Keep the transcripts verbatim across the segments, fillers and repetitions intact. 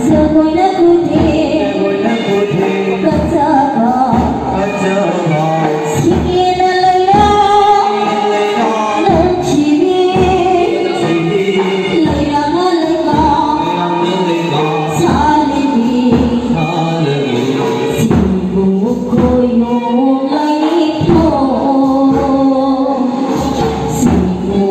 ꯖꯒꯣꯏꯅ ꯈꯨꯊꯦꯛ ꯐꯖꯕ, ꯁꯤꯡꯒꯦꯅ ꯂꯩꯔꯥ ꯅꯨꯡꯁꯤꯕꯤ, ꯂꯩꯔꯥꯡꯅ ꯂꯩꯕ ꯁꯥꯂꯤꯕꯤ, ꯁꯤꯕꯨ ꯈꯣꯏꯌꯨꯝ ꯂꯩꯊꯣꯛ, ꯁꯤꯕꯨ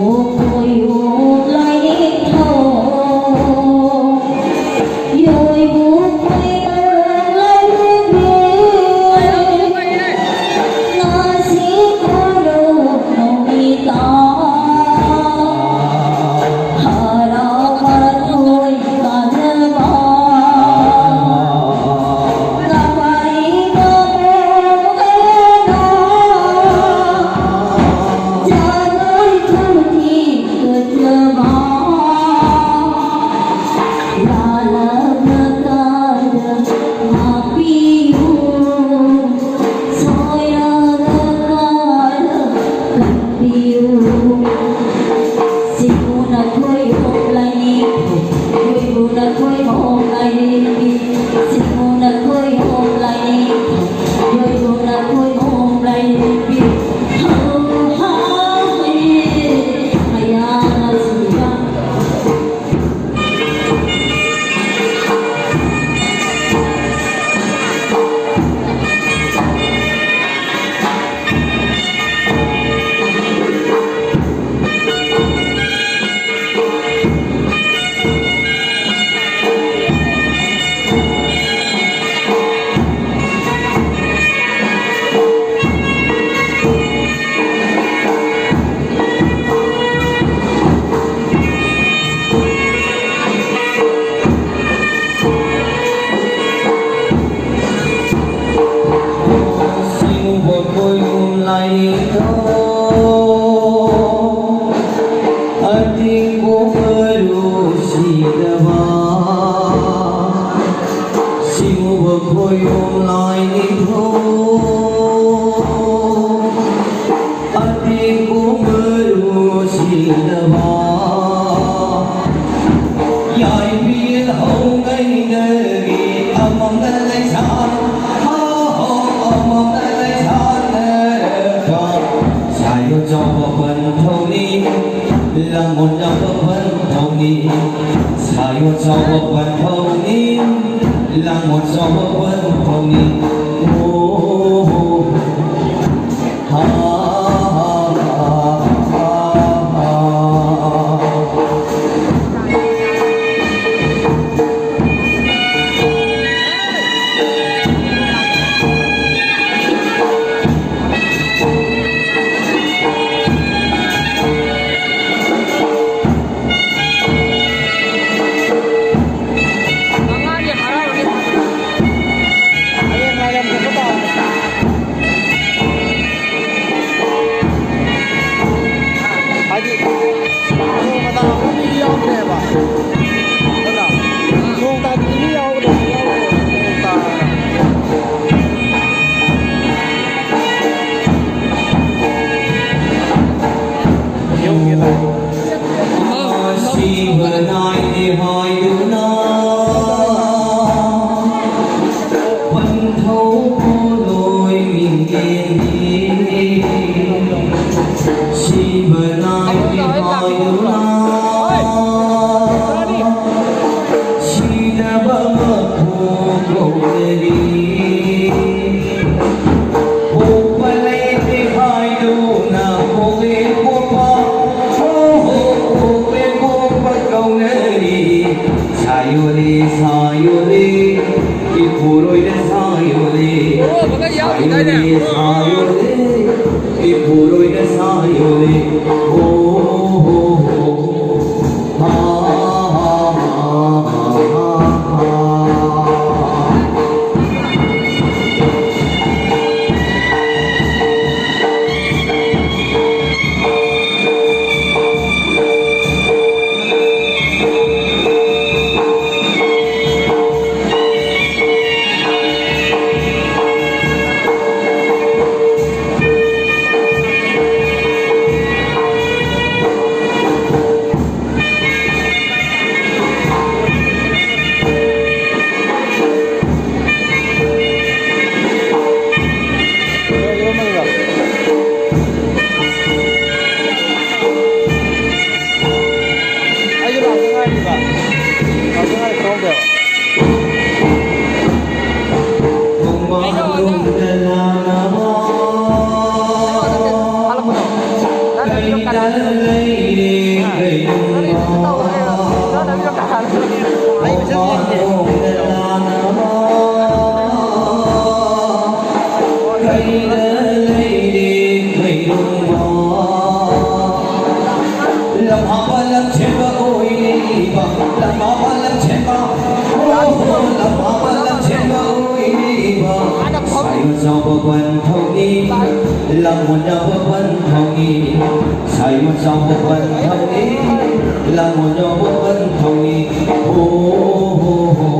ꯌꯥꯏꯕꯤꯜ ꯍꯧꯉꯩꯗꯒꯤ ꯑꯃꯝꯅ ꯂꯩꯁꯥ, ꯍꯥ ꯍꯣ, ꯑꯃꯝꯅ ꯂꯩꯁꯥꯅꯔꯒ, ꯁꯥꯌꯣ ꯆꯥꯎꯕ ꯄꯟꯊꯧꯅꯤ, ꯂꯥꯡꯉꯣ ꯆꯥꯎꯕ ꯄꯟꯊꯧꯅꯤ, ꯁꯥꯌꯣ ꯆꯥꯎꯕ ꯄꯟꯊꯧꯅꯤ, ꯂꯥꯡꯉꯣ ꯆꯥꯎꯕ ꯄꯟꯊꯧꯅꯤ꯫ ꯑꯣ꯫ ꯃꯉꯥꯅꯤ ꯍꯔꯥꯎꯔꯅꯤ꯫ ꯍꯌꯦꯡ ꯉꯥꯏꯔꯝꯗꯕ ꯇꯥꯕꯅꯤ꯫ ꯍꯥꯏꯗꯤ ꯅꯣꯡ ꯃꯇꯥ ꯑꯃ ꯃꯤꯗꯤ ꯌꯥꯎꯗ꯭ꯔꯦꯕ꯫ ꯅꯠꯇ꯭ꯔꯥ? ꯅꯣꯡ ꯇꯥꯗꯗꯤ ꯃꯤ ꯌꯥꯎꯒꯗꯕ ꯌꯥꯎꯗ꯭ꯔꯦꯕ꯫ ꯅꯣꯡ ꯇꯥꯗꯅ꯫ ꯌꯧꯒꯦ ꯂꯥꯛꯑꯦ꯫ ꯁꯤꯕ ꯅꯥꯏꯗꯦ ꯍꯥꯏꯗꯨꯅ ꯄꯟꯊꯧ ꯄꯣꯂꯣꯏ ꯃꯤꯡꯒꯦꯟꯗꯤ ꯁꯤꯕ ꯅꯥꯏꯗꯦ ꯍꯥꯏꯗꯨꯅ ꯁꯤꯅꯕ ꯃꯈꯣꯡ ꯀꯧꯅꯔꯤ꯫ ꯄꯣꯛꯄ ꯂꯩꯇꯦ ꯍꯥꯏꯗꯨꯅ ꯄꯣꯛꯂꯦ ꯄꯣꯛꯄ, ꯍꯣ ꯍꯣ, ꯄꯣꯛꯂꯦ ꯄꯣꯛꯄ ꯀꯧꯅꯔꯤ꯫ ꯂꯩꯔꯦ ꯀꯩꯅꯣ? ꯀꯩꯗ ꯂꯩꯔꯦ ꯀꯩꯅꯣ? ꯂꯝꯍꯥꯡꯕ ꯂꯝꯁꯦꯝꯕ ꯑꯣꯏꯔꯤꯕ, ꯂꯝꯍꯥꯡꯕ ꯂꯝꯁꯦꯝꯕ, ꯑꯣ, ꯂꯝꯍꯥꯡꯕ ꯂꯝꯁꯦꯝꯕ ꯑꯣꯏꯔꯤꯕ, ꯁꯥꯏꯑꯣꯟ ꯆꯥꯎꯕ ꯄꯟꯊꯧꯅꯤ, ꯂꯝꯑꯣꯟꯅꯕ ꯄꯟꯊꯧꯅꯤ, ꯁꯥꯏꯑꯣꯟ ꯆꯥꯎꯕ ꯄꯟꯊꯧꯅꯤ, ꯂꯝꯑꯣꯟꯅꯕ ꯄꯟꯊꯧꯅꯤ꯫ ꯑꯣ ꯍꯣ ꯍꯣ꯫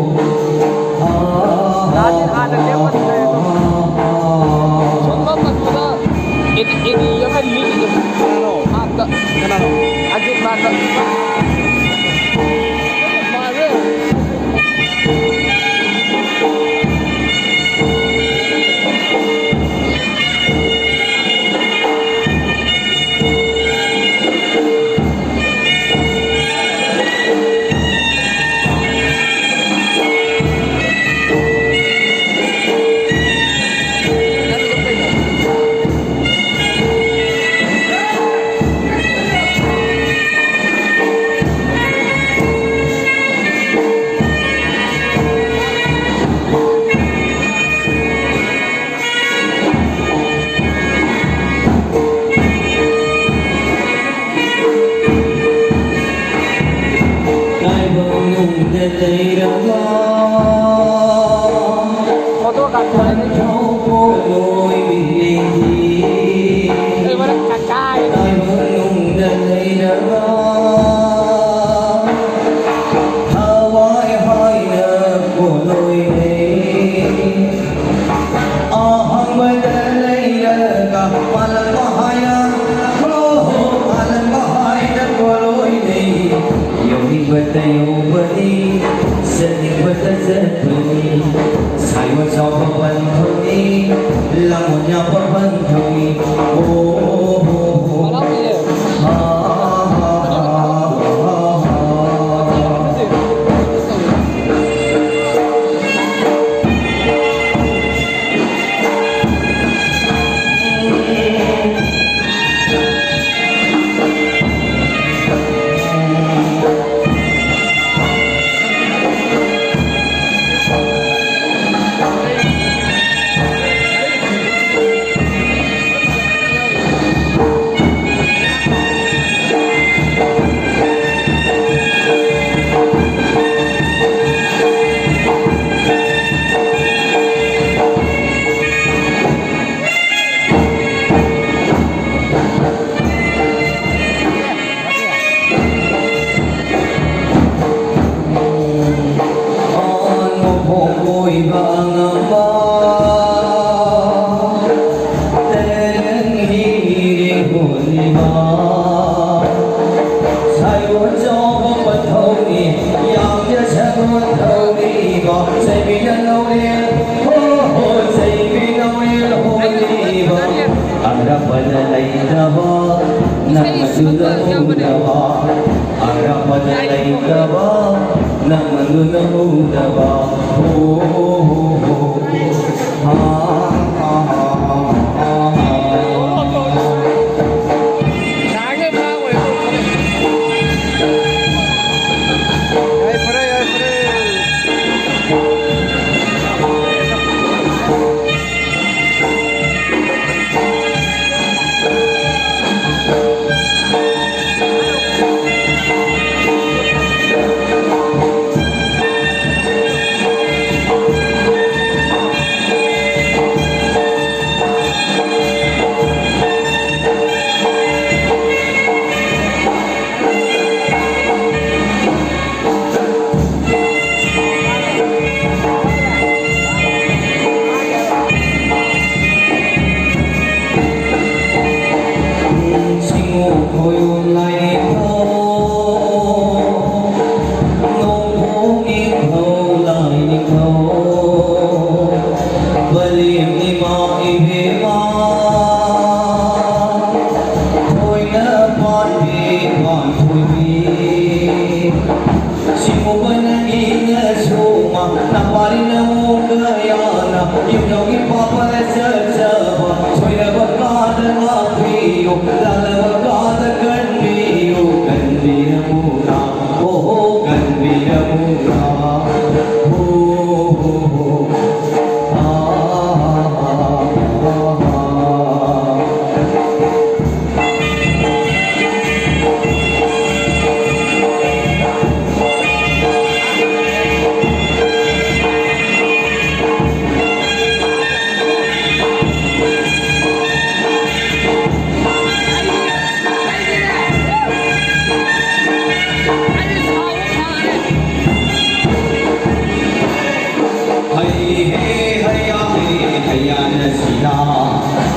ꯎꯗꯕ, ꯑꯔꯥꯞꯄꯗ ꯂꯩꯇꯕ, ꯅꯪꯃꯟꯗꯨꯅ ꯎꯗꯕ꯫ ꯍꯣ, ꯍꯣ, ꯍꯣ, ꯍꯣ꯫ ꯍꯥ, ꯍꯥ, ꯍꯥ, ꯍꯥ, ꯍꯥ, ꯍꯥ꯫ ꯁꯤꯒꯨꯝꯕꯅ ꯏꯅ ꯁꯨꯃ ꯅꯄꯥꯔꯤꯅ ꯃꯨꯛꯀ ꯌꯥꯅ ꯌꯨꯝꯖꯧꯒꯤ ꯄꯥꯄꯅ ꯆꯠꯆꯕ ꯁꯣꯏꯔꯕ ꯀꯥꯗ ꯉꯥꯛꯄꯤꯌꯨ, ꯂꯥꯜꯂꯕ ꯀꯥꯗ ꯀꯟꯕꯤꯌꯨ, ꯀꯟꯕꯤꯔꯃꯨꯅ, ꯍꯣ ꯍꯣ, ꯀꯟꯕꯤꯔꯃꯨꯅ, ꯍꯣ ꯍꯣ ꯍꯣ꯫ ꯍꯩ ꯍꯦ ꯍꯩꯌꯥ ꯍꯦ ꯍꯩꯌꯥꯅ ꯁꯤꯅꯥ꯫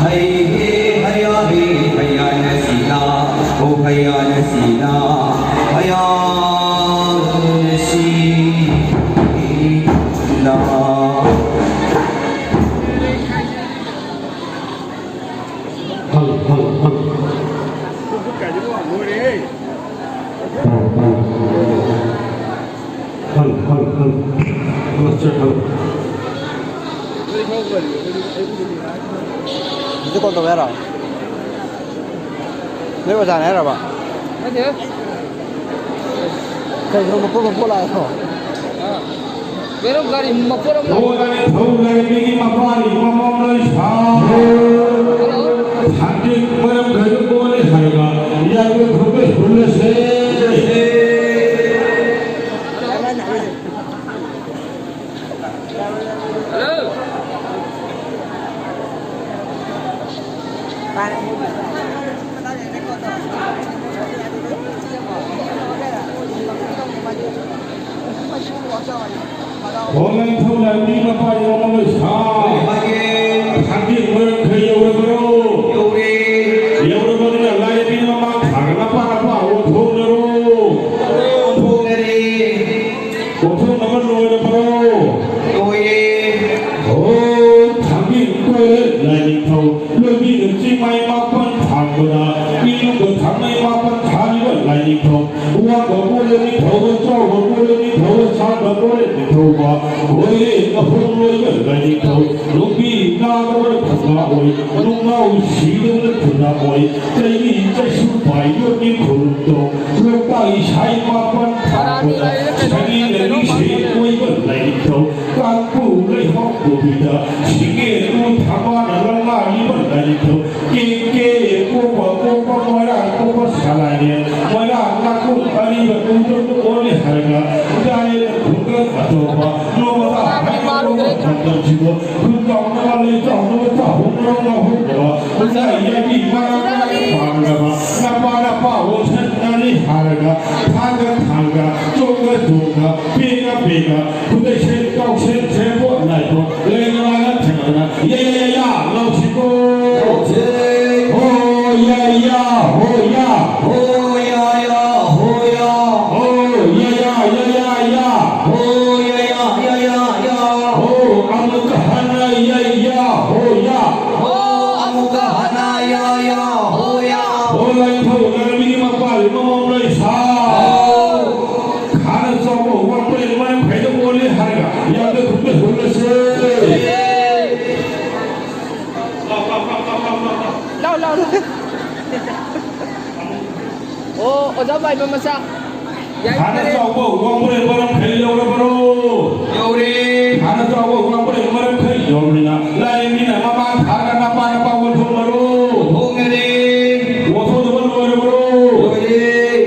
ꯍꯩ ꯍꯦ ꯍꯩꯌꯥ ꯍꯦ ꯍꯩꯌꯥꯅ ꯁꯤꯅꯥ꯫ ꯑꯣ ꯍꯩꯌꯥꯅ ꯁꯤꯅꯥ꯫ ꯍꯩꯌꯥꯅ ꯁꯤꯅꯥ꯫ Hello, hello, hello. ꯍꯜ, ꯍꯜ, ꯍꯜ꯫ ꯃꯥꯁꯇꯔ ꯍꯜ꯫ ꯁꯤꯗ ꯀꯣꯜ ꯇꯧꯕ ꯌꯥꯔꯣ? ꯅꯣꯏ ꯑꯣꯖꯥꯅꯦ ꯍꯥꯏꯔꯕ? ꯅꯠꯇꯦ꯫ ꯀꯩꯅꯣ ꯃꯄꯣꯠ ꯃꯄꯣꯠ ꯂꯥꯛꯑꯦꯀꯣ? ꯑꯥ꯫ ꯀꯩꯅꯣ ꯒꯥꯔꯤ ꯃꯄꯣꯠ ꯑꯃ ꯂꯥꯛꯑꯦ꯫ ꯊꯧ ꯂꯩꯕꯤꯒꯤ ꯃꯄꯥꯒꯤ ꯃꯃꯣꯝ ꯂꯩ ꯁꯥ꯫ ꯍꯜꯂꯣ꯫ ꯁꯥꯟꯇꯤ ꯃꯔꯝ ꯈꯔ ꯀꯣꯜꯂꯦ ꯍꯥꯏꯔꯒ ꯌꯥꯏꯕ ꯐꯨꯔꯨꯞꯄ ꯍꯨꯜꯂꯁꯦ꯫ ꯍꯜꯂꯣ꯫ ꯍꯣꯂꯟ ꯊꯧꯅ ꯃꯤ ꯃꯄꯥ ꯌꯧꯔꯝꯂꯣꯏ ꯁꯥ꯫ ꯃꯥꯒꯤ ꯊꯥꯡꯖꯤꯡ ꯃꯔꯛ ꯈꯔ ꯌꯧꯔꯕ꯭ꯔꯣ? ꯌꯧꯔꯦ꯫ ꯌꯧꯔꯕꯅꯤꯅ ꯂꯥꯏ ꯃꯤ ꯃꯃꯥꯡ ꯊꯥꯡꯅ ꯄꯥ ꯄꯥ ꯑꯣꯟꯊꯣꯛꯅꯔꯣ꯫ ꯑꯣꯟꯊꯣꯛꯅꯔꯦ꯫ ꯀꯣꯟꯊꯣꯛꯅꯕ ꯂꯣꯏꯔꯕ꯭ꯔꯣ? ꯂꯣꯏꯔꯦ꯫ ꯑꯣ, ꯊꯥꯡꯒꯤ ꯀꯣꯏꯔꯦ ꯂꯥꯏꯅꯤꯡꯊꯧ꯫ ꯂꯣꯏꯕꯤꯅ ꯆꯤꯡꯃꯥꯏ ꯃꯥꯄꯟ ꯊꯥꯡꯕꯗ, ꯃꯤꯅꯨꯡꯗ ꯊꯥꯡꯃꯩ ꯃꯥꯄꯟ ꯊꯥꯔꯤꯕ ꯂꯥꯏꯅꯤꯡꯊꯧ꯫ ꯋꯥꯡꯕ ꯀꯣꯜꯂꯦ ꯅꯤꯡꯊꯧ, ꯆꯥꯎꯕ ꯀꯣꯜꯂꯦ ꯅꯤꯡꯊꯧ, ꯁꯥꯡꯕ ꯀꯣꯜꯂꯦ ꯅꯤꯡꯊꯧꯕ꯫ ꯀꯣꯏꯔꯦ ꯑꯍꯨꯝ ꯂꯣꯏꯕ ꯂꯥꯏꯅꯤꯡꯊꯧ꯫ ꯅꯨꯄꯤ ꯅꯥꯗꯕ ꯊꯧꯅꯥ ꯑꯣꯏ, ꯅꯨꯡꯅꯥꯎ ꯁꯤꯗꯕ ꯊꯧꯅꯥ ꯑꯣꯏ꯫ ꯆꯩꯅꯤ ꯆꯩꯁꯨ ꯄꯥꯏꯕꯒꯤ ꯈꯨꯔꯨꯝꯗꯣ꯫ ꯂꯣꯛꯇꯥꯛ ꯏꯁꯩ ꯃꯥꯄꯟ ꯊꯥꯕꯗ ꯁꯅꯤ ꯂꯩꯔꯤꯁꯦ ꯀꯣꯏꯕ ꯂꯩꯇꯧ꯫ ꯀꯥꯡꯄꯨ ꯂꯩꯍꯧ ꯀꯣꯕꯤꯗ ꯁꯤꯡꯒꯦ ꯎ ꯊꯥꯕꯅ ꯂꯪꯂꯥꯏꯕ ꯂꯩꯇꯧ꯫ ꯀꯦ ꯀꯦ ꯀꯣꯄ ꯀꯣꯄ ꯃꯣꯏꯔꯥꯡ ꯀꯣꯄ ꯁꯥꯂꯥꯏꯅꯦ꯫ ꯃꯣꯏꯔꯥꯡ ꯂꯥꯛꯄ ꯑꯔꯤꯕ ꯎꯗ ꯑꯣꯜꯂꯦ ꯍꯥꯏꯔꯒ ꯗꯥꯏꯔꯦꯛ ꯈꯨꯡꯒꯪ ꯑꯇꯣꯞꯄ ꯅꯣꯡꯃꯗ ꯍꯥꯏꯕ ꯃꯇꯝꯁꯤꯕꯨ ꯈꯨꯟ ꯆꯥꯎꯅꯕ ꯂꯩ ꯆꯥꯎꯅꯕ ꯆꯥꯍꯧꯅꯕ ꯉꯥꯍꯧꯅꯕ ꯂꯩ ꯌꯥꯏꯕꯤ ꯃꯔꯥꯡ ꯃꯔꯥꯡ ꯄꯥꯝꯅꯕ ꯅꯄꯥ ꯅꯄꯥ ꯋꯣꯟꯁꯟꯅꯔꯤ ꯍꯥꯏꯔꯒ ꯊꯥꯡꯒ ꯊꯥꯡꯒ ꯆꯣꯡꯒ ꯆꯣꯡꯒ ꯄꯦꯒ ꯄꯦꯒ ꯈꯨꯗꯩ ꯁꯦꯠ ꯀꯥꯎꯁꯦꯠ ꯁꯦꯠꯄꯣ ꯂꯥꯏꯕꯣ ꯂꯩ ꯃꯔꯥꯡ ꯊꯦꯡꯅꯗꯅ ꯌꯥ ꯌꯥ ꯌꯥ ꯌꯥ ꯂꯥꯎꯁꯤꯀꯣ꯫ ꯍꯣ ꯌꯥ ꯌꯥ ꯍꯣ ꯌꯥ꯫ ꯍꯣ ꯌꯥ ꯌꯥ ꯍꯣ ꯌꯥ꯫ ꯍꯣ ꯌꯥ ꯌꯥ ꯌꯥ ꯌꯥ ꯌꯥ꯫ ꯍꯣ ꯌꯥ ꯌꯥ ꯌꯥ ꯌꯥ ꯌꯥ꯫ ꯍꯣ ꯑꯃꯨꯛꯀ ꯍꯟꯅ ꯌꯥ ꯌꯥ ꯍꯣ ꯌꯥ꯫ ꯍꯣ ꯑꯃꯨꯛꯀ ꯍꯟꯅ ꯌꯥ ꯌꯥ ꯍꯣ ꯌꯥ꯫ ꯍꯣ ꯂꯥꯏꯊꯧ ꯂꯥꯏꯔꯦꯝꯕꯤꯒꯤ ꯂꯩꯁꯥ꯫ ꯈꯥꯅ ꯆꯥꯎꯕ ꯋꯥꯡꯕ꯭ꯔꯦꯟ ꯃꯔꯝ ꯈꯩꯗ ꯑꯣꯜꯂꯤ ꯍꯥꯏꯔꯒ ꯌꯥꯝꯅ ꯈꯨꯝꯅ ꯍꯨꯜꯂꯁꯦ꯫ ꯂꯥꯎ, ꯂꯥꯎ, ꯂꯥꯎ꯫ ꯑꯣ, ꯑꯣꯖꯥ ꯃꯥꯏꯕ ꯃꯆꯥ꯫ ꯌꯥꯏꯐꯔꯦ꯫ ꯍꯥꯟꯅ ꯆꯥꯎꯕ ꯋꯥꯡꯕ꯭ꯔꯦꯟ ꯃꯔꯝ ꯈꯩ ꯌꯧꯔꯕꯔꯣ? ꯌꯧꯔꯦ꯫ ꯍꯥꯟꯅ ꯆꯥꯎꯕ ꯋꯥꯡꯕ꯭ꯔꯦꯟ ꯃꯔꯝ ꯈꯩ ꯌꯧꯔꯕꯅꯤꯅ ꯂꯥꯏꯔꯦꯝꯕꯤꯅ ꯃꯃꯥꯡ ꯊꯥꯔꯒ ꯅꯄꯥ ꯅꯄꯥ ꯑꯣꯟꯊꯣꯛꯅꯔꯣ꯫ ꯑꯣꯟꯊꯣꯛꯅꯔꯦ꯫ ꯑꯣꯟꯊꯣꯛꯅꯕ ꯂꯣꯏꯔꯕ꯭ꯔꯣ? ꯂꯣꯏꯔꯦ꯫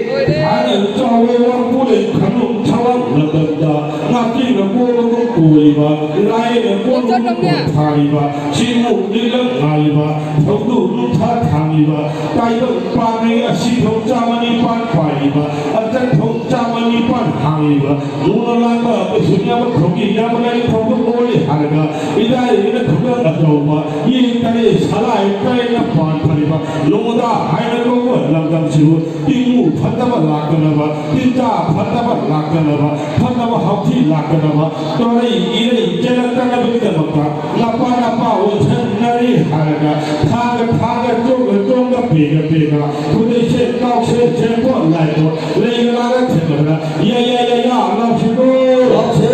ꯂꯣꯏꯔꯦ꯫ ꯍꯥꯟꯅ ꯆꯥꯎꯕ ꯋꯥꯡꯕ꯭ꯔꯦꯟ ꯈꯪꯂꯨꯞ ꯊꯋꯥꯡ ꯂꯝꯗꯝꯗ ꯉꯥꯛꯆꯦꯡꯅ ꯀꯣꯜꯂꯒ ꯀꯣꯜꯂꯤꯕ, ꯂꯥꯏꯔꯦꯟꯅ ꯀꯣꯜꯂꯒ ꯀꯣꯜꯊꯥꯔꯤꯕ, ꯁꯤꯃꯨꯛ ꯂꯤꯛꯂꯛ ꯉꯥꯜꯂꯤꯕ, ꯊꯧꯗꯨ ꯅꯨꯡꯊꯥ ꯊꯥꯡꯂꯤꯕ, ꯇꯥꯏꯕꯪ ꯄꯥꯟꯕꯒꯤ ꯑꯁꯤ ꯊꯣꯡ ꯆꯥꯝꯃ ꯅꯤꯄꯥꯟ ꯄꯥꯏꯔꯤꯕ, ꯑꯆꯠ ꯊꯣꯡ ꯆꯥꯝꯃ ꯅꯤꯄꯥꯟ ꯍꯥꯡꯂꯤꯕ, ꯃꯨꯅ ꯂꯥꯛꯄ ꯄꯩꯁꯨ ꯌꯥꯝꯕ ꯊꯣꯡꯒꯤ ꯌꯥꯝꯕ ꯂꯥꯏꯔꯤꯛ ꯊꯣꯡꯗ ꯑꯣꯜꯂꯤ ꯍꯥꯏꯔꯒ, ꯏꯔꯥꯏ ꯏꯔꯥꯏꯅ ꯈꯨꯗꯝ ꯑꯆꯧꯕ, ꯌꯦꯡ ꯇꯔꯦꯠ ꯁꯂꯥꯏ ꯇꯔꯦꯠꯅ ꯄꯥꯟ ꯐꯔꯤꯕ, ꯂꯣꯡꯗꯥ ꯍꯥꯏꯅ ꯀꯧꯕ ꯂꯝꯗꯝꯁꯤꯕꯨ ꯇꯤꯡꯉꯨ ꯐꯠꯇꯕ ꯂꯥꯛꯇꯅꯕ, ꯇꯤꯟꯖꯥ ꯐꯠꯇꯕ ꯂꯥꯛꯇꯅꯕ, ꯐꯠꯇꯕ ꯍꯥꯎꯊꯤ ꯂꯥꯛꯇꯅꯕ, ꯇꯣꯔꯩ ꯏꯔꯩ ꯆꯦꯜꯂꯛꯇꯅꯕꯒꯤꯗꯃꯛꯇ ꯅꯄꯥ ꯅꯄꯥ ꯑꯣꯟꯁꯟꯅꯔꯤ ꯍꯥꯏꯔꯒ ꯊꯥꯡꯒ ꯊꯥꯡꯒ ꯆꯣꯡꯒ ꯆꯣꯡꯒ ꯄꯦꯒ ꯄꯦꯒ ꯈꯨꯗꯩꯁꯦ ꯀꯥꯎꯁꯦ ꯁꯦꯝꯄꯣꯠ ꯂꯥꯏꯄꯣꯠ ꯂꯩꯒ ꯂꯥꯒ ꯊꯦꯡꯅꯗꯅ ꯌꯥ ꯌꯥ ꯌꯥ ꯌꯥ ꯂꯥꯎꯁꯤꯀꯣ꯫ ꯂꯥꯎꯁꯦ꯫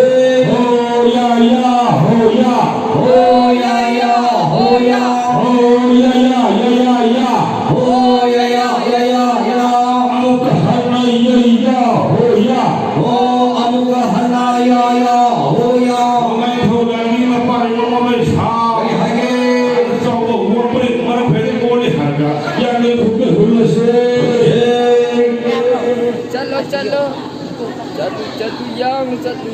ꯍꯣ ꯌꯥ ꯌꯥ ꯍꯣ ꯌꯥ꯫ ꯍꯣ ꯌꯥ ꯌꯥ ꯍꯣ ꯌꯥ꯫ ꯍꯣ ꯌꯥ ꯌꯥ ꯌꯥ ꯌꯥ ꯌꯥ꯫ ꯍꯣ ꯌꯥ ꯌꯥ ꯌꯥ ꯌꯥ ꯌꯥ꯫ ꯑꯃꯨꯛꯀ ꯍꯟꯅ ꯌꯩ ꯌꯥ ꯍꯣ ꯌꯥ꯫ ꯍꯣ ꯑꯃꯨꯛꯀ ꯍꯟꯅ ꯌꯥ ꯌꯥ ꯍꯣ ꯌꯥ꯫ ꯃꯃꯩ ꯊꯧꯗꯥꯏꯒꯤ ꯃꯄꯥꯟ ꯃꯃꯩ ꯁꯥ꯫ ꯀꯔꯤ ꯍꯥꯏꯒꯦ? ꯆꯥꯎꯕ ꯋꯥꯡꯕ꯭ꯔꯦꯟ ꯃꯔꯝ ꯈꯩꯗ ꯀꯣꯜꯂꯤ ꯍꯥꯏꯔꯒ ꯌꯥꯡꯂꯦꯟ ꯈꯨꯠꯇ ꯍꯨꯜꯂꯁꯦ꯫ ꯆꯠꯂꯣ, ꯆꯠꯂꯣ꯫ ꯆꯠꯂꯨ, ꯆꯠꯂꯨ, ꯌꯥꯡꯅ ꯆꯠꯂꯨ꯫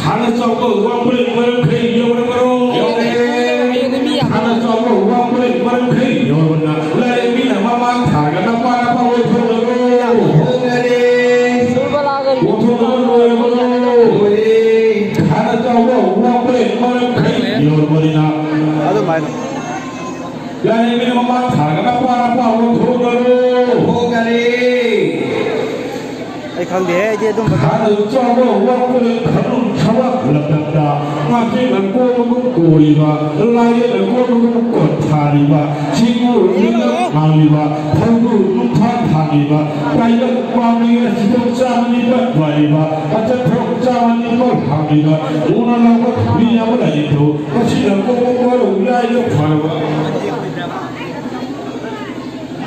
ꯍꯥꯟꯅ ꯆꯥꯎꯕ ꯋꯥꯡꯕ꯭ꯔꯦꯟ ꯃꯔꯝ ꯈꯩ ꯌꯧꯔꯕ꯭ꯔꯣ? ꯌꯧꯔꯦ꯫ ꯍꯥꯟꯅ ꯆꯥꯎꯕ ꯋꯥꯡꯕ꯭ꯔꯦꯟ ꯃꯔꯝ ꯈꯩ ꯌꯧꯔꯕꯅ ꯂꯥꯏꯔꯦꯝꯕꯤꯅ ꯃꯃꯥꯡ ꯊꯥꯔꯒ ꯅꯄꯥ ꯅꯄꯥ ꯑꯣꯏꯊꯣꯛꯂꯔꯣ? ꯍꯣꯡꯅꯔꯦ꯫ ꯑꯣꯟꯊꯣꯛꯅꯕ ꯂꯣꯏꯔꯕ꯭ꯔꯣ? ꯂꯣꯏꯔꯦ꯫ ꯍꯥꯟꯅ ꯆꯥꯎꯕ ꯋꯥꯡꯕ꯭ꯔꯦꯟ ꯃꯔꯝ ꯈꯩ ꯌꯧꯔꯕꯅꯤꯅ ꯑꯗꯨꯃꯥꯏꯅ꯫ ꯂꯥꯏꯔꯦꯝꯕꯤꯅ ꯃꯃꯥꯡ ꯊꯥꯔꯒ ꯅꯄꯥ ꯅꯄꯥ ꯑꯣꯟꯊꯣꯛꯅꯔꯣ꯫ ꯍꯣꯡꯅꯔꯦ꯫ ꯑꯩ ꯈꯪꯗꯦꯍꯦ, ꯑꯩꯗꯤ ꯑꯗꯨꯝꯕ ꯈꯥꯅ ꯆꯥꯎꯕ ꯋꯥꯡꯕ꯭ꯔꯦꯟ ꯈꯪꯂꯨꯞ ꯊꯋꯥꯡ ꯂꯝꯗꯝꯗ ꯉꯥꯛꯆꯦꯡꯅ ꯀꯣꯟꯕꯒꯨꯝ ꯀꯣꯜꯂꯤꯕ, ꯂꯥꯏꯔꯦꯟꯅ ꯀꯣꯟꯕꯒꯨꯝ ꯀꯣꯟꯊꯥꯔꯤ꯫ ꯆꯤꯡꯉꯨ ꯅꯨꯡꯉꯥꯡꯂꯤꯕ, ꯊꯧꯗꯨ ꯅꯨꯡꯊꯥꯡ ꯊꯥꯡꯂꯤꯕ, ꯀꯥꯏꯕ ꯄꯥꯝꯂꯤꯕ, ꯆꯤꯊꯣꯛ ꯆꯥꯕꯅꯤꯕ ꯂꯥꯏꯔꯤꯕ, ꯑꯆꯠꯊꯣꯛ ꯆꯥꯕꯅꯤꯕ ꯍꯥꯡꯂꯤꯕ, ꯎꯅ ꯂꯥꯎꯕ ꯃꯤ ꯑꯃ ꯂꯩꯔꯤꯗꯨ, ꯃꯁꯤꯅ ꯀꯣꯛ ꯀꯣꯛ ꯀꯣꯛ ꯌꯥꯏꯗ ꯐꯔꯕ꯫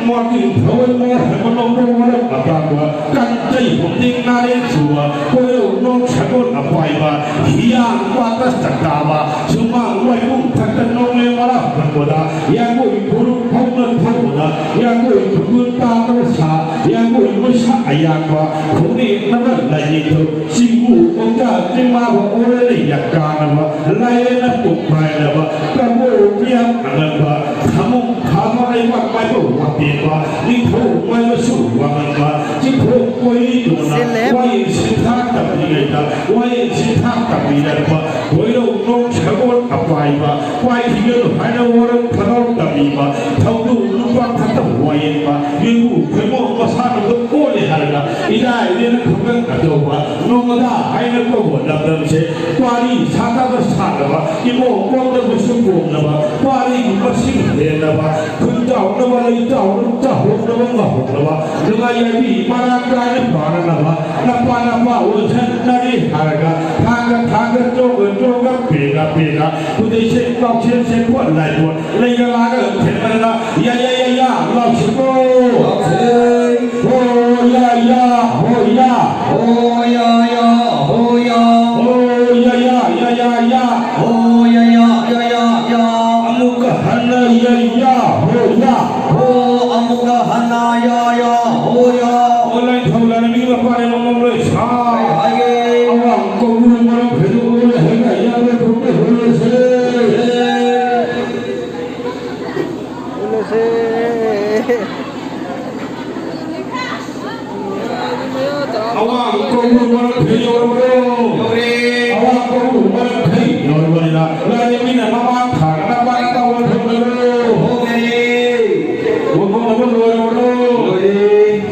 ꯃꯥꯒꯤ ꯊꯋꯥꯏ ꯃꯣꯔ ꯍꯥꯏꯕ ꯅꯧꯕ ꯃꯔꯛ ꯑꯇꯥꯡꯕ, ꯀꯟꯖꯩ ꯍꯨꯝꯗꯤꯡ ꯅꯥꯔꯦꯟ ꯁꯨꯕ, ꯀꯣꯏꯔꯧ ꯅꯣꯡ ꯁꯒꯣꯜ ꯑꯄꯥꯏꯕ, ꯍꯤꯌꯥꯡ ꯄꯥꯠꯇ ꯆꯥꯛꯇꯥꯕ, ꯁꯨꯃꯥꯡ ꯋꯥꯏꯕꯨꯡ ꯊꯛꯇ ꯅꯣꯡꯂꯩ ꯃꯔꯥ ꯍꯨꯝꯕꯗ, ꯌꯥꯡꯒꯣꯏ ꯐꯨꯔꯨꯞ ꯐꯧꯅ ꯊꯧꯕꯗ, ꯌꯥꯡꯒꯣꯏ ꯐꯨꯔꯨꯞ ꯇꯥꯗꯕ ꯁꯥ, ꯌꯥꯡꯒꯣꯏ ꯃꯩꯁꯥ ꯑꯌꯥꯡꯕ, ꯈꯣꯡꯅꯦꯛꯅꯕ ꯂꯥꯏꯅꯤꯡꯊꯧ, ꯁꯤꯡꯕꯨ ꯃꯧꯖꯥ ꯆꯤꯡꯃꯥꯕ ꯑꯣꯔꯦꯅ ꯌꯥꯀꯥꯅꯕ, ꯂꯥꯏꯔꯦꯅ ꯄꯨꯛ ꯄꯥꯏꯅꯕ, ꯀꯕꯣꯛ ꯃꯤꯌꯥꯝ ꯑꯉꯟꯕ, ꯊꯃꯨꯡ ꯈꯥꯕ ꯂꯩꯕꯥꯛ ꯄꯥꯏꯕ ꯋꯥꯄꯦꯟꯕ, ꯅꯤꯡꯊꯧ ꯄꯥꯏꯕꯁꯨ ꯋꯥꯉꯟꯕ, ꯆꯤꯡꯈꯣꯡ ꯀꯣꯏꯔꯤꯗꯨꯅ ꯁꯤꯜꯂꯦ꯫ ꯋꯥꯌꯦꯜ ꯁꯤꯟꯊꯥ ꯇꯝꯂꯤꯉꯩꯗ, ꯋꯥꯌꯦꯜ ꯁꯤꯟꯊꯥ ꯇꯝꯕꯤꯔꯛꯄ, ꯀꯣꯏꯔꯧ ꯅꯣꯡ ꯁꯒꯣꯜ ꯑꯄꯥꯏꯕ, ꯄꯥꯏꯈꯤꯒꯅꯨ ꯍꯥꯏꯅ ꯋꯥꯔꯧ ꯊꯧꯔꯧ ꯇꯝꯕꯤꯕ, ꯊꯧꯗꯨ ꯅꯨꯄꯥ ꯈꯛꯇ ꯋꯥꯌꯦꯟꯕ, ꯌꯦꯡꯉꯨ ꯈꯣꯏꯃꯣ ꯃꯁꯥꯅꯗꯣ ꯑꯣꯜꯂꯦ ꯍꯥꯏꯔꯒ, ꯏꯔꯥꯏ ꯏꯔꯦꯅ ꯈꯪꯒꯪ ꯑꯆꯧꯕ, ꯅꯣꯡꯃꯗ ꯍꯥꯏꯅ ꯀꯧꯕ ꯂꯝꯗꯝꯁꯦ, ꯄꯥꯔꯤ ꯁꯥꯟꯅꯕ ꯁꯥꯟꯅꯕ, ꯏꯃꯣ ꯀꯣꯝꯗꯕꯁꯨ ꯀꯣꯝꯅꯕ, ꯄꯥꯔꯤꯒꯤ ꯃꯁꯤꯡ ꯍꯦꯟꯅꯕ, ꯈꯨꯟ ꯆꯥꯎꯅꯕ, ꯂꯩ ꯆꯥꯎꯅꯕ, ꯆꯥꯎꯍꯧꯅꯕ, ꯉꯥꯍꯧꯅꯕ, ꯅꯨꯡꯉꯥꯏ ꯌꯥꯏꯕꯤ ꯃꯔꯥꯡ ꯀꯥꯏꯅ ꯄꯥꯅꯅꯕ, ꯅꯄꯥ ꯅꯄꯥ ꯑꯣꯟꯁꯟꯅꯔꯦ ꯍꯥꯏꯔꯒ, ꯊꯥꯡꯒ ꯊꯥꯡꯒ, ꯆꯣꯡꯒ ꯆꯣꯡꯒ, ꯄꯦꯒ ꯄꯦꯒ, ꯈꯨꯗꯩꯁꯦ ꯀꯥꯎꯁꯦꯟꯁꯦ ꯄꯣꯠ ꯂꯥꯏ ꯄꯣꯠ, ꯂꯩꯒ ꯂꯥꯒ ꯊꯦꯡꯅꯗꯅ, ꯌꯥ ꯌꯥ ꯌꯥ ꯌꯥ ꯂꯥꯎꯁꯤꯀꯣ꯫ ꯂꯥꯎꯁꯤ꯫ ꯍꯣ ꯌꯥ ꯌꯥ, ꯍꯣ ꯌꯥ꯫ ꯍꯣ ꯌꯥ ꯌꯥ, ꯍꯣ ꯌꯥ꯫ ꯍꯣ ꯌꯥ ꯌꯥ, ꯌꯥ ꯌꯥ ꯌꯥ꯫ ꯍꯣ ꯌꯥ ꯌꯥ, ꯌꯥ ꯌꯥ ꯌꯥ꯫ ꯑꯃꯨꯛꯀ ꯍꯟꯅ ꯌꯥ ꯌꯥ, ꯍꯣ ꯌꯥ꯫ ꯍꯣ ꯑꯃꯨꯛꯀ ꯍꯟꯅ ꯌꯥ ꯌꯥ, ꯍꯣ ꯌꯥ꯫ ꯑꯣꯟꯂꯥꯏꯟ ꯊꯧ ꯂꯥꯟꯃꯤ ꯃꯄꯥꯅꯦ ꯃꯃꯝ ꯂꯣꯏ ꯁꯥ꯫ ꯍꯥꯏꯒꯦ꯫ ꯑꯋꯥꯡ ꯀꯧꯕ꯭ꯔꯨ ꯃꯔꯛ ꯐꯦꯗꯣꯛ ꯑꯣꯏꯅ ꯍꯦꯛꯇ ꯌꯥꯝꯅ ꯊꯣꯛꯄ ꯍꯣꯠꯅꯁꯦ꯫ ꯍꯣꯠꯅꯁꯦ꯫ ꯑꯋꯥꯡ ꯀꯧꯕ꯭ꯔꯨ ꯃꯔꯛ ꯐꯦꯗꯣꯛ ꯌꯧꯔꯕ꯭ꯔꯣ? ꯌꯧꯔꯦ꯫ ꯑꯋꯥꯡ ꯀꯧꯕ꯭ꯔꯨ ꯃꯔꯛ ꯐꯦꯗꯣꯛ ꯌꯧꯔꯕꯅꯤꯅ ꯂꯥꯏꯔꯦꯝꯕꯤꯅ ꯃꯃꯥꯡ ꯊꯥꯔꯒ ꯃꯄꯥꯟ ꯇꯧꯔ ꯊꯝꯕꯤꯔꯣ꯫ ꯍꯣꯡꯉꯦ꯫ ꯋꯥꯐꯝ ꯑꯃ ꯂꯣꯏꯔꯕ꯭ꯔꯣ? ꯂꯣꯏꯔꯦ꯫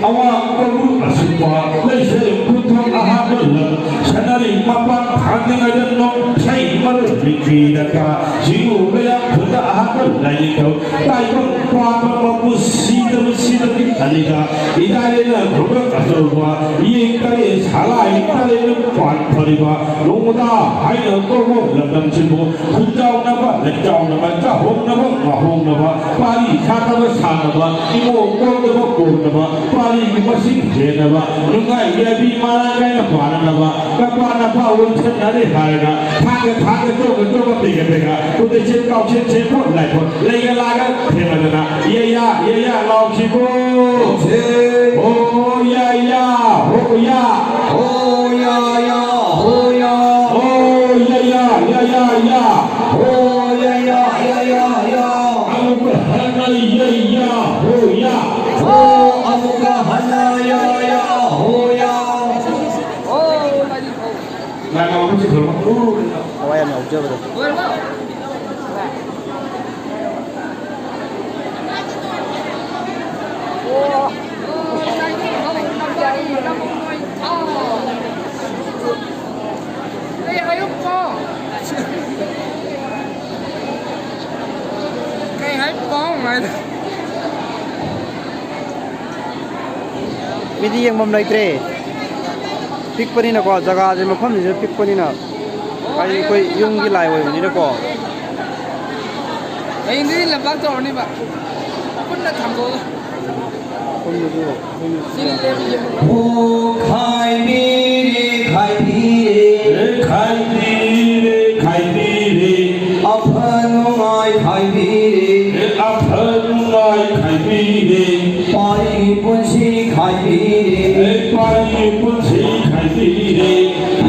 ꯑꯋꯥꯡ ꯀꯧꯕ꯭ꯔꯨ ꯑꯁꯨꯛꯄ ꯂꯩꯁꯦ ꯈꯨꯟꯊꯣꯛ ꯑꯍꯥꯟꯕ ꯂꯝ ꯁꯅꯥꯔꯩ ꯃꯄꯥꯟ ꯊꯥꯡꯗ꯭ꯔꯤꯉꯩꯗ ꯅꯣꯡꯊꯩ ꯃꯔꯨꯞ ꯂꯤꯛꯄꯤꯗ ꯀꯥ ꯁꯤꯡꯉꯨ ꯃꯌꯥꯝ ꯈꯨꯟꯗ ꯑꯍꯥꯟꯕ ꯂꯥꯏꯅꯤꯡꯊꯧ ꯇꯥꯏꯕꯪ ꯄꯥꯟꯕ ꯃꯄꯨ ꯁꯤꯗꯕ ꯁꯤꯗꯕꯤ ꯈꯜꯂꯤꯗ, ꯏꯗꯥꯏꯅ ꯈꯨꯕꯛ ꯑꯆꯧꯕ, ꯌꯦꯡ ꯇꯔꯦ ꯁꯥꯂꯥꯏ ꯇꯔꯦꯠꯅ ꯄꯥꯟ ꯐꯔꯤꯕ, ꯅꯣꯡꯃꯗ ꯍꯥꯏꯅ ꯀꯧꯕ ꯂꯝꯗꯝꯁꯤꯕꯨ, ꯈꯨꯟꯖꯥꯎꯅꯕ ꯂꯩꯆꯥꯎꯅꯕ, ꯆꯥꯍꯣꯡꯅꯕ ꯉꯥꯍꯣꯡꯅꯕ, ꯄꯥꯔꯤ ꯁꯥꯅꯕ ꯁꯥꯅꯕ, ꯏꯃꯣ ꯀꯣꯝꯅꯕ ꯀꯣꯝꯅꯕ, ꯄꯥꯔꯤꯒꯤ ꯃꯁꯤꯡ ꯍꯦꯟꯅꯕ, ꯅꯨꯡꯉꯥꯏ ꯌꯥꯕꯤ ꯃꯔꯥꯡ ꯀꯥꯏꯅ ꯄꯥꯅꯅꯕ, ꯀꯄꯥꯅ ꯄꯥꯎ ꯁꯟꯅꯔꯦ ꯍꯥꯏꯔꯒ, ꯊꯥꯡꯒ ꯊꯥꯡꯒ ꯆꯣꯒ ꯆꯣꯒ ꯄꯦꯒ ꯄꯦꯒ, ꯈꯨꯗꯩꯁꯦ ꯀꯥꯎꯁꯦ ꯁꯦ ꯄꯣꯠ ꯂꯥꯏ ꯄꯣꯠ, ꯂꯩꯒ ꯂꯥꯒ ꯊꯦꯡꯅꯗꯅ, ꯌꯦꯌꯥ ꯌꯦꯌꯥ ꯂꯥꯎꯁꯤꯕꯣ꯫ ꯍꯣ ꯌꯥ ꯌꯥ, ꯍꯣ ꯌꯥ꯫ ꯍꯣ ꯌꯥ ꯌꯥ, ꯍꯣ ꯌꯥ꯫ ꯍꯣ ꯌꯥ ꯌꯥ, ꯌꯥ ꯌꯥ ꯌꯥ꯫ ꯍꯣ ꯌꯥ ꯌꯥ, ꯌꯥ ꯌꯥ ꯌꯥ꯫ ꯑꯃꯨꯛꯀ ꯍꯟꯅ ꯌꯦꯌꯥ, ꯍꯣ ꯌꯥ꯫ ꯍꯣ ꯑꯃꯨꯛꯀ ꯍꯟꯅ ꯌꯥ ꯌꯥ, ꯍꯣ ꯌꯥ꯫ ꯂꯥꯏ ꯉꯥꯎꯕ ꯆꯤꯡꯈꯠꯂꯣ꯫ ꯊꯋꯥꯏ ꯌꯥꯝ ꯌꯥꯎꯖꯕꯗꯣ꯫ ꯀꯩ ꯍꯥꯏꯌꯨ ꯄꯥꯎ? ꯀꯩ ꯍꯥꯏ ꯄꯥꯎ ꯍꯥꯏꯗꯣ? ꯃꯤꯗꯤ ꯌꯦꯡꯐꯝ ꯂꯩꯇ꯭ꯔꯦ꯫ ꯄꯤꯛꯄꯅꯤꯅꯀꯣ, ꯖꯒꯥꯁꯦ, ꯃꯐꯝꯁꯤꯁꯨ ꯄꯤꯛꯄꯅꯤꯅ, ꯍꯥꯏꯗꯤ ꯑꯩꯈꯣꯏ ꯌꯨꯝꯒꯤ ꯂꯥꯏ ꯑꯣꯏꯕꯅꯤꯅꯀꯣ꯫ ꯍꯌꯦꯡꯗꯤ ꯂꯝꯄꯥꯛ ꯇꯧꯔꯅꯤꯕ꯫ ꯄꯨꯟꯅ ꯊꯥꯡꯗꯣꯛꯑꯒ꯫ ꯄꯨꯟꯅꯁꯨ, ꯄꯨꯟꯅꯁꯨ ꯌꯥꯏ꯫ ꯈꯥꯏꯕꯤꯔꯦ, ꯈꯥꯏꯕꯤꯔꯦ꯫ ꯑꯦ, ꯈꯥꯏꯕꯤꯔꯦ, ꯈꯥꯏꯕꯤꯔꯦ꯫ ꯑꯐ ꯅꯨꯡꯉꯥꯏ ꯈꯥꯏꯕꯤꯔꯦ꯫ ꯑꯦ, ꯑꯐ ꯅꯨꯡꯉꯥꯏ ꯈꯥꯏꯕꯤꯔꯦ꯫ ꯄꯥꯔꯤꯒꯤ ꯄꯨꯟꯁꯤ ꯈꯥꯏꯕꯤꯔꯦ꯫ ꯑꯦ, ꯄꯥꯔꯤꯒꯤ ꯄꯨꯟꯁꯤ ꯈꯥꯏꯕꯤꯔꯦ꯫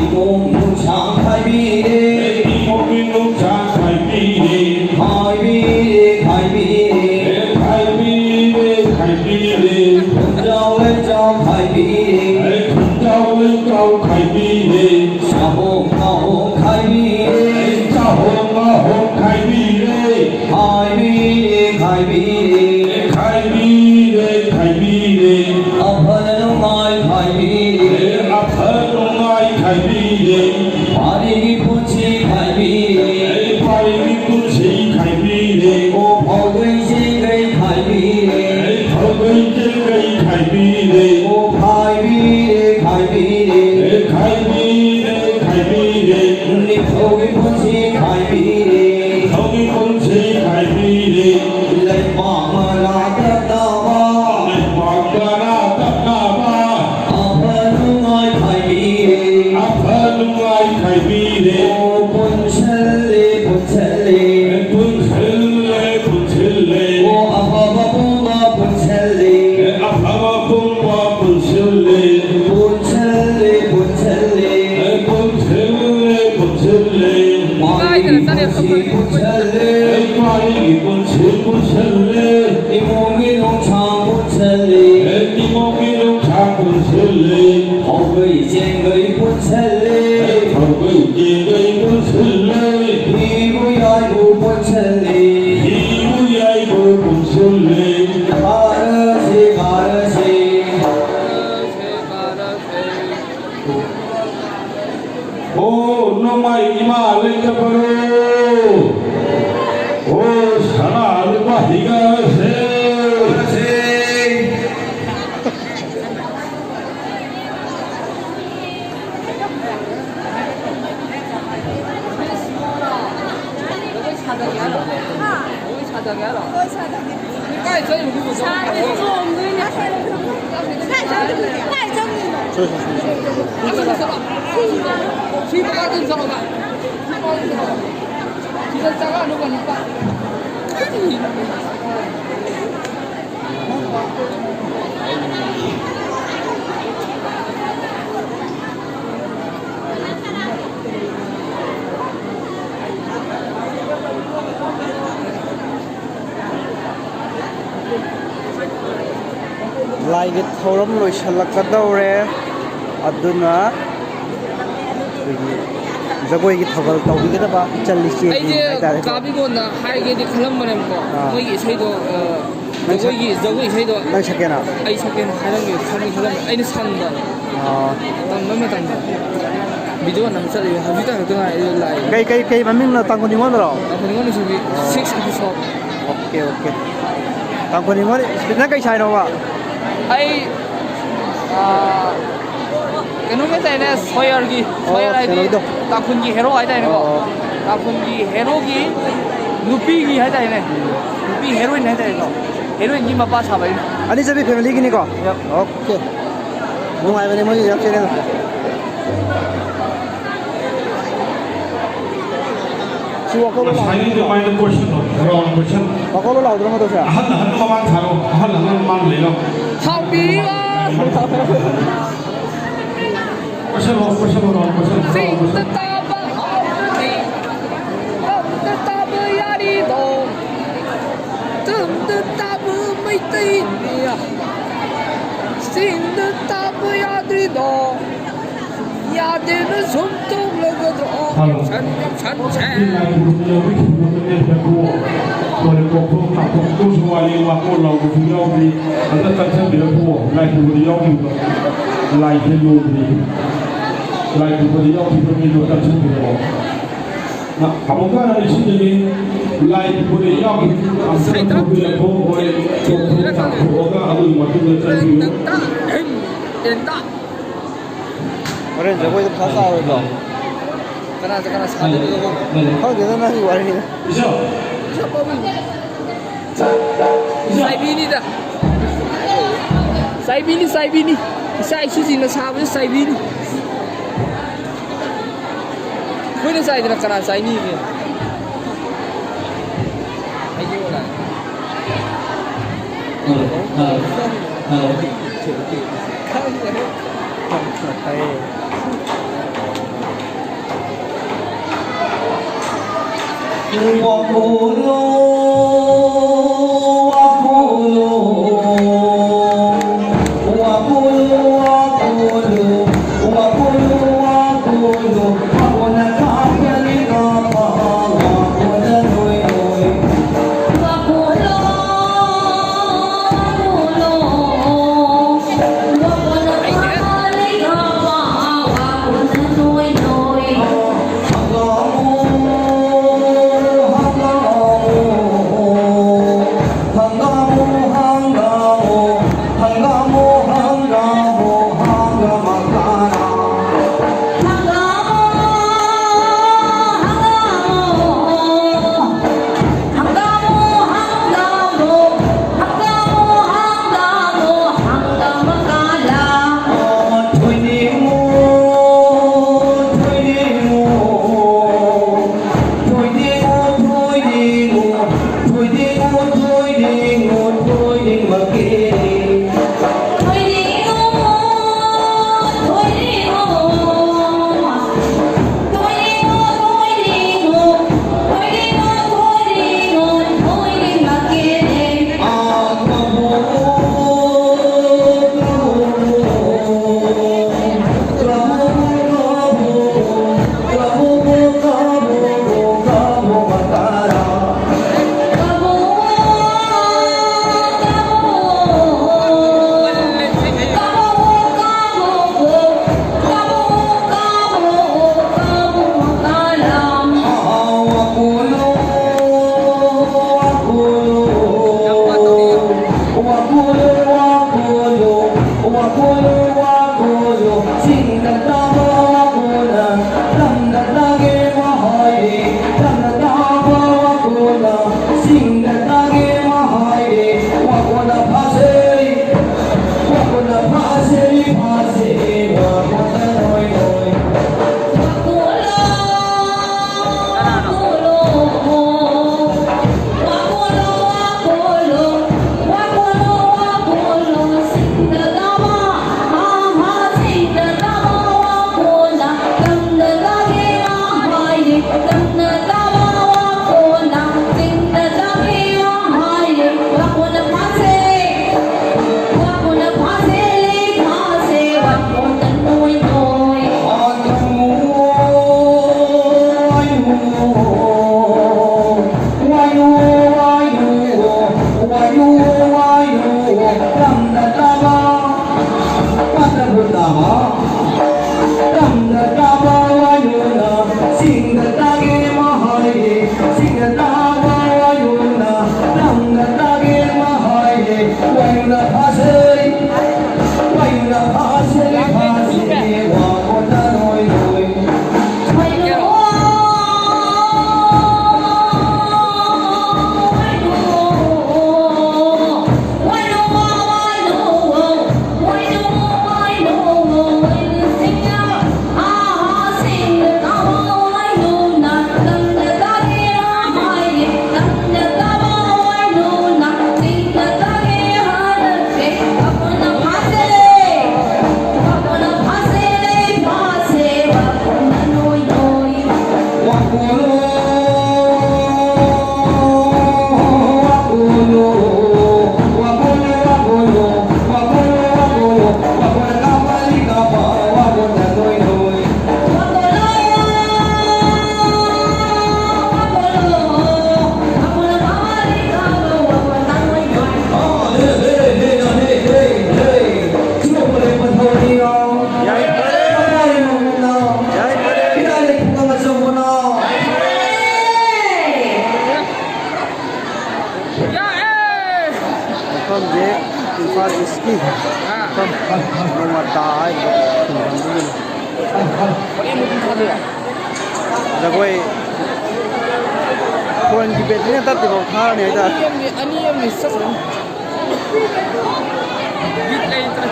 ꯏꯃꯣꯝ ꯅꯨꯡꯁꯥꯡ ꯈꯥꯏꯕꯤꯔꯦ꯫ ꯑꯦ, ꯏꯃꯣꯝꯒꯤ ꯅꯨꯡꯁꯥꯡ ꯈꯥꯏꯕꯤꯔꯦ꯫ ꯈꯥꯏꯕꯤꯔꯦ, ꯈꯥꯏꯕꯤꯔꯦ꯫ ꯑꯦ, ꯈꯥꯏꯕꯤꯔꯦ, ꯈꯥꯏꯕꯤꯔꯦ꯫ ꯈꯨꯟꯖꯥꯎ ꯂꯩꯆꯥꯎ ꯈꯥꯏꯕꯤꯔꯦ꯫ ꯑꯦ, ꯈꯨꯟꯖꯥꯎ ꯂꯩꯆꯥꯎ ꯈꯥꯏꯕꯤꯔꯦ꯫ ꯆꯥꯍꯣꯡ ꯉꯥꯍꯣꯡ ꯈꯥꯏꯕꯤꯔꯦ꯫ ꯑꯦ, ꯆꯥꯍꯣꯡ ꯉꯥꯍꯣꯡ ꯈꯥꯏꯕꯤꯔꯦ꯫ ꯈꯥꯏꯕꯤꯔꯦ, ꯈꯥꯏꯕꯤꯔꯦ꯫ ꯈꯥꯏꯕꯤꯔꯦ, ꯈꯥꯏꯕꯤꯔꯦ꯫ ꯑꯐ ꯅꯨꯡꯉꯥꯏ ꯈꯥꯏꯕꯤꯔꯦ꯫ ꯑꯦ, ꯑꯐ ꯅꯨꯡꯉꯥꯏ ꯈꯥꯏꯕꯤꯔꯦ꯫ ꯄꯥꯔꯤꯒꯤ ꯄꯨꯟꯁꯤ ꯈꯥꯏꯕꯤꯔꯦ꯫ ꯑꯦ, ꯄꯥꯔꯤꯒꯤ ꯄꯨꯟꯁꯤ ꯈꯥꯏꯕꯤꯔꯦ꯫ ꯑꯣ ꯐꯥꯎꯗ꯭ꯔꯤ ꯂꯩꯆꯤꯜ ꯀꯩ ꯈꯥꯏꯕꯤꯔꯦ꯫ ꯑꯣ, ꯈꯥꯏꯕꯤꯔꯦ, ꯈꯥꯏꯕꯤꯔꯦ꯫ ꯑꯦ, ꯈꯥꯏꯕꯤꯔꯦ, ꯈꯥꯏꯕꯤꯔꯦ꯫ ꯅꯤꯡꯊꯧꯒꯤ ꯄꯨꯟꯁꯤ ꯈꯥꯏꯕꯤꯔꯦ꯫ ꯅꯤꯡꯊꯧꯒꯤ ꯄꯨꯟꯁꯤ ꯈꯥꯏꯕꯤꯔꯦ꯫ ꯂꯩꯄꯥꯛ ꯃꯔꯥ ꯇꯞꯅꯕ꯫ ꯂꯩꯄꯥꯛ ꯃꯔꯥ ꯇꯞꯅꯕ꯫ ꯑꯐ ꯅꯨꯡꯉꯥꯏ ꯈꯥꯏꯕꯤꯔꯦ꯫ ꯑꯐ ꯅꯨꯡꯉꯥꯏ ꯈꯥꯏꯕꯤꯔꯦ꯫ ꯑꯣ, ꯄꯨꯟꯁꯤꯜꯂꯦ, ꯄꯨꯟꯁꯤꯜꯂꯦ꯫ ꯄꯨꯟꯁꯤꯜꯂꯦ, ꯄꯨꯟꯁꯤꯜꯂꯦ꯫ ꯑꯣ, ꯑꯐꯕ ꯄꯨꯝꯕ ꯄꯨꯟꯁꯤꯜꯂꯦ꯫ ꯑꯐꯕ ꯄꯨꯝꯕ ꯄꯨꯟꯁꯤꯜꯂꯦ꯫ ꯄꯨꯟꯁꯤꯜꯂꯦ, ꯄꯨꯟꯁꯤꯜꯂꯦ꯫ ꯄꯨꯟꯁꯤꯜꯂꯦ, ꯄꯨꯟꯁꯤꯜꯂꯦ꯫ ꯀꯥꯏꯗꯅ ꯆꯠꯂꯦ? ꯄꯨꯟꯁꯤꯜꯂꯦ꯫ ꯂꯩꯄꯥꯛꯀꯤ ꯄꯨꯟꯁꯤ ꯄꯨꯟꯁꯤꯜꯂꯦ꯫ ꯏꯃꯨꯡꯒꯤ ꯅꯨꯡꯁꯥꯡ ꯄꯨꯟꯁꯤꯜꯂꯦ꯫ ꯏꯃꯨꯡꯒꯤ ꯅꯨꯡꯁꯥꯡ ꯄꯨꯟꯁꯤꯜꯂꯦ꯫ ꯍꯧꯒꯩ ꯆꯦꯡꯒꯩ ꯄꯨꯟꯁꯤꯜꯂꯦ꯫ ꯍꯧꯒꯩ ꯆꯦꯡꯒꯩ ꯄꯨꯟꯁꯤꯜꯂꯦ꯫ ꯍꯤꯕꯨ ꯌꯥꯏꯕꯨ ꯄꯨꯟꯁꯤꯜꯂꯦ꯫ ꯍꯤꯕꯨ ꯌꯥꯏꯕꯨ ꯄꯨꯟꯁꯤꯜꯂꯦ꯫ ꯀꯥꯔꯁꯦ, ꯀꯥꯔꯁꯦ꯫ ꯑꯣ, ꯅꯣꯡꯃꯥꯏ ꯏꯃꯥ ꯂꯩꯇꯕꯔꯣ? ꯑꯣ, ꯁꯅꯥ ꯂꯨꯄꯥ ꯍꯤꯒꯥꯁꯦ꯫ ꯂꯥꯏꯒꯤ ꯊꯧꯔꯝ ꯂꯣꯏꯁꯤꯜꯂꯛꯀꯗꯧꯔꯦ, ꯑꯗꯨꯅ ꯑꯩꯈꯣꯏꯒꯤ ꯖꯒꯣꯏꯒꯤ ꯊꯧꯒꯜ ꯇꯧꯕꯤꯒꯗꯕ ꯏꯆꯜ ꯏꯆꯦꯁꯤꯡ ꯑꯩꯁꯦ ꯍꯥꯏꯇꯥꯔꯦꯀꯣ꯫ ꯀꯥꯕꯤꯒꯣꯟꯗ ꯍꯥꯏꯒꯦꯗꯤ ꯈꯜꯂꯝꯕꯅꯦꯕꯀꯣ, ꯑꯥ꯫ ꯃꯣꯏꯒꯤ ꯏꯁꯩꯗꯣ, ꯑ, ꯅꯪ ꯁꯛ-, ꯖꯒꯣꯏꯒꯤ, ꯖꯒꯣꯏ ꯏꯁꯩꯗꯣ ꯅꯪ ꯁꯛꯀꯦꯅ? ꯑꯩ ꯁꯛꯀꯦꯅ ꯍꯥꯏꯔꯝꯒꯦ ꯈꯟꯗꯤ ꯈꯜꯂꯝꯃꯦ꯫ ꯑꯩꯅ ꯁꯪꯕ, ꯑꯥ꯫ ꯇꯝꯕ ꯃꯇꯝꯗ ꯚꯤꯗꯤꯑꯣ ꯅꯝ ꯆꯠꯂꯤꯕ ꯍꯧꯖꯤꯛꯇ ꯈꯛꯇ ꯉꯥꯏꯔꯤ ꯂꯥꯛꯏ꯫ ꯀꯩ, ꯀꯩ, ꯀꯩ ꯃꯃꯤꯡꯅꯣ? ꯇꯥꯡꯈꯨꯜ ꯅꯤꯉꯣꯜꯗꯔꯣ? ꯇꯥꯡꯈꯨꯜ ꯅꯤꯉꯣꯜ ꯅꯨꯡꯁꯤꯕꯤ ꯑꯥ꯫ Six episode꯫ Okay, okay. Tangkhul ꯅꯤꯉꯣꯜ ꯏꯁꯄꯤꯠꯅ ꯀꯩ ꯁꯥꯏꯅꯣꯕ? ꯑꯩ, ꯑꯥ, ꯀꯩꯅꯣꯝ ꯍꯥꯏꯇꯥꯔꯦꯅꯦ, ꯁꯣꯌꯔꯒꯤ, ꯑꯣ, ꯁꯣꯌꯔ ꯍꯥꯏꯗꯤ ꯀꯩꯅꯣꯒꯤꯗꯣ꯫ ꯇꯥꯡꯈꯨꯜꯒꯤ ꯍꯦꯔꯣ ꯍꯥꯏꯇꯥꯔꯦꯅꯦꯀꯣ꯫ ꯑꯣ꯫ ꯇꯥꯡꯈꯨꯜꯒꯤ ꯍꯦꯔꯣꯒꯤ ꯅꯨꯄꯤꯒꯤ ꯍꯥꯏꯇꯥꯔꯦꯅꯦ, ꯅꯨꯄꯤ ꯍꯦꯔꯣꯏꯟ ꯍꯥꯏꯇꯥꯔꯦꯀꯣ, ꯍꯦꯔꯣꯏꯟꯒꯤ ꯃꯄꯥ ꯁꯥꯕ ꯑꯩꯅ꯫ ꯑꯅꯤꯆꯠꯄꯤ ꯐꯦꯃꯤꯂꯤꯒꯤꯅꯤꯀꯣ? Yep. ꯑꯣꯀꯦ꯫ ꯅꯨꯡꯉꯥꯏꯕꯅꯦ ꯃꯣꯏꯒꯤ ꯌꯥꯝ ꯆꯦꯅꯦꯜ꯫ ꯁꯤ ꯋꯥꯈꯜ ꯂꯥꯎ-, ꯉꯁꯥꯏꯒꯤ ꯑꯗꯨꯃꯥꯏꯅ ꯀꯣꯏꯁꯟꯗꯣ, ꯔꯥꯎꯟ ꯀꯣꯏꯁꯟ꯫ ꯋꯥꯈꯜ ꯂꯥꯎꯗ꯭ꯔꯣ ꯃꯗꯨꯁꯦ? ꯑꯍꯜ ꯑꯍꯜ ꯃꯃꯥꯡ ꯊꯥꯔꯣ, ꯑꯍꯜ ꯑꯍꯜ ꯃꯃꯥꯡ ꯂꯩꯔꯣ꯫ ꯍꯥꯎꯕꯤꯕ꯫ ꯀꯣꯏꯁꯟ ꯍꯣ, ꯀꯣꯏꯁꯟ ꯍꯣ, ꯔꯥꯎꯟ ꯀꯣꯏꯁꯟ, ꯔꯥꯎꯟ ꯆꯤꯡꯗ ꯀꯣꯏꯁꯟ꯫ ꯇꯥꯕ ꯍꯥꯎꯕꯅꯤ, ꯇꯝꯗ ꯇꯥꯕ ꯌꯥꯔꯤꯗꯣ, ꯇꯝꯗ ꯇꯥꯕ ꯃꯩꯇꯩꯅꯤ, ꯆꯤꯡꯗ ꯇꯥꯕ ꯌꯥꯗ꯭ꯔꯤꯗꯣ꯫ ꯌꯥꯗꯦꯅ ꯁꯨꯝ ꯇꯣꯛꯂꯒꯗ꯭ꯔꯣ? ꯍꯜꯂꯣ꯫ ꯌꯥꯝꯁꯟ, ꯌꯥꯝꯁꯟꯁꯦ꯫ ꯁꯤ ꯂꯥꯏ ꯈꯨꯔꯨꯝꯕ ꯌꯥꯎꯕꯤꯈꯤꯕꯗꯨꯅꯦ ꯍꯦꯛꯄꯨ꯫ ꯂꯣꯏꯔꯦ, ꯀꯣꯛꯊꯣꯛ ꯇꯥꯊꯣꯛ ꯇꯣꯛꯁꯨ ꯋꯥꯠꯂꯤ, ꯋꯥꯀꯣꯛ ꯂꯥꯎꯕꯁꯨ ꯌꯥꯎꯗ꯭ꯔꯤ꯫ ꯑꯝꯇ ꯆꯪꯁꯟꯕꯤꯔꯛꯈꯨꯑꯣ꯫ ꯂꯥꯏ ꯈꯨꯔꯨꯝꯕꯗꯤ ꯌꯥꯎꯈꯤꯕꯗꯣ꯫ ꯂꯥꯏꯁꯦ ꯂꯣꯏꯗ꯭ꯔꯤ꯫ ꯂꯥꯏ ꯈꯨꯔꯨꯝꯕꯗꯤ ꯌꯥꯎꯈꯤꯕ ꯃꯤꯗꯣ ꯆꯪꯁꯟꯕꯤꯔꯛꯑꯣ꯫ ꯅ-, ꯑꯃꯨꯛꯀ ꯍꯟꯅ ꯅꯤꯡꯁꯤꯡꯖꯒꯦ꯫ ꯂꯥꯏ ꯈꯨꯔꯨꯝꯕꯗꯤ ꯌꯥꯎꯈꯤꯕꯗꯣ ꯑꯝꯇ ꯆꯪꯁꯟꯕꯤꯔꯛꯈꯨꯑꯣ꯫ ꯂꯣꯏꯔꯦ, ꯀꯣꯛꯊꯣꯛ ꯇꯥꯊꯣꯛꯑꯒ ꯑꯗꯨꯒꯤ ꯃꯇꯨꯡꯗ ꯆꯪꯕꯤꯌꯨ꯫ ꯍꯣꯔꯦꯟ ꯖꯒꯣꯏꯗꯣ ꯄꯩꯁꯥ ꯆꯥꯔꯣꯏꯗ꯭ꯔꯣ? ꯀꯅꯥꯗ ꯀꯅꯥ ꯁꯥꯗꯣꯏꯅꯣ? ꯈꯪꯗꯦꯗ, ꯅꯪꯒꯤ ꯋꯥꯔꯤꯅꯤ꯫ ꯆꯥꯏꯕꯤꯅꯤꯗ꯫ ꯆꯥꯏꯕꯤꯅꯤ, ꯆꯥꯏꯕꯤꯅꯤ꯫ ꯏꯆꯥ ꯏꯁꯨꯁꯤꯡꯅ ꯁꯥꯕꯁꯦ ꯆꯥꯏꯕꯤꯅꯤ꯫ ꯑꯩꯈꯣꯏꯅ ꯆꯥꯏꯗꯅ ꯀꯅꯥ ꯆꯥꯏꯅꯤꯒꯦ? Hello, hello, hello. ꯃꯐꯝꯁꯦ ꯏꯝꯐꯥꯜ ꯏꯁꯀꯤ ꯃꯐꯝ ꯅꯣꯡꯃꯇꯥ ꯍꯥꯏꯔꯤꯕ ꯈꯨꯡꯒꯪꯗꯒꯤꯅꯤ꯫ ꯖꯒꯣꯏ ꯐꯣꯟꯒꯤ ꯕꯦꯇ꯭ꯔꯤꯅ ꯇꯠꯇ꯭ꯔꯤꯐꯥꯎ ꯊꯥꯔꯅꯤ ꯍꯥꯏꯇꯥꯔꯦ꯫ ꯑꯅꯤ ꯑꯃꯅꯤ, ꯑꯅꯤ ꯑꯃꯅꯤ ꯆꯠꯈ꯭ꯔꯅꯤ꯫ ꯕꯤꯠ ꯂꯩꯇ꯭ꯔꯦ꯫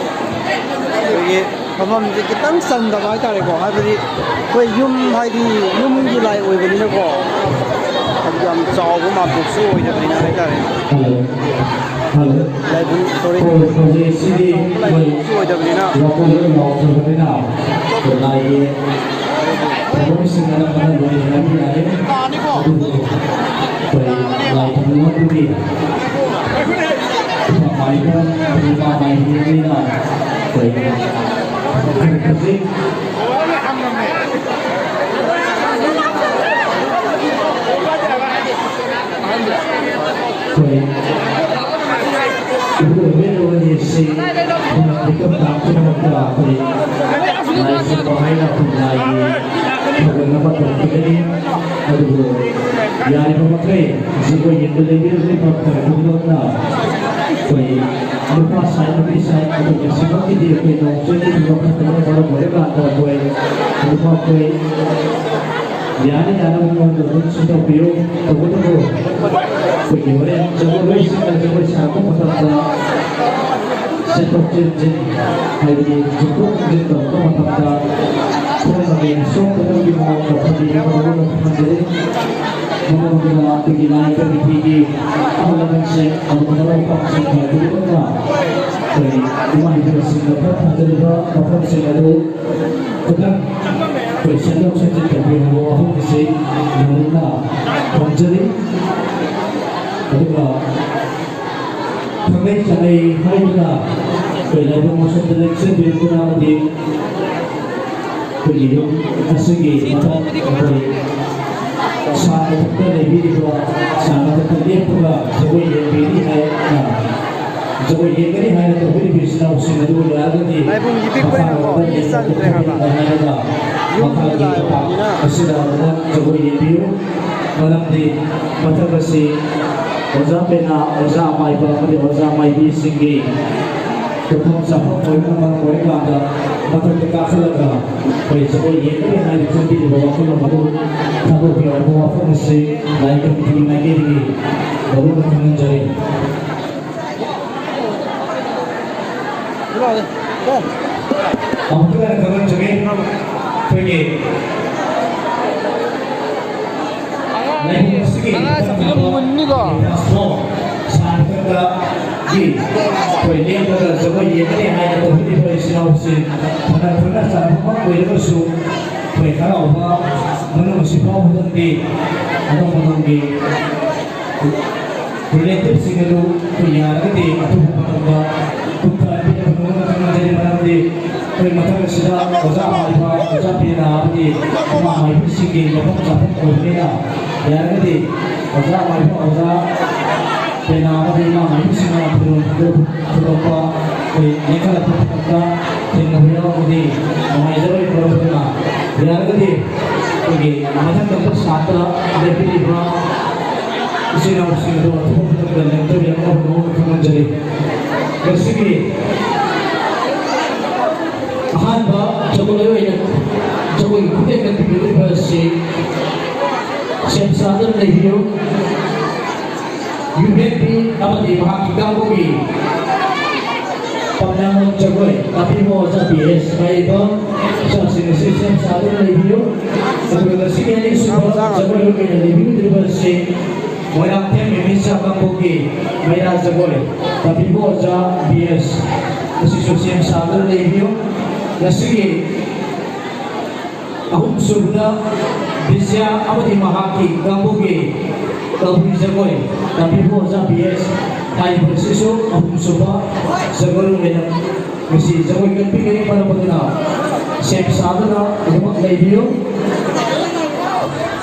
ꯑꯩꯈꯣꯏꯒꯤ ꯐꯝꯐꯝꯁꯦ ꯈꯤꯇꯪ ꯆꯟꯗꯕ ꯍꯥꯏꯇꯥꯔꯦꯀꯣ, ꯍꯥꯏꯕꯗꯤ ꯑꯩꯈꯣꯏ ꯌꯨꯝ, ꯍꯥꯏꯗꯤ ꯌꯨꯝꯒꯤ ꯂꯥꯏ ꯑꯣꯏꯕꯅꯤꯅꯀꯣ, ꯍꯥꯏꯗꯤ ꯌꯥꯝ ꯆꯥꯎꯕ ꯃꯥꯄꯣꯛꯁꯨ ꯑꯣꯏꯗꯕꯅꯤꯅ ꯍꯥꯏꯇꯥꯔꯦ꯫ ꯍꯜꯂꯣ꯫ ꯍꯜꯂꯣ꯫ ꯂꯥꯏꯕꯨꯡ ꯁꯣꯔꯤ ꯍꯧꯖꯤꯛꯁꯤꯗꯤ ꯑꯩꯈꯣꯏ ꯂꯥꯏꯕꯨꯡꯁꯨ ꯑꯣꯏꯗꯕꯅꯤꯅ ꯋꯥꯈꯜ ꯂꯣꯏ ꯂꯥꯎꯊꯣꯛꯄꯅꯤꯅ ꯑꯩꯈꯣꯏ ꯂꯥꯏꯒꯤ ꯊꯧꯔꯝꯁꯤꯡ ꯑꯅꯝꯕꯅ ꯂꯣꯏꯅꯔꯝꯕ ꯌꯥꯔꯦ꯫ ꯑꯗꯨꯕꯨ ꯑꯩꯈꯣꯏ ꯂꯥꯏ ꯊꯧꯔꯝ ꯑꯗꯨꯒꯤ ꯃꯥꯏꯕ ꯄꯨꯔꯅꯤꯃꯥ ꯃꯥꯏꯕꯤꯅꯤꯅ ꯑꯩꯈꯣꯏ ꯍꯧꯖꯤꯛ ꯑꯩꯈꯣꯏ ꯏꯄꯨꯔꯣꯏꯕ ꯂꯣꯟ ꯑꯁꯤ ꯃꯤꯀꯞ ꯇꯥꯛꯄꯒꯤꯗꯃꯛꯇ ꯑꯩꯈꯣꯏ ꯂꯥꯏ ꯈꯨꯔꯨꯝꯕ ꯍꯥꯏꯅ ꯑꯩꯈꯣꯏ ꯂꯥꯏꯒꯤ ꯊꯧꯒꯜ ꯑꯃ ꯇꯧꯈꯤꯒꯅꯤ꯫ ꯑꯗꯨꯕꯨ ꯌꯥꯔꯤꯕ ꯃꯈꯩ ꯖꯒꯣꯏ ꯌꯦꯡꯕ ꯂꯩꯕꯤꯔꯛꯂꯤꯕ ꯈꯔ ꯈꯨꯗꯤꯡꯃꯛꯅ ꯑꯩꯈꯣꯏ ꯅꯨꯄꯥ ꯁꯥꯏ ꯅꯨꯄꯤ ꯁꯥꯏ ꯑꯗꯨꯒ ꯁꯤꯃꯛꯀꯤꯗꯤ ꯑꯩꯈꯣꯏ ꯅꯣꯡ ꯆꯨꯕꯒꯤ ꯐꯤꯕꯝ ꯐꯠꯇꯕꯅ ꯃꯔꯝ ꯑꯣꯏꯔꯀꯥꯟꯗ ꯑꯩꯈꯣꯏ ꯅꯨꯄꯥ ꯑꯩꯈꯣꯏ ꯌꯥꯅ ꯌꯥꯅꯕ ꯃꯑꯣꯡꯗ ꯑꯗꯨꯝ ꯁꯤꯟꯗꯣꯛꯄꯤꯌꯨ꯫ ꯇꯧꯕꯇꯕꯨ ꯑꯩꯈꯣꯏꯒꯤ ꯍꯣꯔꯦꯟ ꯖꯒꯣꯏꯁꯤꯡꯅ ꯖꯒꯣꯏ ꯁꯥꯔꯛꯄ ꯃꯇꯝꯗ ꯆꯦꯟꯊꯣꯛ ꯆꯦꯟꯁꯤꯟ ꯍꯥꯏꯕꯗꯤ ꯆꯦꯟꯊꯣꯛ ꯆꯦꯟꯁꯤꯟ ꯇꯧꯔꯛꯄ ꯃꯇꯝꯗ ꯈꯣꯡꯅ ꯁꯣꯛꯇꯅꯕꯒꯤ ꯃꯑꯣꯡꯗ ꯐꯝꯕꯤꯅꯕ ꯊꯝꯖꯔꯤ꯫ ꯃꯔꯝ ꯑꯗꯨꯅ ꯑꯩꯈꯣꯏꯒꯤ ꯂꯥꯏ ꯀꯃꯤꯇꯤꯒꯤ ꯑꯍꯜ ꯂꯃꯟꯁꯤꯡ ꯑꯃꯗꯤ ꯃꯔꯨꯞ ꯃꯄꯥꯡꯁꯤꯡ ꯈꯨꯗꯤꯡꯃꯛꯅ ꯑꯩꯈꯣꯏꯒꯤ ꯏꯃꯥ ꯏꯕꯦꯜꯁꯤꯡꯅ ꯈꯔ ꯊꯥꯖꯔꯤꯕ ꯃꯐꯝꯁꯤꯡ ꯑꯗꯨ ꯈꯤꯇꯪ ꯑꯩꯈꯣꯏ ꯁꯦꯝꯗꯣꯛ ꯁꯦꯝꯖꯤꯟ ꯇꯧꯕꯤꯌꯨ ꯍꯥꯏꯕ ꯋꯥꯐꯝ ꯑꯁꯤ ꯅꯧꯅ ꯊꯝꯖꯔꯤ꯫ ꯑꯗꯨꯒ ꯈꯪꯅꯩ ꯆꯥꯟꯅꯩ ꯍꯥꯏꯗꯨꯅ ꯑꯩꯈꯣꯏ ꯂꯥꯏꯕꯨꯡ ꯑꯁꯣꯝꯗ ꯂꯦꯡꯁꯤꯟꯕꯤꯔꯛꯇꯨꯅ ꯑꯃꯗꯤ ꯑꯩꯈꯣꯏꯒꯤ ꯌꯨꯝ ꯑꯁꯤꯒꯤ ꯃꯊꯛ ꯑꯩꯈꯣꯏ ꯁꯥ ꯃꯊꯛꯇ ꯂꯩꯕꯤꯔꯤꯕ ꯁꯥ ꯃꯊꯛꯇ ꯂꯦꯞꯄꯒ ꯖꯒꯣꯏ ꯌꯦꯡꯕꯤꯔꯤ ꯍꯥꯏꯅ ꯖꯒꯣꯏ ꯌꯦꯡꯒꯅꯤ ꯍꯥꯏꯅ ꯇꯧꯕꯤꯔꯤꯕ ꯏꯆꯤꯟ ꯏꯅꯥꯎꯁꯤꯡ ꯑꯗꯨ ꯌꯥꯔꯒꯗꯤ ꯂꯥꯏꯕꯨꯡꯁꯤ ꯃꯈꯥ ꯄꯤꯛꯄꯅꯤꯅꯀꯣ ꯔꯣꯝꯗ ꯃꯤ ꯌꯦꯡꯕ ꯆꯪꯗ꯭ꯔꯦ ꯍꯥꯏꯕ꯫ ꯈꯣꯠꯄ ꯍꯥꯏꯔꯒ ꯌꯨꯝꯗꯨꯗ ꯃꯈꯥꯒꯤ ꯂꯩꯕ ꯂꯥꯛꯄꯅꯤꯅ ꯑꯁꯤꯗ ꯑꯃꯨꯛ ꯖꯒꯣꯏ ꯌꯦꯡꯕꯤꯌꯨ꯫ ꯃꯔꯝꯗꯤ ꯃꯊꯛ ꯑꯁꯤ ꯑꯣꯖꯥ ꯄꯦꯅꯥ, ꯑꯣꯖꯥ ꯑꯃꯥꯏꯕ ꯑꯃꯗꯤ ꯑꯣꯖꯥ ꯃꯥꯏꯕꯤꯁꯤꯡꯒꯤ ꯇꯨꯝꯐꯝ ꯆꯥꯐꯝ ꯑꯣꯏꯕꯅ ꯃꯔꯝ ꯑꯣꯏꯔꯀꯥꯟꯗ ꯃꯊꯛꯇ ꯀꯥꯈꯠꯂꯒ ꯑꯩꯈꯣꯏ ꯖꯒꯣꯏ ꯌꯦꯡꯒꯅꯤ ꯍꯥꯏꯅ ꯈꯟꯕꯤꯔꯤꯕ ꯋꯥꯈꯜꯂꯣꯟ ꯑꯗꯨ ꯊꯥꯗꯣꯛꯄꯤꯌꯨ ꯍꯥꯏꯕ ꯋꯥꯐꯝ ꯑꯁꯤ ꯂꯥꯏ ꯀꯃꯤꯇꯤꯒꯤ ꯃꯥꯏꯀꯩꯗꯒꯤ ꯃꯔꯨꯞꯅ ꯈꯪꯍꯟꯖꯔꯤ꯫ ꯑꯃꯨꯛꯀ ꯍꯟꯅ ꯈꯪꯍꯟꯖꯒꯦ꯫ ꯑꯩꯈꯣꯏꯒꯤ ꯂꯥꯏꯕꯨꯡ ꯑꯁꯤ ꯃꯉꯥ ꯆꯪꯁꯤꯜꯂ ꯃꯨꯟꯅꯤꯀꯣ꯫ ꯁꯥꯟꯅꯕꯒꯤ ꯑꯩꯈꯣꯏ ꯂꯦꯞꯂꯒ ꯖꯒꯣꯏ ꯌꯦꯡꯒꯅꯤ ꯍꯥꯏꯅ ꯇꯧꯕꯤꯔꯤꯕ ꯏꯆꯤꯟ ꯏꯅꯥꯎꯁꯤꯡ ꯐꯅ ꯐꯅ ꯁꯥꯟꯅꯐꯝ ꯑꯣꯏꯔꯒꯁꯨ ꯑꯩꯈꯣꯏ ꯍꯔꯥꯎꯕ ꯃꯅꯨꯡ ꯑꯁꯤ ꯐꯥꯎꯕꯗꯪꯗꯤ ꯑꯗꯣꯝ ꯑꯗꯣꯝꯒꯤ ꯔꯤꯂꯦꯇꯤꯚꯁꯤꯡ ꯑꯗꯨ ꯑꯩꯈꯣꯏ ꯌꯥꯔꯒꯗꯤ ꯑꯊꯨꯕ ꯃꯇꯝꯗ ꯈꯨꯠꯇ ꯄꯤꯔꯛꯅꯕ ꯈꯪꯍꯟꯖꯔꯤ꯫ ꯃꯔꯝꯗꯤ ꯑꯩꯈꯣꯏ ꯃꯊꯪ ꯑꯁꯤꯗ ꯑꯣꯖꯥ ꯃꯥꯏꯕ, ꯑꯣꯖꯥ ꯄꯦꯅꯥ ꯑꯃꯗꯤ ꯏꯃꯥ ꯃꯥꯏꯕꯤꯁꯤꯡꯒꯤ ꯃꯐꯝ ꯆꯥꯐꯝ ꯑꯣꯏꯕꯅꯤꯅ, ꯌꯥꯔꯒꯗꯤ ꯑꯣꯖꯥ ꯃꯥꯏꯕ, ꯑꯣꯖꯥ ꯄꯦꯅꯥ ꯑꯃꯗꯤ ꯏꯃꯥ ꯃꯥꯏꯕꯤꯁꯤꯡꯅ ꯐꯤꯔꯣꯜ ꯐꯤꯔꯣꯜ ꯊꯣꯏꯗꯣꯛꯄ ꯑꯩꯈꯣꯏ ꯂꯦꯡꯈꯠꯂꯛꯄ ꯃꯇꯝꯗ ꯊꯦꯡꯅꯕ ꯌꯥꯎꯔꯒꯗꯤ ꯅꯨꯡꯉꯥꯏꯖꯔꯣꯏ꯫ ꯃꯔꯝ ꯑꯗꯨꯅ ꯌꯥꯔꯒꯗꯤ ꯑꯩꯈꯣꯏꯒꯤ ꯃꯊꯪ ꯃꯊꯪ ꯁꯥꯠꯇ ꯂꯦꯞꯄꯤꯔꯤꯕ ꯏꯆꯤꯟ ꯏꯅꯥꯎꯁꯤꯡ ꯑꯗꯨ ꯑꯊꯨꯕ ꯃꯇꯝꯗ ꯂꯦꯞꯇꯕ ꯌꯥꯅꯕ ꯈꯪꯍꯟꯖꯔꯤ꯫ ꯉꯁꯤꯒꯤ ꯑꯍꯥꯟꯕ ꯖꯒꯣꯏ ꯑꯣꯏꯅ ꯖꯒꯣꯏꯒꯤ ꯈꯨꯠꯊꯦꯛ ꯀꯠꯄꯤꯒꯗꯧꯔꯤꯕ ꯑꯁꯤ ꯁꯦꯝ ꯁꯥꯗꯨꯅ ꯂꯩꯕꯤꯌꯨ꯫ ꯌꯨꯝꯍꯦꯟꯕꯤ ꯑꯃꯗꯤ ꯃꯍꯥꯛꯀꯤ ꯀꯥꯡꯕꯨꯒꯤ ꯄꯥꯝꯅꯕ ꯖꯒꯣꯏ ꯇꯥꯛꯄꯤꯕ ꯑꯣꯖꯥ ꯕꯤ ꯑꯦꯁ ꯍꯥꯏꯔꯤꯕ ꯏꯆꯥꯁꯤꯡ ꯑꯁꯤ ꯁꯦꯝ ꯁꯥꯗꯨꯅ ꯂꯩꯕꯤꯌꯨ꯫ ꯑꯗꯨꯒ ꯉꯁꯤꯒꯤ ꯑꯅꯤꯁꯨꯕ ꯖꯒꯣꯏ ꯑꯣꯏꯅ ꯂꯩꯕꯤꯒꯗꯧꯔꯤꯕ ꯑꯁꯤ ꯃꯣꯏꯔꯥꯡꯊꯦꯝ ꯃꯤꯃꯤꯆꯥ ꯀꯥꯡꯕꯨꯒꯤ ꯃꯩꯔꯥ ꯖꯒꯣꯏ ꯇꯝꯕꯤꯕ ꯑꯣꯖꯥ ꯕꯤ ꯑꯦꯁ꯫ ꯃꯁꯤꯁꯨ ꯁꯦꯝ ꯁꯥꯗꯨꯅ ꯂꯩꯕꯤꯌꯨ꯫ ꯉꯁꯤꯒꯤ ꯑꯍꯨꯝꯁꯨꯕꯗ ꯕꯤꯖ꯭ꯌꯥ ꯑꯃꯗꯤ ꯃꯍꯥꯛꯀꯤ ꯀꯥꯡꯕꯨꯒꯤ ꯀꯕꯨꯏ ꯖꯒꯣꯏ ꯇꯝꯕꯤꯕ ꯑꯣꯖꯥ ꯕꯤ ꯑꯦꯁ꯫ ꯍꯥꯏꯔꯤꯕ ꯑꯁꯤꯁꯨ ꯑꯍꯨꯝꯁꯨꯕ ꯖꯒꯣꯏ ꯑꯣꯏꯅ ꯉꯁꯤ ꯖꯒꯣꯏ ꯀꯠꯄꯤꯒꯅꯤ꯫ ꯃꯔꯝ ꯑꯗꯨꯅ ꯁꯦꯝ ꯁꯥꯗꯨꯅ ꯑꯗꯨꯃꯛ ꯂꯩꯕꯤꯌꯨ꯫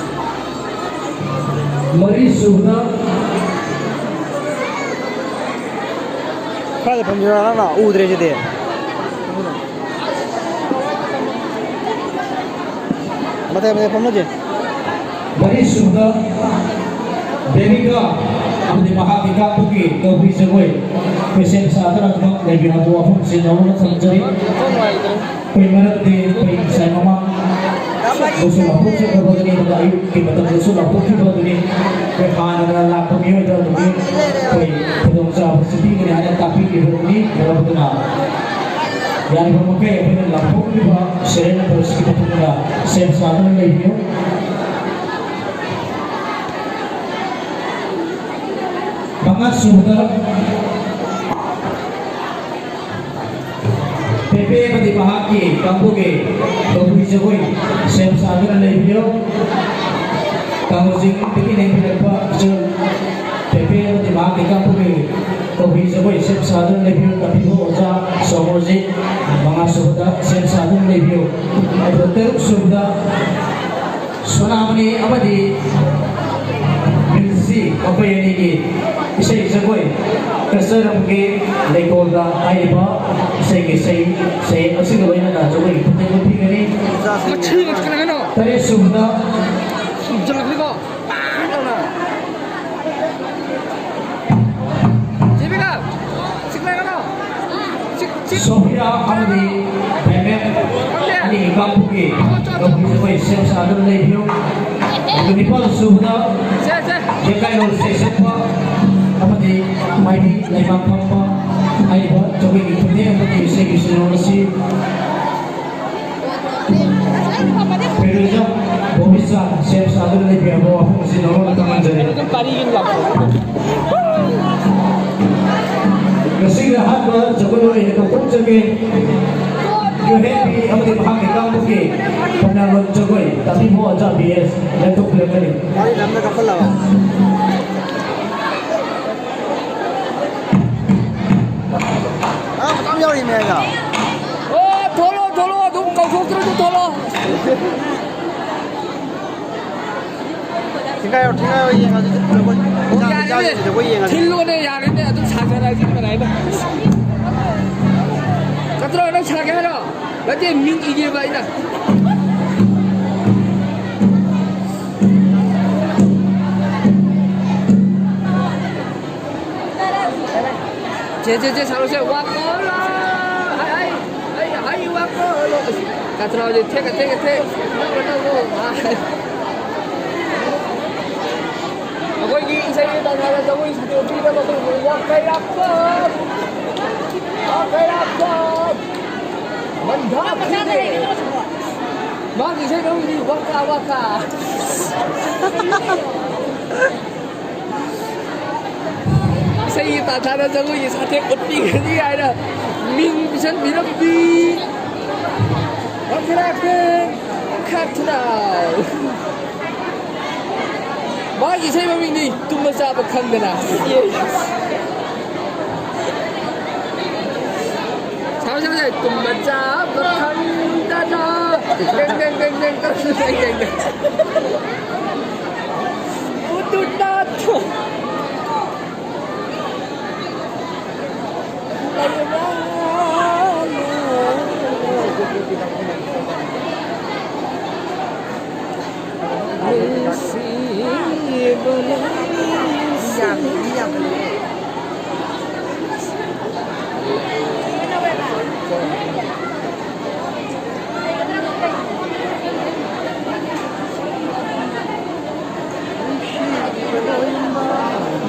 ꯃꯔꯤꯁꯨꯕꯗ ꯈꯔꯗꯤ ꯐꯝꯁꯤꯔ ꯅꯪꯅ ꯎꯗ꯭ꯔꯦ ꯁꯤꯗꯤ꯫ ꯃꯇꯦꯛ ꯃꯇꯦꯛ ꯐꯝꯃꯁꯦ꯫ ꯃꯔꯤꯁꯨꯕꯗ ꯕꯦꯕꯤꯀꯥ ꯑꯃꯗꯤ ꯃꯍꯥꯛꯀꯤ ꯀꯥꯡꯕꯨꯒꯤ ꯀꯕꯨꯏ ꯖꯒꯣꯏ ꯑꯩꯈꯣꯏ ꯁꯦꯝ ꯁꯥꯗꯨꯅ ꯑꯗꯨꯃꯛ ꯂꯩꯕꯤꯌꯨ ꯍꯥꯏꯕ ꯋꯥꯐꯝꯁꯤ ꯅꯧꯅ ꯊꯝꯖꯔꯤ꯫ ꯑꯩꯈꯣꯏ ꯃꯔꯝꯗꯤ ꯑꯩꯈꯣꯏ ꯉꯁꯥꯏ ꯃꯃꯥꯡꯗꯁꯨ ꯂꯥꯎꯊꯣꯛꯆꯈ꯭ꯔꯕꯗꯨꯅꯤ, ꯑꯗꯨꯒ ꯑꯌꯨꯛꯀꯤ ꯃꯇꯝꯗꯁꯨ ꯂꯥꯎꯊꯣꯛꯈꯤꯕꯗꯨꯅꯤ꯫ ꯑꯩꯈꯣꯏ ꯍꯥꯟꯅꯅ ꯂꯥꯛꯄ ꯃꯤꯑꯣꯏꯗ ꯑꯗꯨꯒꯤ ꯑꯩꯈꯣꯏ ꯈꯨꯗꯣꯡꯆꯥꯕꯁꯤ ꯄꯤꯒꯅꯤ ꯍꯥꯏꯅ ꯇꯥꯛꯄꯤꯈꯤꯕꯗꯨꯅꯤ꯫ ꯃꯔꯝ ꯑꯗꯨꯅ ꯌꯥꯔꯤꯕ ꯃꯈꯩ ꯑꯩꯈꯣꯏꯅ ꯂꯥꯎꯊꯣꯛꯂꯤꯕ serial number ꯑꯁꯤꯒꯤ ꯃꯇꯨꯡ ꯏꯟꯅ ꯁꯦꯝ ꯁꯥꯗꯨꯅ ꯂꯩꯕꯤꯌꯨ꯫ ꯃꯉꯥꯁꯨꯕꯗ ꯄꯦꯄꯦ ꯑꯃꯗꯤ ꯃꯍꯥꯛꯀꯤ ꯀꯥꯡꯕꯨꯒꯤ ꯀꯕꯨꯏ ꯖꯒꯣꯏ ꯁꯦꯝ ꯁꯥꯗꯨꯅ ꯂꯩꯕꯤꯌꯨ꯫ ꯀꯥꯡꯕꯨꯁꯤꯡꯗꯒꯤ ꯂꯦꯡꯕꯤꯔꯛꯄ ꯏꯆꯜ ꯄꯦꯄꯦ ꯑꯃꯗꯤ ꯃꯍꯥꯛꯀꯤ ꯀꯥꯡꯕꯨꯒꯤ ꯀꯕꯨꯏ ꯖꯒꯣꯏ ꯁꯦꯝ ꯁꯥꯗꯨꯅ ꯂꯩꯕꯤꯌꯨ꯫ ꯇꯝꯕꯤꯕ ꯑꯣꯖꯥ ꯁꯣꯃꯣꯔꯖꯤꯠ, ꯃꯉꯥꯁꯨꯕꯗ ꯁꯦꯝ ꯁꯥꯗꯨꯅ ꯂꯩꯕꯤꯌꯨ꯫ ꯑꯗꯨꯒ ꯇꯔꯨꯛꯁꯨꯕꯗ ꯁꯣꯅꯥꯃꯅꯤ ꯑꯃꯗꯤ ꯃꯤꯜꯁꯤ ꯃꯈꯣꯏ ꯑꯅꯤꯒꯤ ꯏꯁꯩ ꯖꯒꯣꯏ ꯀꯁꯔꯝꯒꯤ ꯂꯩꯀꯣꯜꯗ ꯍꯥꯏꯔꯤꯕ ꯏꯁꯩꯒꯤ ꯏꯁꯩ ꯁꯩ ꯑꯁꯤꯒ ꯂꯣꯏꯅꯅ ꯖꯒꯣꯏꯒꯤ ꯈꯨꯊꯦꯡ ꯎꯠꯄꯤꯒꯅꯤ꯫ ꯃꯁꯤ ꯀꯅꯥꯅꯣ? ꯇꯔꯦꯠꯁꯨꯕꯗ ꯆꯨꯝꯖꯜꯂꯛꯀꯅꯤꯀꯣ꯫ ꯄꯥꯛ ꯂꯥꯎꯅ꯫ ꯁꯣꯐꯤꯌꯥ ꯑꯃꯗꯤ ꯗꯥꯏꯃꯟ ꯑꯅꯤꯒꯤ ꯀꯥꯡꯕꯨꯒꯤ ꯀꯕꯨꯏ ꯖꯒꯣꯏ ꯁꯦꯝ ꯁꯥꯗꯨꯅ ꯂꯩꯕꯤꯌꯨ꯫ ꯑꯗꯨꯒ ꯅꯤꯄꯥꯜ ꯁꯨꯕꯗ ꯌꯦꯡꯒꯥꯏꯂꯣꯟ ꯁꯩꯁꯛꯄ ꯑꯃꯗꯤ ꯃꯥꯏꯕꯤ ꯂꯩꯃꯥꯡ ꯐꯝꯕ ꯍꯥꯏꯔꯤꯕ ꯖꯒꯣꯏꯒꯤ ꯈꯨꯊꯦꯡ ꯑꯃꯗꯤ ꯏꯁꯩꯒꯤ ꯁꯤꯟꯐꯝ ꯑꯁꯤ ꯐꯤꯔꯨꯖꯝ ꯕꯣꯕꯤꯆꯥꯟ ꯁꯦꯝ ꯁꯥꯗꯨꯅ ꯂꯩꯕꯤꯔꯕ ꯋꯥꯐꯝ ꯑꯁꯤ ꯅꯉꯣꯟꯗ ꯈꯪꯍꯟꯖꯔꯤ꯫ ꯉꯁꯤꯒꯤ ꯑꯍꯥꯟꯕ ꯖꯒꯣꯏ ꯑꯣꯏꯅ ꯀꯧꯊꯣꯛꯆꯒꯦ꯫ ꯌꯨꯍꯦꯟꯕꯤ ꯑꯃꯗꯤ ꯃꯍꯥꯛꯀꯤ ꯀꯥꯡꯕꯨꯒꯤ ꯄꯨꯝꯅꯃꯛ ꯖꯒꯣꯏ ꯇꯥꯕꯤꯕ ꯑꯣꯖꯥ ꯕꯤ ꯑꯦꯁ ꯂꯦꯞꯊꯣꯛꯄꯤꯔꯛꯀꯅꯤ꯫ ꯑꯥ, ꯃꯌꯥꯝ ꯌꯥꯎꯔꯤꯅꯦ ꯑꯩꯅ꯫ ꯑꯣ, ꯊꯣꯛꯂꯣ, ꯊꯣꯛꯂꯣ, ꯑꯗꯨꯝ ꯀꯧꯊꯣꯛꯇ꯭ꯔꯁꯨ ꯊꯣꯛꯂꯣ꯫ ꯊꯤꯡꯒꯥꯏꯔꯣ, ꯊꯤꯡꯒꯥꯏꯔꯣ, ꯌꯦꯡꯉꯁꯤ꯫ ꯖꯒꯣꯏ, ꯑꯣ, ꯏꯆꯥ, ꯌꯥꯔꯦꯅꯦ꯫ ꯏꯆꯥꯁꯤꯡ ꯖꯒꯣꯏ ꯌꯦꯡꯉꯁꯤ꯫ ꯊꯤꯜꯂꯣꯅꯦ, ꯌꯥꯔꯦꯅꯦ, ꯑꯗꯨꯝ ꯁꯥꯖꯔꯛꯑꯁꯤꯅꯦ, ꯀꯅꯥ ꯍꯥꯏꯅꯣ? ꯀꯇ꯭ꯔꯣ, ꯅꯪ ꯁꯥꯒꯦ ꯍꯥꯏꯔꯣ? ꯅꯠꯇꯦ, ꯃꯤꯡ ꯏꯒꯦꯕ ꯑꯩꯅ꯫ ꯆꯦ, ꯆꯦ, ꯆꯦ, ꯁꯥꯔꯣꯁꯦ, ꯋꯥ ꯀꯣꯂꯣ꯫ ꯍꯥꯏ, ꯍꯥꯏ, ꯍꯥꯏ, ꯍꯥꯏ, ꯋꯥ ꯀꯣꯂꯣ꯫ ꯑꯁ, ꯀꯇ꯭ꯔꯥꯁꯦ ꯊꯦꯛꯀ, ꯊꯦꯛꯀ, ꯊꯦꯛ꯫ ꯅꯪ, ꯅꯪ, ꯅꯪ, ꯍꯥꯏ꯫ ꯑꯩꯈꯣꯏꯒꯤ ꯏꯁꯩꯒꯤ ꯇꯥꯟꯖꯥꯗ ꯖꯒꯣꯏ ꯁꯤꯡꯖꯨ ꯄꯤꯅꯕ ꯑꯩꯈꯣꯏ ꯋꯥ ꯀꯩꯔꯥꯛꯄꯝ꯫ ꯋꯥ ꯀꯩꯔꯥꯛꯄꯝ꯫ ꯃꯟꯗꯥ ꯈꯨꯅꯦ꯫ ꯃꯥꯒꯤ ꯏꯁꯩ ꯃꯃꯤꯡꯗꯤ ꯋꯥꯀꯥ ꯋꯥꯀꯥ꯫ ꯇꯥꯟꯊꯥꯅ ꯖꯒꯣꯏꯒꯤ ꯁꯥꯊꯦꯛ ꯎꯠꯄꯤꯒꯅꯤ ꯍꯥꯏꯅ ꯃꯤꯡ ꯄꯤꯁꯟꯕꯤꯔꯝꯃꯤ꯫ ꯈꯥꯊꯤꯅꯥꯎ꯫ ꯃꯥꯒꯤ ꯏꯁꯩ ꯃꯃꯤꯡꯗꯤ ꯇꯨꯝꯕ ꯆꯥꯕ ꯈꯪꯗꯅ꯫ ꯁꯥꯎ, ꯁꯥꯎ, ꯁꯥꯎ꯫ ꯇꯨꯝꯕ ꯆꯥꯕ ꯈꯪꯗꯅ꯫ ꯗꯦꯡ, ꯗꯦꯡ, ꯗꯦꯡ, ꯗꯦꯡ, ꯗꯦꯡ, ꯗꯦꯡ, ꯗꯦꯡ꯫ ꯎꯗꯨꯅ ꯊꯣ-,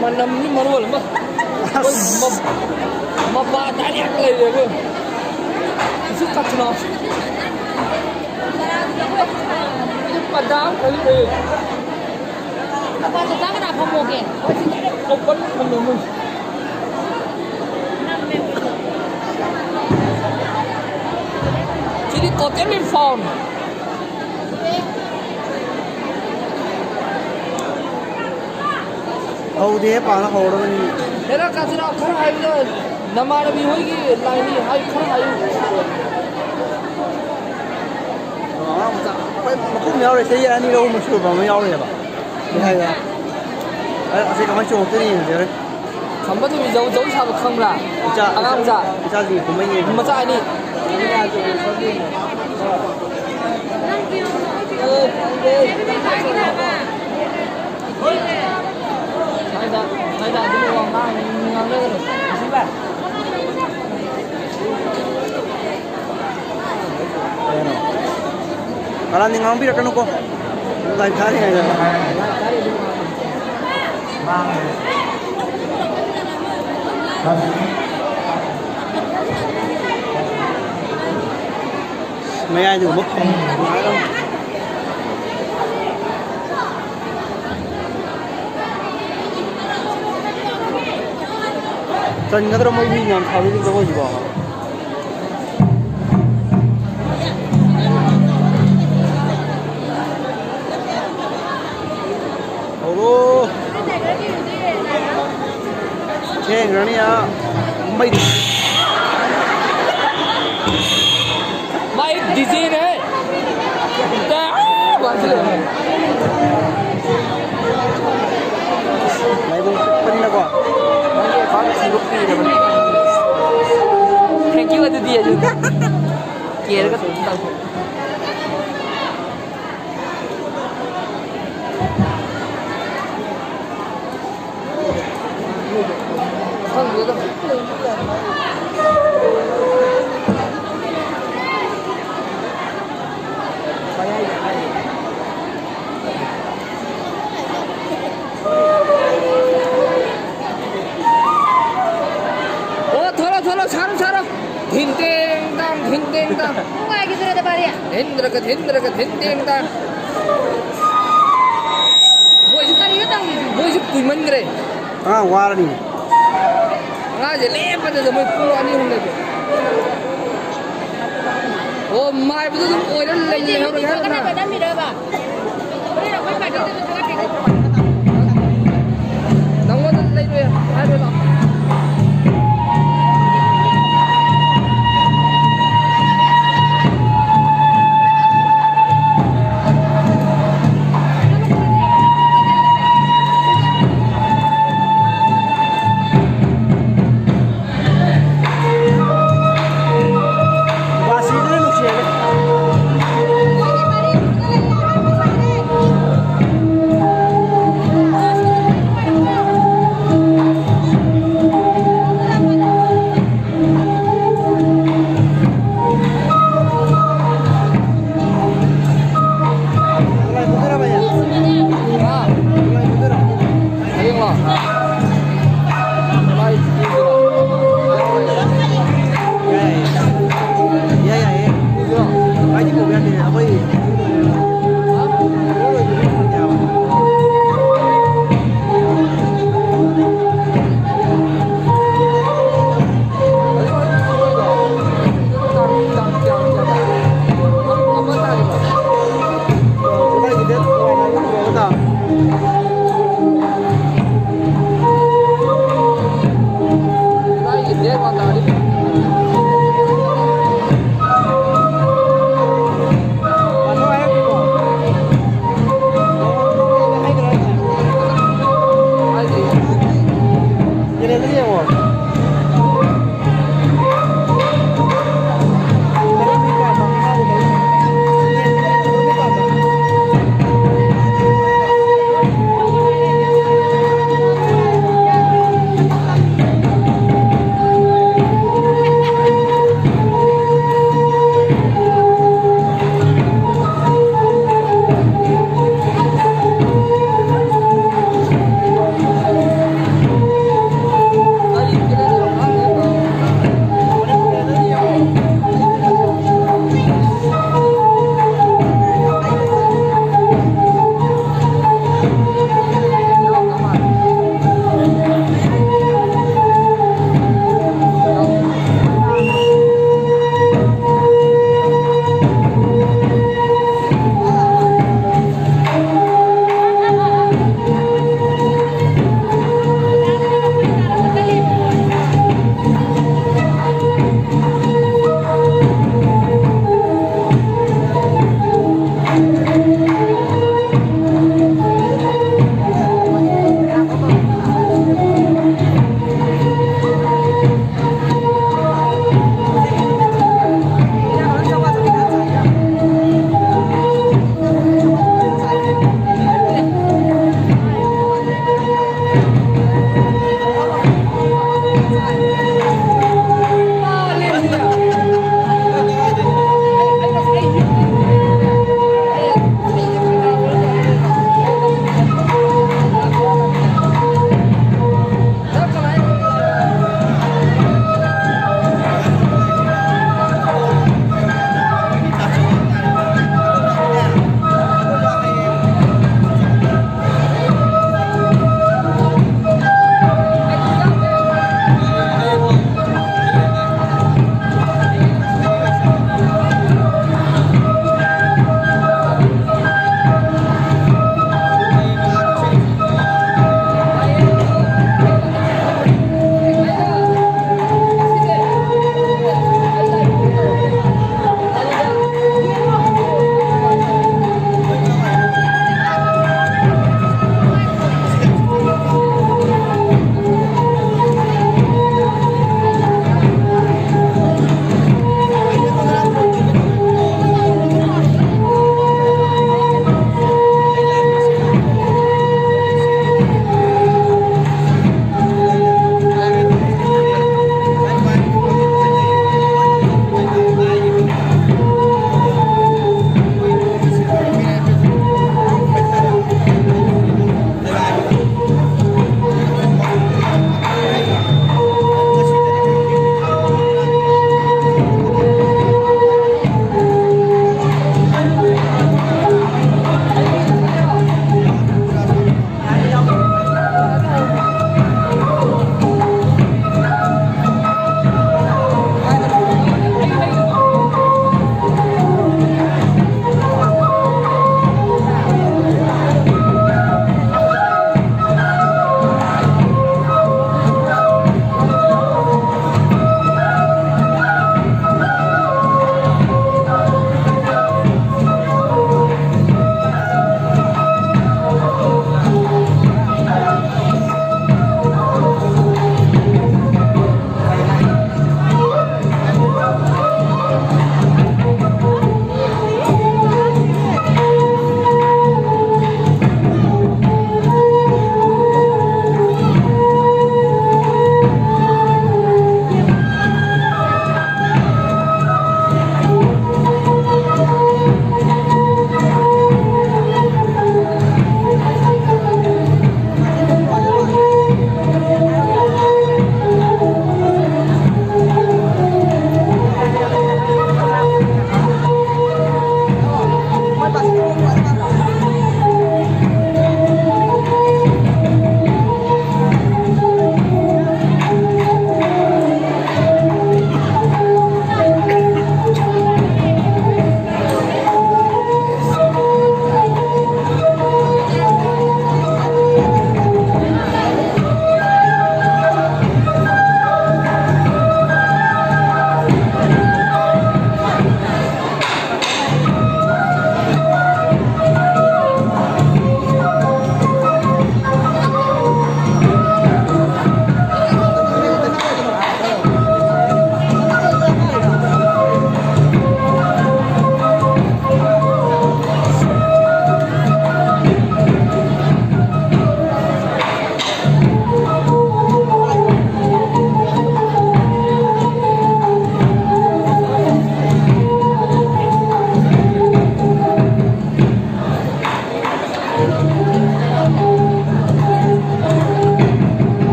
ꯃꯅꯝꯗꯤ ꯃꯔꯣꯜ ꯑꯃ꯫ ꯑꯁ꯫ ꯃ-, ꯃꯄꯥ direct ꯂꯩꯔꯦꯕꯨ꯫ ꯏꯁꯨ ꯀꯠꯁꯅꯣ꯫ ꯄꯗꯥꯝ ꯈꯔꯤ ꯂꯩ꯫ ꯃꯄꯥ ꯆꯥꯛ ꯆꯥ ꯀꯅꯥ ꯐꯝꯃꯣꯒꯦ? Open ꯊꯝꯃꯦ ꯃꯣꯏ꯫ ꯁꯤꯗꯤ totally found꯫ ꯍꯧꯗꯦ, ꯄꯥꯅ ꯍꯧꯔꯕꯅꯤ꯫ ꯍꯦꯔꯥ ꯀꯥꯆꯤꯅꯥꯎ ꯈꯔ ꯍꯥꯏꯌꯨꯗ, ꯅꯃꯥꯟꯅꯕꯤ ꯍꯣꯏꯒꯤ ꯂꯥꯏꯅꯤ ꯍꯥꯏ ꯈꯔ ꯍꯥꯏꯌꯨ꯫ ꯑꯉꯥꯡ ꯃꯆꯥ, ꯍꯣꯏ, ꯃꯈꯨꯝ ꯌꯥꯎꯔꯦ, ꯆꯍꯤ ꯑꯅꯤꯔ ꯑꯍꯨꯝꯂ ꯁꯨꯔꯕ ꯑꯃ ꯌꯥꯎꯔꯦꯕ꯫ ꯀꯩ ꯍꯥꯏꯕ? ꯑ-, ꯑꯁꯤ ꯀꯃꯥꯏꯅ ꯆꯣꯡꯉꯛꯇꯣꯏꯅꯣ ꯌꯦꯡꯉꯁꯦ ꯍꯣꯔꯦꯟ꯫ ꯈꯝꯕ ꯊꯣꯏꯕꯤ ꯖꯧ ꯖꯧ ꯁꯥꯕ ꯈꯪꯕ꯭ꯔꯥ? ꯏꯆꯥ, ꯑꯉꯥꯡ ꯃꯆꯥ꯫ ꯏꯆꯥꯁꯤꯡꯒꯤ ꯀꯨꯝꯍꯩ ꯌꯦꯡꯕ꯫ ꯃꯆꯥ ꯑꯅꯤ꯫ ꯁ꯭ꯋꯥꯏꯗ, ꯁ꯭ꯋꯥꯏꯗ ꯑꯗꯨꯝ ꯋꯥ ꯉꯥꯡ-, ꯉꯥꯡꯅꯒꯅꯨ꯫ ꯀꯩꯅꯣ? ꯀꯔꯥꯟꯗꯤ ꯉꯥꯡꯕꯤꯔꯛꯀꯅꯨꯀꯣ꯫ Live ꯊꯥꯔꯤꯉꯩꯗ꯫ ꯃꯌꯥꯏꯗꯒꯨꯝꯕ ꯐꯝ-, ꯆꯟꯒꯗ꯭ꯔꯣ ꯃꯣꯏ ꯃꯤ ꯃꯌꯥꯝ ꯊꯥꯕꯤꯔꯤꯕ ꯖꯒꯣꯏꯁꯤꯕꯣ? ꯍꯧꯔꯣ꯫ ꯊꯦꯡꯈ꯭ꯔꯅꯤ, ꯑꯥ, ꯃꯩꯗꯤ꯫ ꯃꯥꯏ ꯗꯤꯖꯦꯅꯦ꯫ ꯇꯥ-, ꯑꯥ, ꯃꯥꯁꯤ ꯂꯩꯔꯝꯃꯦ꯫ ꯂꯥꯏꯕꯨꯡ ꯄꯤꯛꯄꯅꯤꯅꯀꯣ꯫ ꯃꯥꯒꯤ ꯑꯦꯀꯥꯎꯟ ꯊꯤꯕ ꯀꯨꯏꯔꯕꯅꯤ꯫ Thank you ꯑꯗꯨꯗꯤ ꯑꯩꯁꯨ꯫ ꯀꯦꯔꯒ ꯑꯗꯨꯝ ꯇꯧ꯫ ꯑꯣ, ꯊꯣꯛꯂꯣ, ꯊꯣꯛꯂꯣ, ꯁꯥꯔꯣ, ꯁꯥꯔꯣ꯫ ꯙꯤꯟ ꯇꯦꯡ ꯇꯥꯡ, ꯙꯤꯟ ꯇꯦꯡ ꯇꯥꯡ꯫ ꯅꯨꯡꯉꯥꯏꯈꯤꯗ꯭ꯔꯦꯗ ꯕꯥꯔꯤ꯫ ꯙꯤꯟ ꯇ꯭ꯔꯀ, ꯙꯤꯟ ꯇ꯭ꯔꯀ, ꯙꯤꯟ ꯇꯦꯡ ꯇꯥꯡ꯫ ꯃꯣꯏꯁꯨ, ꯀꯔꯤꯅꯣ ꯇꯧꯔꯤꯁꯤꯕꯣ? ꯃꯣꯏꯁꯨ ꯀꯨꯏꯃꯟꯈ꯭ꯔꯦ꯫ ꯑꯉꯥꯡ ꯋꯥꯔꯅꯤ꯫ ꯑꯉꯥꯡꯁꯦ ꯂꯦꯞꯄꯗꯗ ꯃꯣꯏ ꯄꯨꯡ ꯑꯅꯤ ꯑꯍꯨꯝ ꯂꯩꯕ꯫ ꯑꯣ, ꯃꯥꯏꯕꯗꯨ ꯑꯗꯨꯝ ꯑꯣꯏꯔ ꯂꯩ-, ꯂꯩꯍꯧꯔꯒꯦ ꯍꯥꯏꯕ ꯅꯪ? ꯅꯪꯉꯣꯟꯗ ꯂꯩꯔꯣꯏ ꯍꯥꯏꯔꯣꯏ ꯂꯥꯛꯑꯣ꯫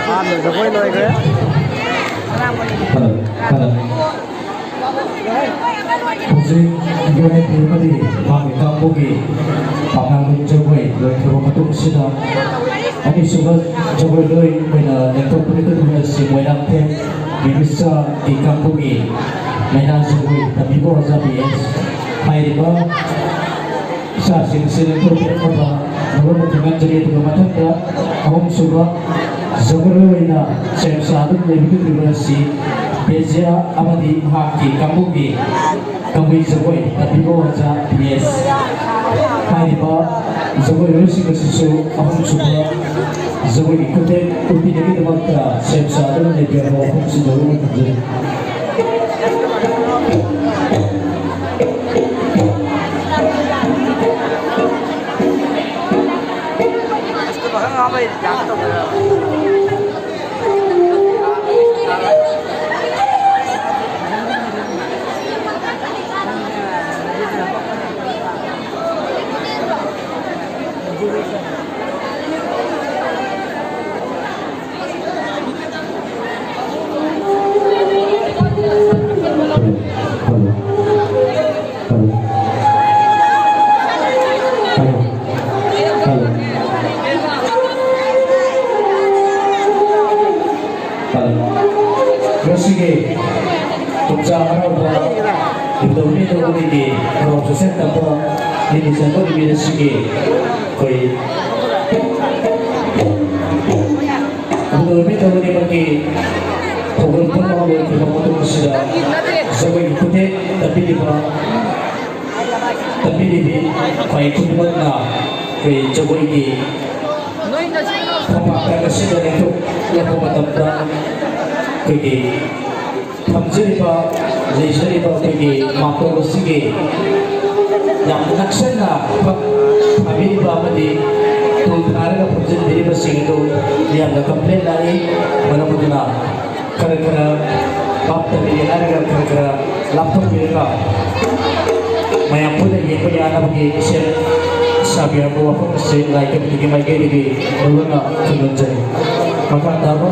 ꯍꯥꯟꯅ ꯖꯒꯣꯏ ꯂꯣꯏꯈ꯭ꯔꯦ꯫ Hello, hello. ꯍꯧꯖꯤꯛ ꯌꯨ ꯑꯦꯟ ꯄꯤ ꯑꯃꯗꯤ ꯃꯥꯒꯤ ꯀꯥꯡꯕꯨꯒꯤ ꯄꯥꯛꯅꯝ ꯖꯒꯣꯏ ꯂꯣꯏꯈ꯭ꯔꯕ ꯃꯇꯨꯡꯁꯤꯗ, ꯑꯅꯤꯁꯨꯕ ꯖꯒꯣꯏ ꯂꯣꯏ ꯑꯣꯏꯅ ꯂꯦꯡꯊꯣꯛꯄꯗ ꯀꯨꯟꯃꯔꯤ ꯑꯁꯤ ꯃꯣꯏꯔꯥꯡꯊꯦꯝ ꯕꯤꯕꯤꯁꯥꯒꯤ ꯀꯥꯡꯕꯨꯒꯤ ꯃꯩꯅꯥ ꯖꯒꯣꯏ ꯇꯝꯕꯤꯕ ꯑꯣꯖꯥ ꯕꯤ ꯑꯦꯁ꯫ ꯍꯥꯏꯔꯤꯕ ꯏꯆꯥꯁꯤꯡ ꯑꯁꯤ ꯂꯦꯡꯊꯣꯛꯄꯤꯔꯛꯅꯕ ꯃꯔꯨꯞ ꯊꯦꯡꯅꯖꯔꯤ꯫ ꯑꯗꯨꯒ ꯃꯊꯪꯗ ꯑꯍꯨꯝꯁꯨꯕ ꯖꯒꯣꯏ ꯑꯣꯏꯅ ꯁꯦꯝ ꯁꯥꯗꯨꯅ ꯂꯩꯕꯤꯒꯗꯧꯔꯤꯕ ꯑꯁꯤ ꯄꯦꯖꯤꯌꯥ ꯑꯃꯗꯤ ꯃꯍꯥꯛꯀꯤ ꯀꯥꯡꯕꯨꯒꯤ ꯀꯕꯨꯏ ꯖꯒꯣꯏ ꯇꯝꯕꯤꯕ ꯑꯣꯖꯥ ꯕꯤ ꯑꯦꯁ꯫ ꯍꯥꯏꯔꯤꯕ ꯖꯒꯣꯏꯔꯣꯏꯁꯤꯡ ꯑꯁꯤꯁꯨ ꯑꯍꯨꯝꯁꯨꯕ ꯖꯒꯣꯏꯒꯤ ꯈꯨꯊꯦꯛ ꯎꯠꯄꯤꯅꯕꯒꯤꯗꯃꯛꯇ ꯁꯦꯝ ꯁꯥꯗꯨꯅ ꯂꯩꯕꯤꯔꯕ ꯃꯐꯝꯁꯤꯗ ꯎꯠꯅ ꯊꯝꯖꯔꯤ꯫ ꯉꯁꯤꯒꯤ ꯀꯨꯝꯖꯥ ꯍꯔꯥꯎꯕ ꯏꯕꯨꯙꯧ ꯏꯕꯦꯟꯗꯧ ꯑꯅꯤꯒꯤ ꯍꯔꯥꯎ ꯆꯥꯛꯁꯪ ꯇꯝꯕ ꯅꯤꯅꯤ ꯆꯟꯕ ꯅꯨꯃꯤꯠ ꯑꯁꯤꯒꯤ ꯑꯩꯈꯣꯏ ꯏꯕꯨꯙꯧ ꯏꯕꯦꯟꯗꯧ ꯑꯅꯤꯃꯛꯀꯤ ꯊꯧꯒꯜ ꯄꯨꯝꯅꯃꯛ ꯂꯣꯏꯈ꯭ꯔꯕ ꯃꯇꯨꯡ ꯑꯁꯤꯗ ꯖꯒꯣꯏꯒꯤ ꯈꯨꯊꯦꯛ ꯇꯝꯕꯤꯔꯤꯕ ꯇꯝꯕꯤꯔꯤꯕꯤ ꯈ꯭ꯋꯥꯏ ꯈꯨꯗꯤꯡꯃꯛꯅ ꯑꯩꯈꯣꯏ ꯖꯒꯣꯏꯒꯤ ꯐꯝꯄꯥꯛꯇ ꯉꯁꯤꯗ ꯂꯦꯡꯊꯣꯛꯂꯛꯄ ꯃꯇꯝꯗ ꯑꯩꯈꯣꯏꯒꯤ ꯐꯝꯖꯔꯤꯕ, ꯂꯩꯖꯔꯤꯕ ꯑꯩꯈꯣꯏꯒꯤ ꯃꯥꯡꯒꯣꯜ ꯑꯁꯤꯒꯤ ꯌꯥꯝ ꯅꯛꯁꯟꯅ ꯐꯛ ꯊꯥꯕꯤꯔꯤꯕ ꯑꯃꯗꯤ ꯇꯨꯜ ꯊꯥꯔꯒ ꯐꯝꯖꯤꯟꯕꯤꯔꯤꯕꯁꯤꯡ ꯑꯗꯨ ꯌꯥꯝꯅ complain ꯂꯥꯛꯏ꯫ ꯃꯔꯝ ꯑꯗꯨꯅ ꯈꯔ ꯈꯔ ꯚꯥꯞ ꯇꯥꯕꯤꯔꯦ ꯍꯥꯏꯔꯒ ꯈꯔ ꯈꯔ ꯂꯥꯞꯊꯣꯛꯄꯤꯔꯒ ꯃꯌꯥꯝ ꯄꯨꯟꯅ ꯌꯦꯡꯕ ꯌꯥꯅꯕꯒꯤ ꯁꯦꯝ ꯁꯥꯕꯤꯔꯛꯄ ꯋꯥꯐꯝ ꯑꯁꯤ ꯂꯥꯏ ꯀꯃꯤꯇꯤꯒꯤ ꯃꯥꯏꯀꯩꯗꯒꯤ ꯂꯧꯅ ꯈꯨꯔꯨꯝꯖꯔꯤ꯫ ꯃꯈꯥ ꯇꯥꯕ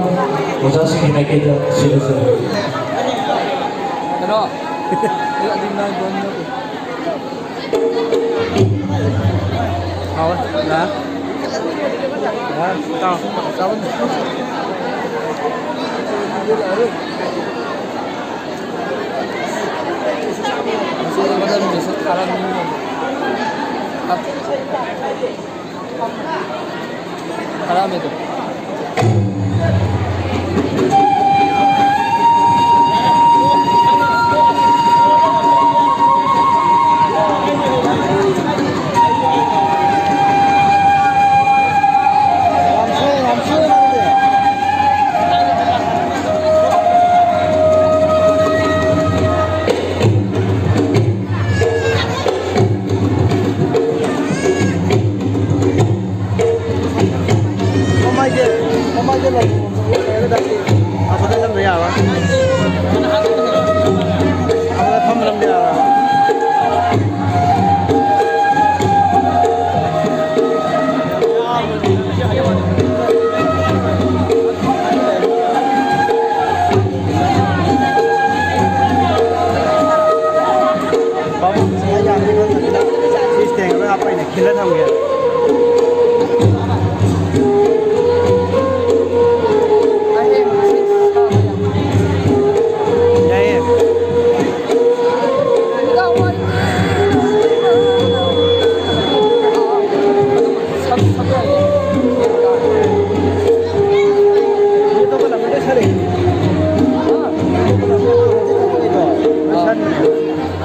ꯑꯣꯖꯥꯁꯤꯡꯒꯤ ꯃꯥꯏꯀꯩꯗ ꯁꯤꯟꯅꯖꯔꯤ꯫ ꯀꯩꯅꯣ? ꯑꯩ ꯑꯗꯨꯝ ꯉꯥꯡꯕ ꯑꯃ ꯅꯠꯇꯦ꯫ ꯍꯥꯎꯋꯦ꯫ ꯌꯥꯔꯦ꯫ ꯌꯥꯔꯦ꯫ ꯆꯥꯎ꯫ ꯆꯥꯕ꯫ ꯃꯃꯥꯏꯁꯦ, ꯃꯃꯥꯏꯁꯦ ꯂꯩ꯫ ꯑꯁꯣꯝꯗ ꯆꯪꯗ ꯌꯥꯔꯣꯏ꯫ ꯑꯁꯣꯝꯗ ꯐꯝ ꯆꯪꯗ ꯌꯥꯔꯣꯏ꯫ ꯕꯥꯕꯨ, ꯁꯤ ꯌꯥꯝ ꯈꯪꯗꯕꯅꯤꯅ ꯁꯤ stand ꯑꯃ ꯍꯥꯞꯄ ꯑꯩꯅ ꯈꯤꯜꯂ ꯊꯝꯒꯦ꯫ ꯌꯥꯏꯌꯦ꯫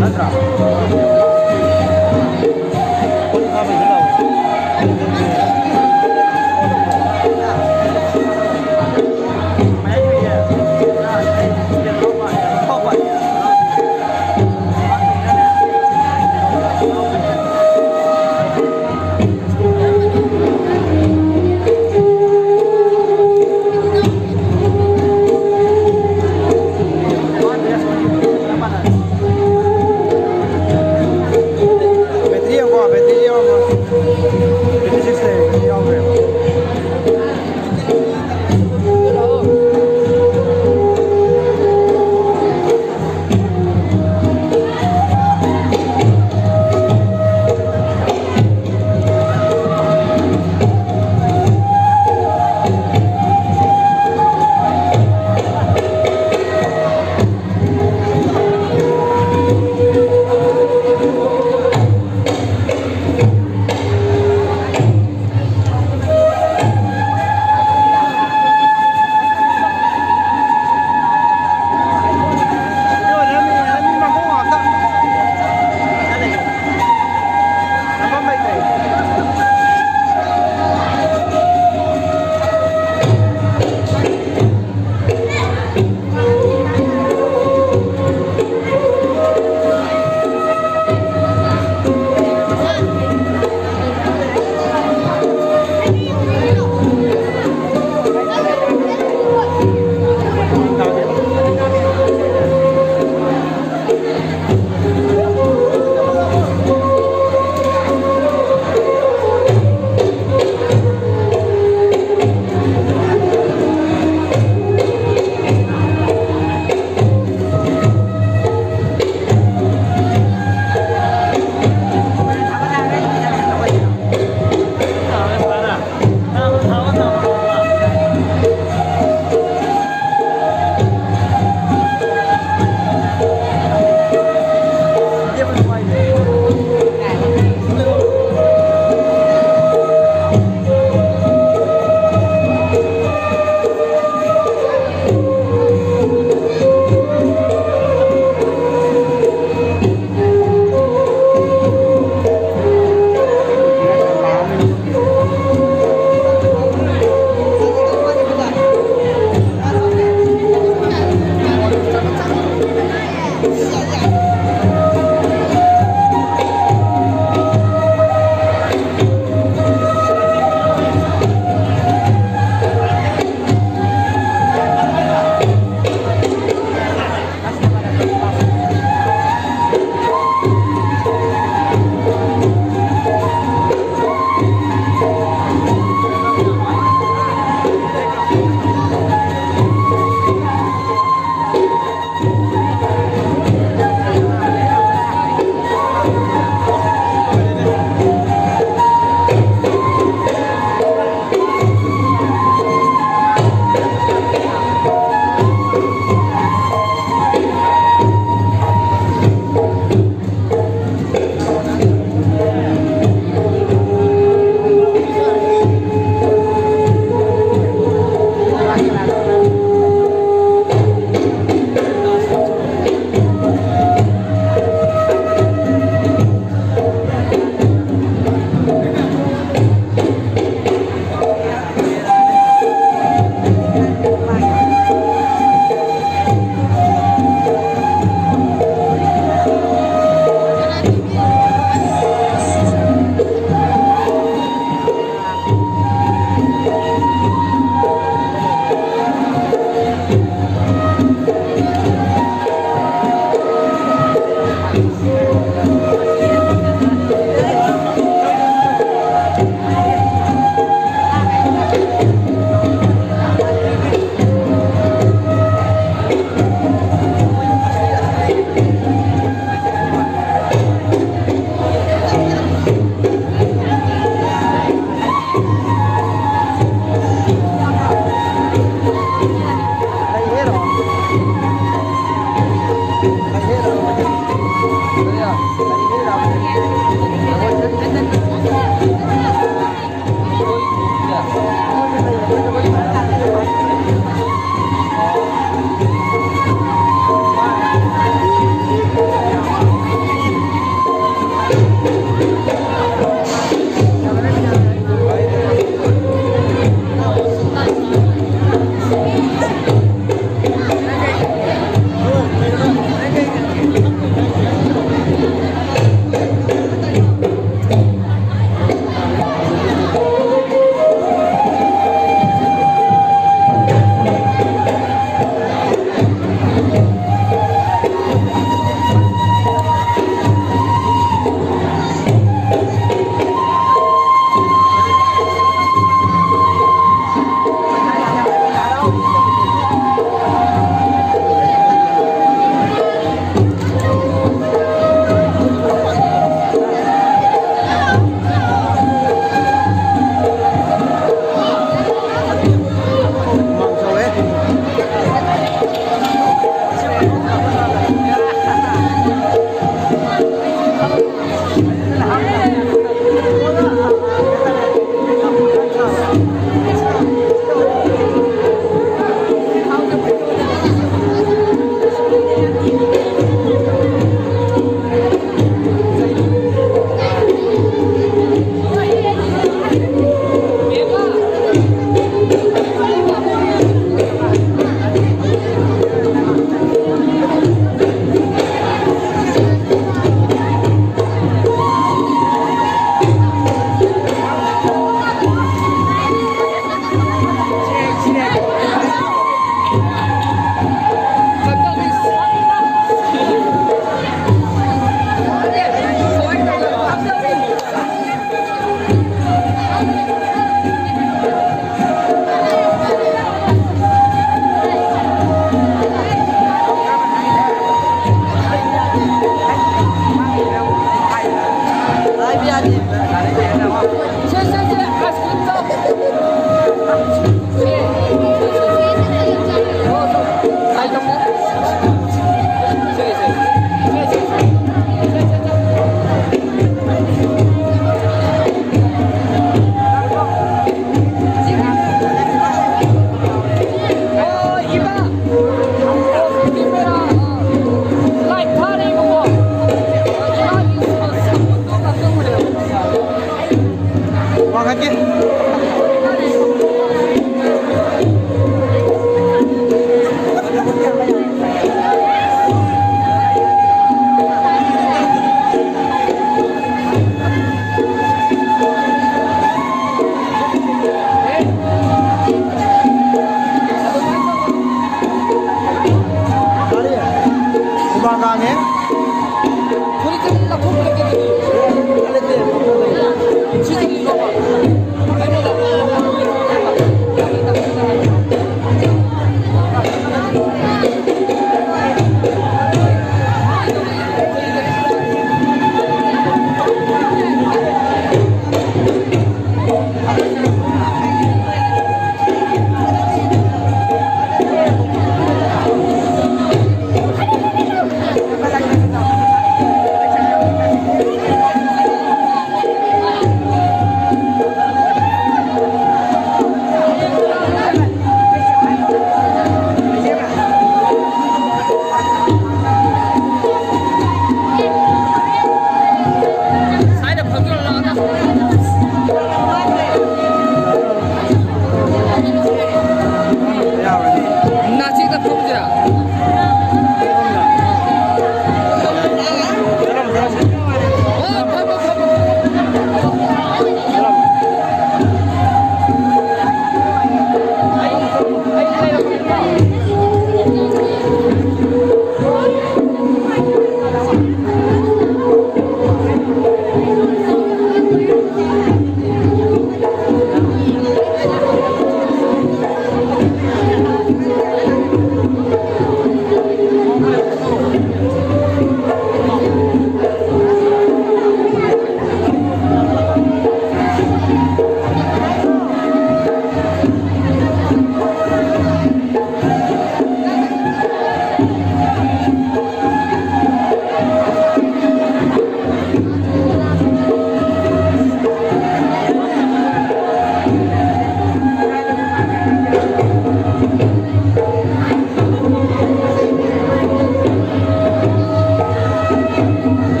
ꯅꯠꯇ꯭ꯔꯥ?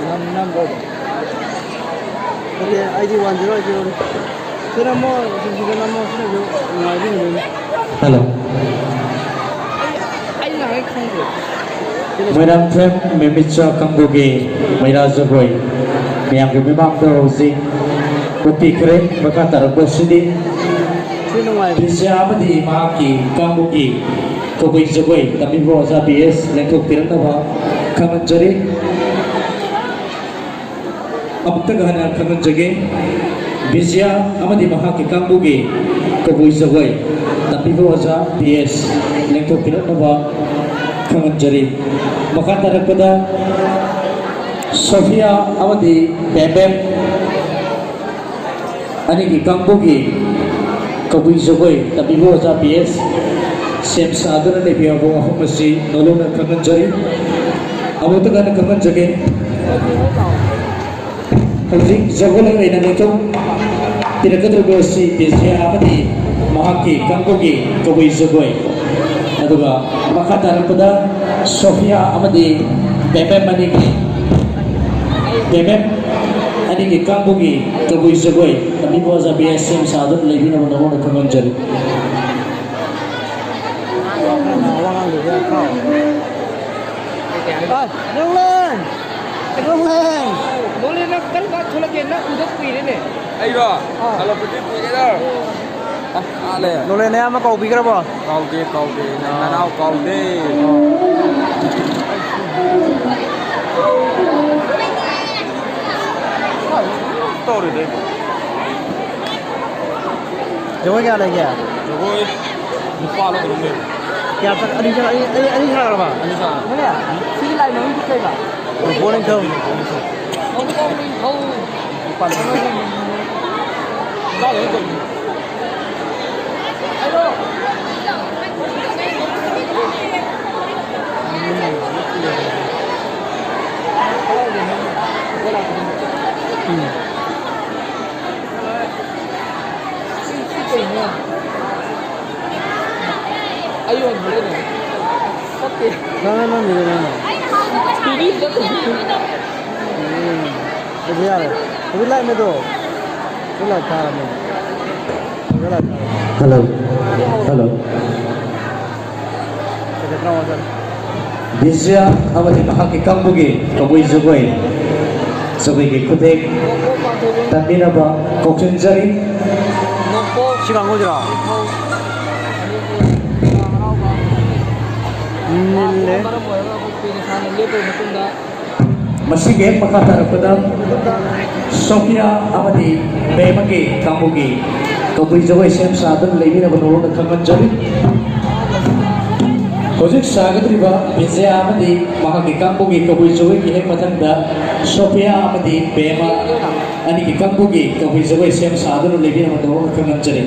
ꯅꯝ-, ꯅꯝꯕ꯭ꯔꯣ? ꯑꯣꯀꯦ, ꯑꯩꯗꯤ ꯋꯥꯟ ꯖꯤꯔꯣ ꯑꯩꯠ ꯖꯤꯔꯣꯅꯤ꯫ ꯁꯤ ꯅꯝꯃꯣ, ꯁꯤ, ꯁꯤꯗ ꯅꯝꯃꯣ, ꯁꯤꯅꯁꯨ ꯅꯨꯡꯉꯥꯏꯕ ꯍꯦꯟꯗꯣꯏꯅꯤ꯫ ꯍꯜꯂꯣ꯫ ꯑꯩ, ꯑꯩ ꯉꯥꯡꯉꯩ ꯈꯪꯗ꯭ꯔꯦ꯫ ꯃꯣꯏꯔꯥꯡꯊꯦꯝ ꯃꯦꯃꯤꯆꯥ ꯀꯥꯡꯕꯨꯒꯤ ꯃꯩꯔꯥ ꯖꯒꯣꯏ ꯃꯌꯥꯝꯒꯤ ꯃꯤꯃꯥꯡꯗ ꯍꯧꯖꯤꯛ ꯎꯠꯄꯤꯈ꯭ꯔꯦ꯫ ꯃꯈꯥ ꯇꯥꯔꯛꯄꯁꯤꯗꯤ ꯁꯤ ꯅꯨꯡꯉꯥꯏꯕ꯫ ꯕꯤꯖ꯭ꯌꯥ ꯑꯃꯗꯤ ꯃꯍꯥꯛꯀꯤ ꯀꯥꯡꯕꯨꯒꯤ ꯀꯕꯨꯏ ꯖꯒꯣꯏ ꯇꯝꯕꯤꯕ ꯑꯣꯖꯥ ꯕꯤ ꯑꯦꯁ ꯂꯦꯡꯊꯣꯛꯄꯤꯔꯛꯅꯕ ꯈꯪꯍꯟꯖꯔꯤ꯫ ꯑꯃꯨꯛꯇꯒ ꯍꯟꯅ ꯈꯪꯍꯟꯖꯒꯦ, ꯕꯤꯖ꯭ꯌꯥ ꯑꯃꯗꯤ ꯃꯍꯥꯛꯀꯤ ꯀꯥꯡꯕꯨꯒꯤ ꯀꯕꯨꯏ ꯖꯒꯣꯏ ꯇꯝꯕꯤꯕ ꯑꯣꯖꯥ ꯕꯤ ꯑꯦꯁ ꯂꯦꯡꯊꯣꯛꯄꯤꯔꯛꯅꯕ ꯈꯪꯍꯟꯖꯔꯤ꯫ ꯃꯈꯥ ꯇꯥꯔꯛꯄꯗ ꯁꯣꯐꯤꯌꯥ ꯑꯃꯗꯤ ꯕꯦꯝꯕꯦꯝ ꯑꯅꯤꯒꯤ ꯀꯥꯡꯕꯨꯒꯤ ꯀꯕꯨꯏ ꯖꯒꯣꯏ ꯇꯝꯕꯤꯕ ꯑꯣꯖꯥ ꯕꯤ ꯑꯦꯁ ꯁꯦꯝ ꯁꯥꯗꯨꯅ ꯂꯩꯕꯤꯔꯕ ꯋꯥꯐꯝ ꯑꯁꯤ ꯅꯣꯂꯨꯛꯅ ꯈꯪꯍꯟꯖꯔꯤ꯫ ꯑꯃꯨꯛꯇ ꯍꯟꯅ ꯈꯪꯍꯟꯖꯒꯦ꯫ ꯍꯧꯖꯤꯛ ꯖꯒꯣꯏ ꯑꯣꯏꯅ ꯂꯦꯡꯊꯣꯛꯄꯤꯔꯛꯀꯗꯧꯔꯤꯕ ꯑꯁꯤ ꯕꯤꯖ꯭ꯌꯥ ꯑꯃꯗꯤ ꯃꯍꯥꯛꯀꯤ ꯀꯥꯡꯕꯨꯒꯤ ꯀꯕꯨꯏ ꯖꯒꯣꯏ꯫ ꯑꯗꯨꯒ ꯃꯈꯥ ꯇꯥꯔꯛꯄꯗ ꯁꯣꯐꯤꯌꯥ ꯑꯃꯗꯤ ꯕꯦꯝꯕꯦꯝ ꯑꯅꯤꯒꯤ, ꯕꯦꯝꯕꯦꯝ ꯑꯅꯤꯒꯤ ꯀꯥꯡꯕꯨꯒꯤ ꯀꯕꯨꯏ ꯖꯒꯣꯏ ꯇꯝꯕꯤꯕ ꯑꯣꯖꯥ ꯕꯤ ꯑꯦꯁ ꯁꯦꯝ ꯁꯥꯗꯨꯅ ꯂꯩꯕꯤꯅꯕ ꯅꯉꯣꯟꯗ ꯈꯪꯍꯟꯖꯔꯤ꯫ ꯑ, ꯅꯣꯡꯂꯦꯟ! ꯅꯣꯡꯂꯦꯟ! ꯅꯣꯡꯂꯦꯟ, ꯅꯪ ꯀꯔꯝ ꯀꯥꯟ ꯊꯣꯛꯂꯛꯀꯦ? ꯅꯪ ꯎꯗ ꯀꯨꯏꯔꯦꯅꯦ꯫ ꯑꯩꯔꯣ? ꯑꯥ꯫ ꯍꯜꯂꯛꯄꯗꯤ ꯀꯨꯏꯔꯦꯗ꯫ ꯑꯁ, ꯅꯥꯜꯂꯦ꯫ ꯅꯣꯡꯂꯦꯟ, ꯅꯌꯥꯝꯕ ꯀꯧꯕꯤꯈ꯭ꯔꯕꯣ? ꯀꯧꯗꯦ, ꯀꯧꯗꯦ꯫ ꯅꯪ ꯑꯥ꯫ ꯅꯅꯥꯎ ꯀꯧꯗꯦ꯫ ꯑꯥ꯫ ꯇꯧꯔꯤꯗ ꯑꯩꯕꯨ꯫ ꯖꯒꯣꯏ ꯀꯌꯥ ꯂꯩꯒꯦ? ꯖꯒꯣꯏ ꯅꯨꯄꯥ ꯂꯧꯗꯕ ꯂꯩ꯫ ꯀꯌꯥ ꯆꯠ-, ꯑꯅꯤ ꯆꯠ-, ꯑꯅꯤ, ꯑꯅꯤ, ꯑꯅꯤ ꯁꯥꯈ꯭ꯔꯕ? ꯑꯅꯤ ꯁꯥꯈ꯭ꯔꯦ꯫ ꯁꯤꯒꯤ ꯂꯥꯏ ꯃꯃꯤꯡꯗꯤ ꯀꯩꯕ? ꯅꯣꯡꯄꯣꯛ ꯅꯤꯡꯊꯧ꯫ ꯅꯣꯡꯄꯣꯛ ꯅꯤꯡꯊꯧ꯫ ꯅꯨꯄꯥ ꯂꯧꯗꯕ꯫ ꯅꯨꯄꯥ ꯂꯧꯗꯕ꯫ ꯎꯝ꯫ ꯑꯩ ꯑꯣꯏꯅ ꯍꯣꯔꯦꯟ ꯑꯣꯏꯅ ꯆꯠꯀꯦ꯫ ꯅꯪ, ꯅꯪ, ꯅꯪ, ꯅꯪ, ꯅꯪ꯫ ꯁꯤꯗꯤ ꯆꯠꯇꯣꯏꯅꯤ꯫ ꯑꯗꯨ ꯌꯥꯔꯦ꯫ ꯑꯗꯨ ꯂꯥꯏꯠ ꯃꯦꯗꯣ꯫ ꯑꯗꯨ ꯂꯥꯏꯠ ꯊꯥꯔꯝꯃꯦ꯫ ꯑꯗꯨ ꯂꯥꯏꯠ ꯊꯥꯔꯝꯃꯦ꯫ ꯍꯜꯂꯣ꯫ ꯍꯜꯂꯣ꯫ ꯕꯤꯖꯌ ꯑꯃꯗꯤ ꯃꯍꯥꯛꯀꯤ ꯀꯥꯡꯕꯨꯒꯤ ꯀꯕꯨꯏ ꯖꯒꯣꯏ, ꯖꯒꯣꯏꯒꯤ ꯈꯨꯊꯦꯛ ꯇꯝꯕꯤꯅꯕ ꯀꯧꯁꯤꯟꯖꯔꯤ꯫ ꯁꯤ ꯀꯥꯡꯕꯨꯁꯤꯔꯣ? ꯅꯤꯜꯂꯦ꯫ ꯃꯁꯤꯒꯤ ꯍꯦꯛ ꯃꯈꯥ ꯇꯥꯔꯛꯄꯗ ꯁꯣꯐꯤꯌꯥ ꯑꯃꯗꯤ ꯕꯦꯃꯒꯤ ꯀꯥꯡꯕꯨꯒꯤ ꯀꯕꯨꯏ ꯖꯒꯣꯏ ꯁꯦꯝ ꯁꯥꯗꯨꯅ ꯂꯩꯕꯤꯅꯕ ꯅꯉꯣꯟꯗ ꯈꯪꯍꯟꯖꯔꯤ꯫ ꯍꯧꯖꯤꯛ ꯁꯥꯒꯗꯧꯔꯤꯕ ꯕꯤꯖꯌꯥ ꯑꯃꯗꯤ ꯃꯍꯥꯛꯀꯤ ꯀꯥꯡꯕꯨꯒꯤ ꯀꯕꯨꯏ ꯖꯒꯣꯏꯒꯤ ꯍꯦꯛ ꯃꯊꯪꯗ ꯁꯣꯐꯤꯌꯥ ꯑꯃꯗꯤ ꯕꯦꯃ ꯑꯅꯤꯒꯤ ꯀꯥꯡꯕꯨꯒꯤ ꯀꯕꯨꯏ ꯖꯒꯣꯏ ꯁꯦꯝ ꯁꯥꯗꯨꯅ ꯂꯩꯕꯤꯅꯕ ꯅꯉꯣꯟꯗ ꯈꯪꯍꯟꯖꯔꯤ꯫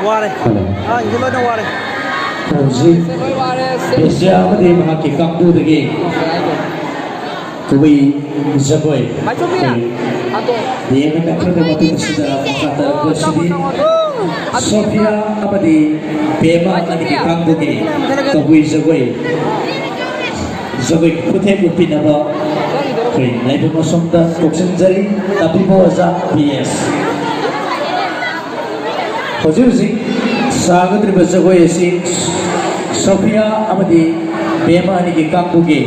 ꯋꯥꯔꯦ꯫ ꯍꯜꯂꯣ꯫ ꯑꯉꯥꯡꯁꯤꯡꯁꯦ ꯂꯣꯏꯅ ꯋꯥꯔꯦ꯫ ꯍꯧꯖꯤꯛ ꯂꯣꯏ ꯋꯥꯔꯦ꯫ ꯄꯦꯁꯤꯌꯥ ꯑꯃꯗꯤ ꯃꯍꯥꯛꯀꯤ ꯀꯥꯡꯕꯨꯗꯒꯤ ꯀꯕꯨꯏ ꯖꯒꯣꯏ ꯃꯥꯏꯁꯣꯝꯕꯤ꯫ ꯑꯩꯈꯣꯏ ꯌꯦꯡꯕ ꯅꯛꯂꯕ ꯃꯇꯨꯡ ꯑꯁꯤꯗ ꯃꯈꯥ ꯇꯥꯔꯛꯄ ꯑꯁꯤꯗꯤ ꯁꯣꯐꯤꯌꯥ ꯑꯃꯗꯤ ꯄꯦꯃ ꯑꯅꯤꯒꯤ ꯀꯥꯡꯕꯨꯒꯤ ꯀꯕꯨꯏ ꯖꯒꯣꯏ, ꯖꯒꯣꯏ ꯈꯨꯊꯦꯛ ꯎꯠꯄꯤꯅꯕ ꯑꯩꯈꯣꯏ ꯂꯥꯏꯕꯨꯡ ꯑꯁꯣꯝꯗ ꯀꯧꯁꯤꯟꯖꯔꯤ꯫ ꯇꯥꯕꯤꯕ ꯑꯣꯖꯥ ꯕꯤ ꯑꯦꯁ꯫ ꯍꯧꯖꯤꯛ ꯍꯧꯖꯤꯛ ꯁꯥꯒꯗꯧꯔꯤꯕ ꯖꯒꯣꯏ ꯑꯁꯤ ꯁꯣꯐꯤꯌꯥ ꯑꯃꯗꯤ ꯕꯦꯃ ꯑꯅꯤꯒꯤ ꯀꯥꯡꯕꯨꯒꯤ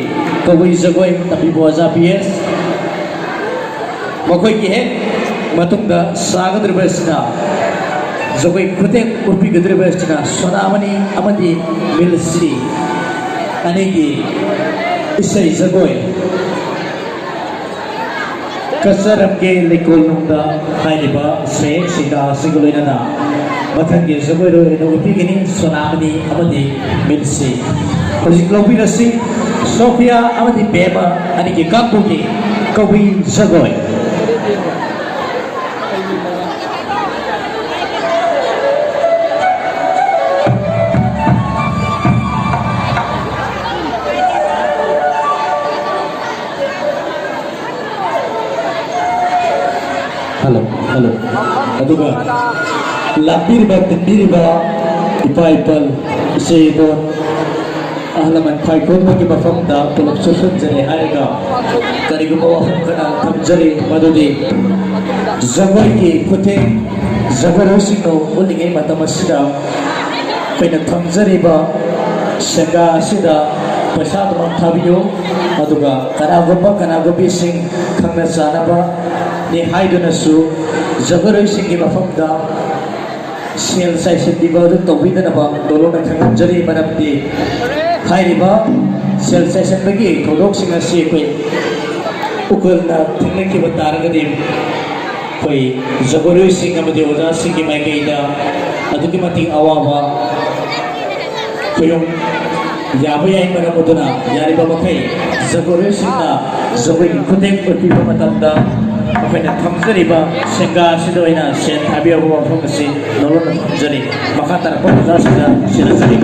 ꯀꯕꯨꯏ ꯖꯒꯣꯏ ꯇꯝꯕꯤꯕ ꯑꯣꯖꯥ ꯕꯤ ꯑꯦꯁ꯫ ꯃꯈꯣꯏꯒꯤ ꯍꯦꯛ ꯃꯇꯨꯡꯗ ꯁꯥꯒꯗꯧꯔꯤꯕ ꯑꯁꯤꯅ ꯖꯒꯣꯏ ꯈꯨꯊꯦꯛ ꯎꯠꯄꯤꯒꯗꯧꯔꯤꯕ ꯑꯁꯤꯅ ꯁꯣꯅꯥꯃꯅꯤ ꯑꯃꯗꯤ ꯃꯤꯜꯁꯤ ꯑꯅꯤꯒꯤ ꯏꯁꯩ ꯖꯒꯣꯏ꯫ ꯀꯆꯔꯝꯒꯦ ꯂꯩꯀꯣꯜꯅꯨꯡꯗ ꯍꯥꯏꯔꯤꯕ ꯁꯩꯍꯦꯛ ꯁꯤꯡꯒꯥ ꯑꯁꯤꯒ ꯂꯣꯏꯅꯅ ꯃꯊꯪꯒꯤ ꯖꯒꯣꯏꯔꯣꯏ ꯑꯣꯏꯅ ꯎꯠꯄꯤꯒꯅꯤ ꯁꯣꯅꯥꯃꯅꯤ ꯑꯃꯗꯤ ꯃꯤꯜꯁꯤ꯫ ꯍꯧꯖꯤꯛ ꯂꯧꯕꯤꯔꯁꯤ ꯁꯣꯐꯤꯌꯥ ꯑꯃꯗꯤ ꯕꯦꯃ ꯑꯅꯤꯒꯤ ꯀꯥꯡꯕꯨꯒꯤ ꯀꯕꯨꯏ ꯖꯒꯣꯏ꯫ Hello, hello. ꯑꯗꯨꯒ ꯂꯥꯛꯄꯤꯔꯤꯕ, ꯇꯤꯟꯕꯤꯔꯤꯕ ꯏꯄꯥ ꯏꯄꯜ, ꯏꯆꯦ ꯏꯕꯣꯟ, ꯑꯍꯜ ꯂꯃꯟ ꯈ꯭ꯋꯥꯏ ꯀꯣꯟꯕꯒꯤ ꯃꯐꯝꯗ ꯄꯨꯂꯞ ꯆꯨꯞꯁꯤꯟꯖꯔꯦ ꯍꯥꯏꯔꯒ ꯀꯔꯤꯒꯨꯝꯕ ꯋꯥꯐꯝ ꯈꯔ ꯊꯝꯖꯔꯤ, ꯃꯗꯨꯗꯤ ꯖꯒꯣꯏꯒꯤ ꯈꯨꯊꯦꯛ ꯖꯒꯣꯏꯔꯣꯏꯁꯤꯡꯅ ꯎꯠꯂꯤꯉꯩ ꯃꯇꯝ ꯑꯁꯤꯗ ꯑꯩꯈꯣꯏꯅ ꯊꯝꯖꯔꯤꯕ ꯁꯦꯡꯒꯥ ꯑꯁꯤꯗ ꯄꯩꯁꯥ ꯑꯗꯨꯃꯛ ꯊꯥꯕꯤꯌꯨ꯫ ꯑꯗꯨꯒ ꯀꯅꯥꯒꯨꯝꯕ ꯀꯅꯥꯒꯨꯝꯕꯤꯁꯤꯡ ꯈꯪꯅ ꯆꯥꯟꯅꯕꯅꯤ ꯍꯥꯏꯗꯨꯅꯁꯨ ꯖꯒꯣꯏꯔꯣꯏꯁꯤꯡꯒꯤ ꯃꯐꯝꯗ ꯁꯦꯜ ꯆꯥꯏꯁꯤꯟꯕꯤꯕ ꯑꯗꯨ ꯇꯧꯕꯤꯗꯅꯕ ꯂꯣꯂꯣꯅ ꯈꯪꯍꯟꯖꯔꯤ꯫ ꯃꯔꯝꯗꯤ ꯍꯥꯏꯔꯤꯕ ꯁꯦꯜ ꯆꯥꯏꯁꯤꯟꯕꯒꯤ ꯊꯧꯗꯣꯛꯁꯤꯡ ꯑꯁꯤ ꯑꯩꯈꯣꯏ ꯎꯀꯜꯅ ꯊꯦꯡꯅꯈꯤꯕ ꯇꯥꯔꯒꯗꯤ ꯑꯩꯈꯣꯏ ꯖꯒꯣꯏꯔꯣꯏꯁꯤꯡ ꯑꯃꯗꯤ ꯑꯣꯖꯥꯁꯤꯡꯒꯤ ꯃꯥꯏꯀꯩꯗ ꯑꯗꯨꯛꯀꯤ ꯃꯇꯤꯛ ꯑꯋꯥꯕ ꯈꯨꯌꯨꯝ ꯌꯥꯕ ꯌꯥꯏ꯫ ꯃꯔꯝ ꯑꯗꯨꯅ ꯌꯥꯔꯤꯕ ꯃꯈꯩ ꯖꯒꯣꯏꯔꯣꯏꯁꯤꯡꯅ ꯖꯒꯣꯏꯒꯤ ꯈꯨꯊꯦꯛ ꯎꯠꯄꯤꯕ ꯃꯇꯝꯗ ꯑꯩꯈꯣꯏꯅ ꯊꯝꯖꯔꯤꯕ ꯁꯦꯡꯒꯥꯁꯤꯗ ꯑꯣꯏꯅ ꯁꯦꯟ ꯊꯥꯕꯤꯔꯕ ꯋꯥꯐꯝ ꯑꯁꯤ ꯅꯣꯂꯨꯛꯅ ꯊꯝꯖꯔꯤ꯫ ꯃꯈꯥ ꯇꯥꯔꯛꯄ ꯑꯣꯖꯥꯁꯤꯡꯗ ꯁꯤꯟꯅꯖꯔꯤ꯫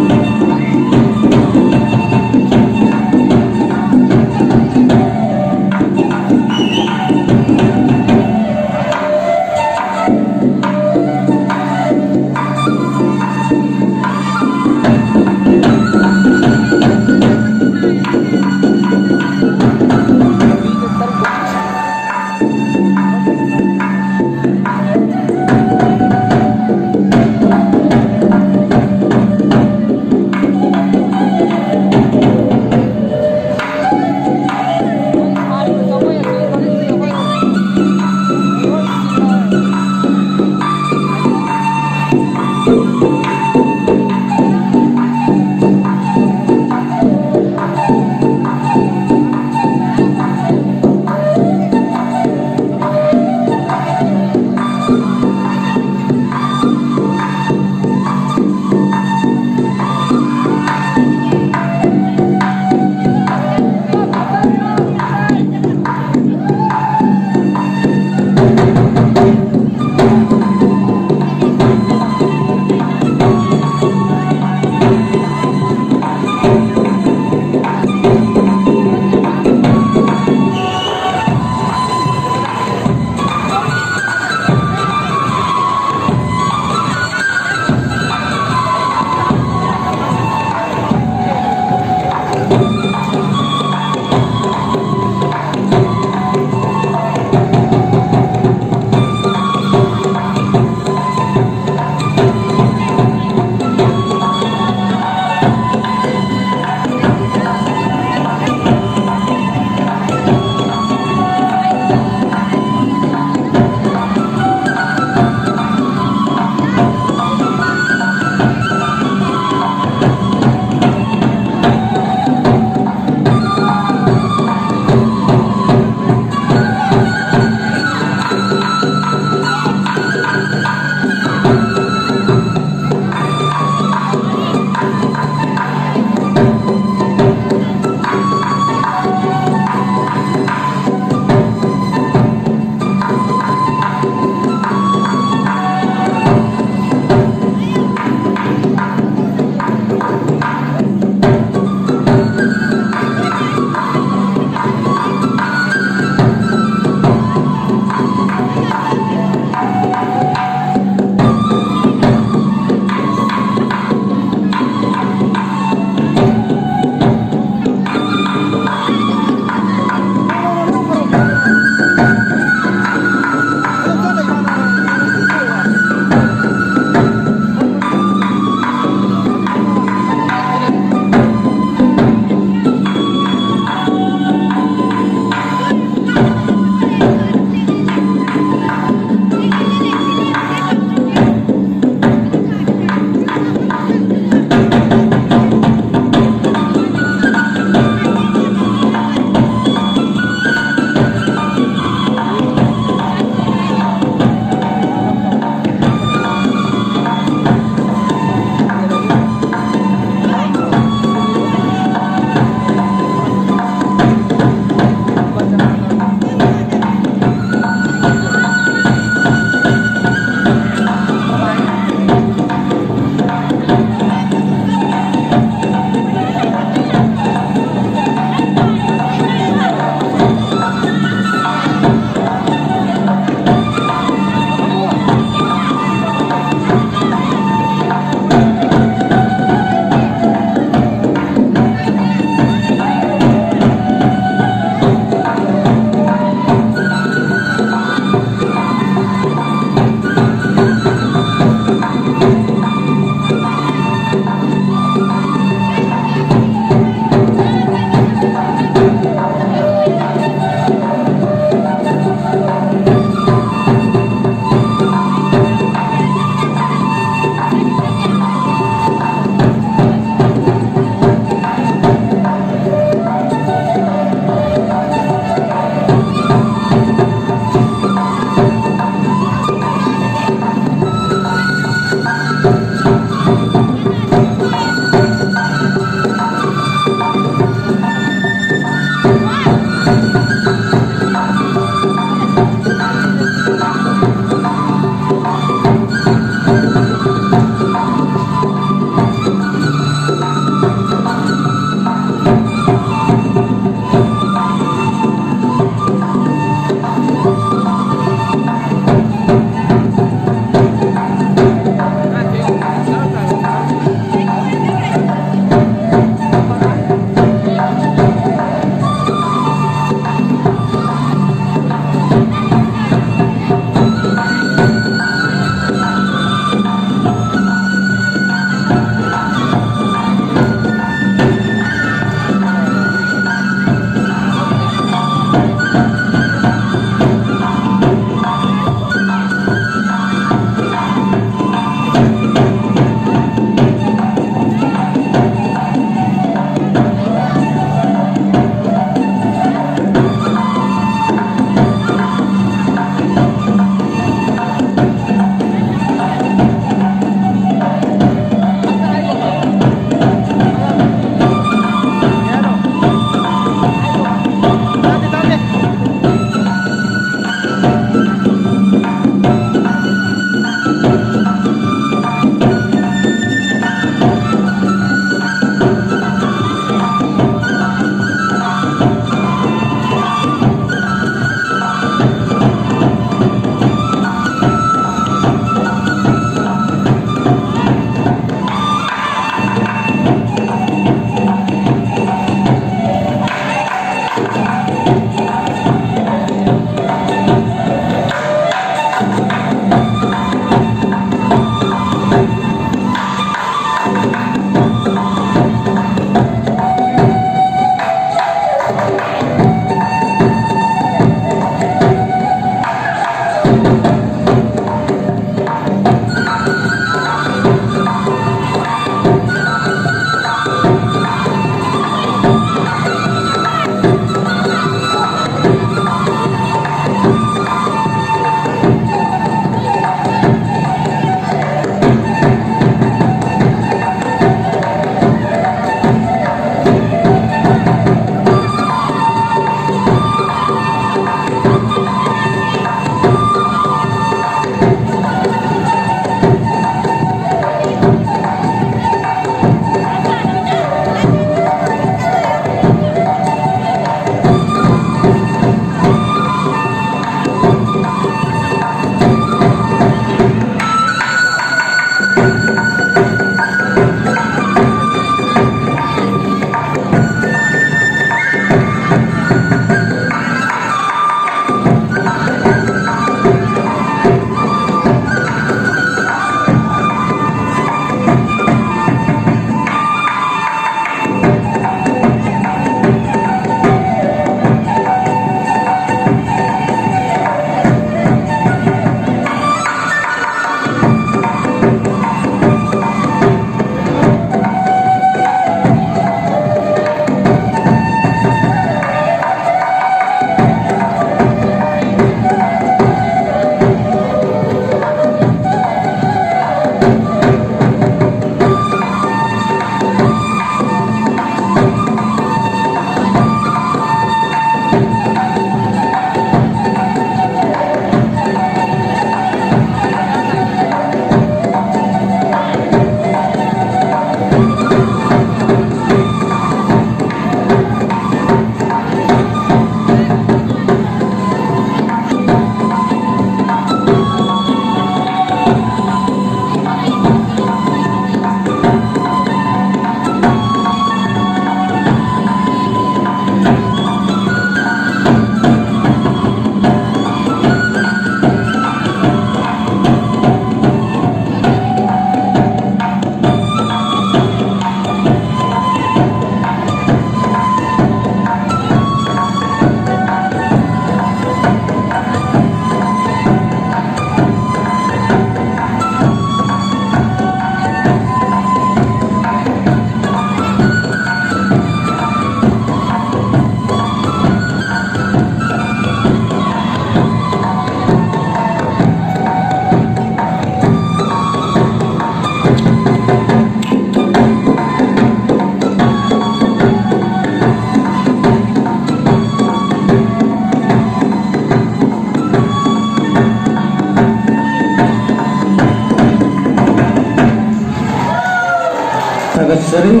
ꯊꯥꯒꯠꯆꯔꯤ꯫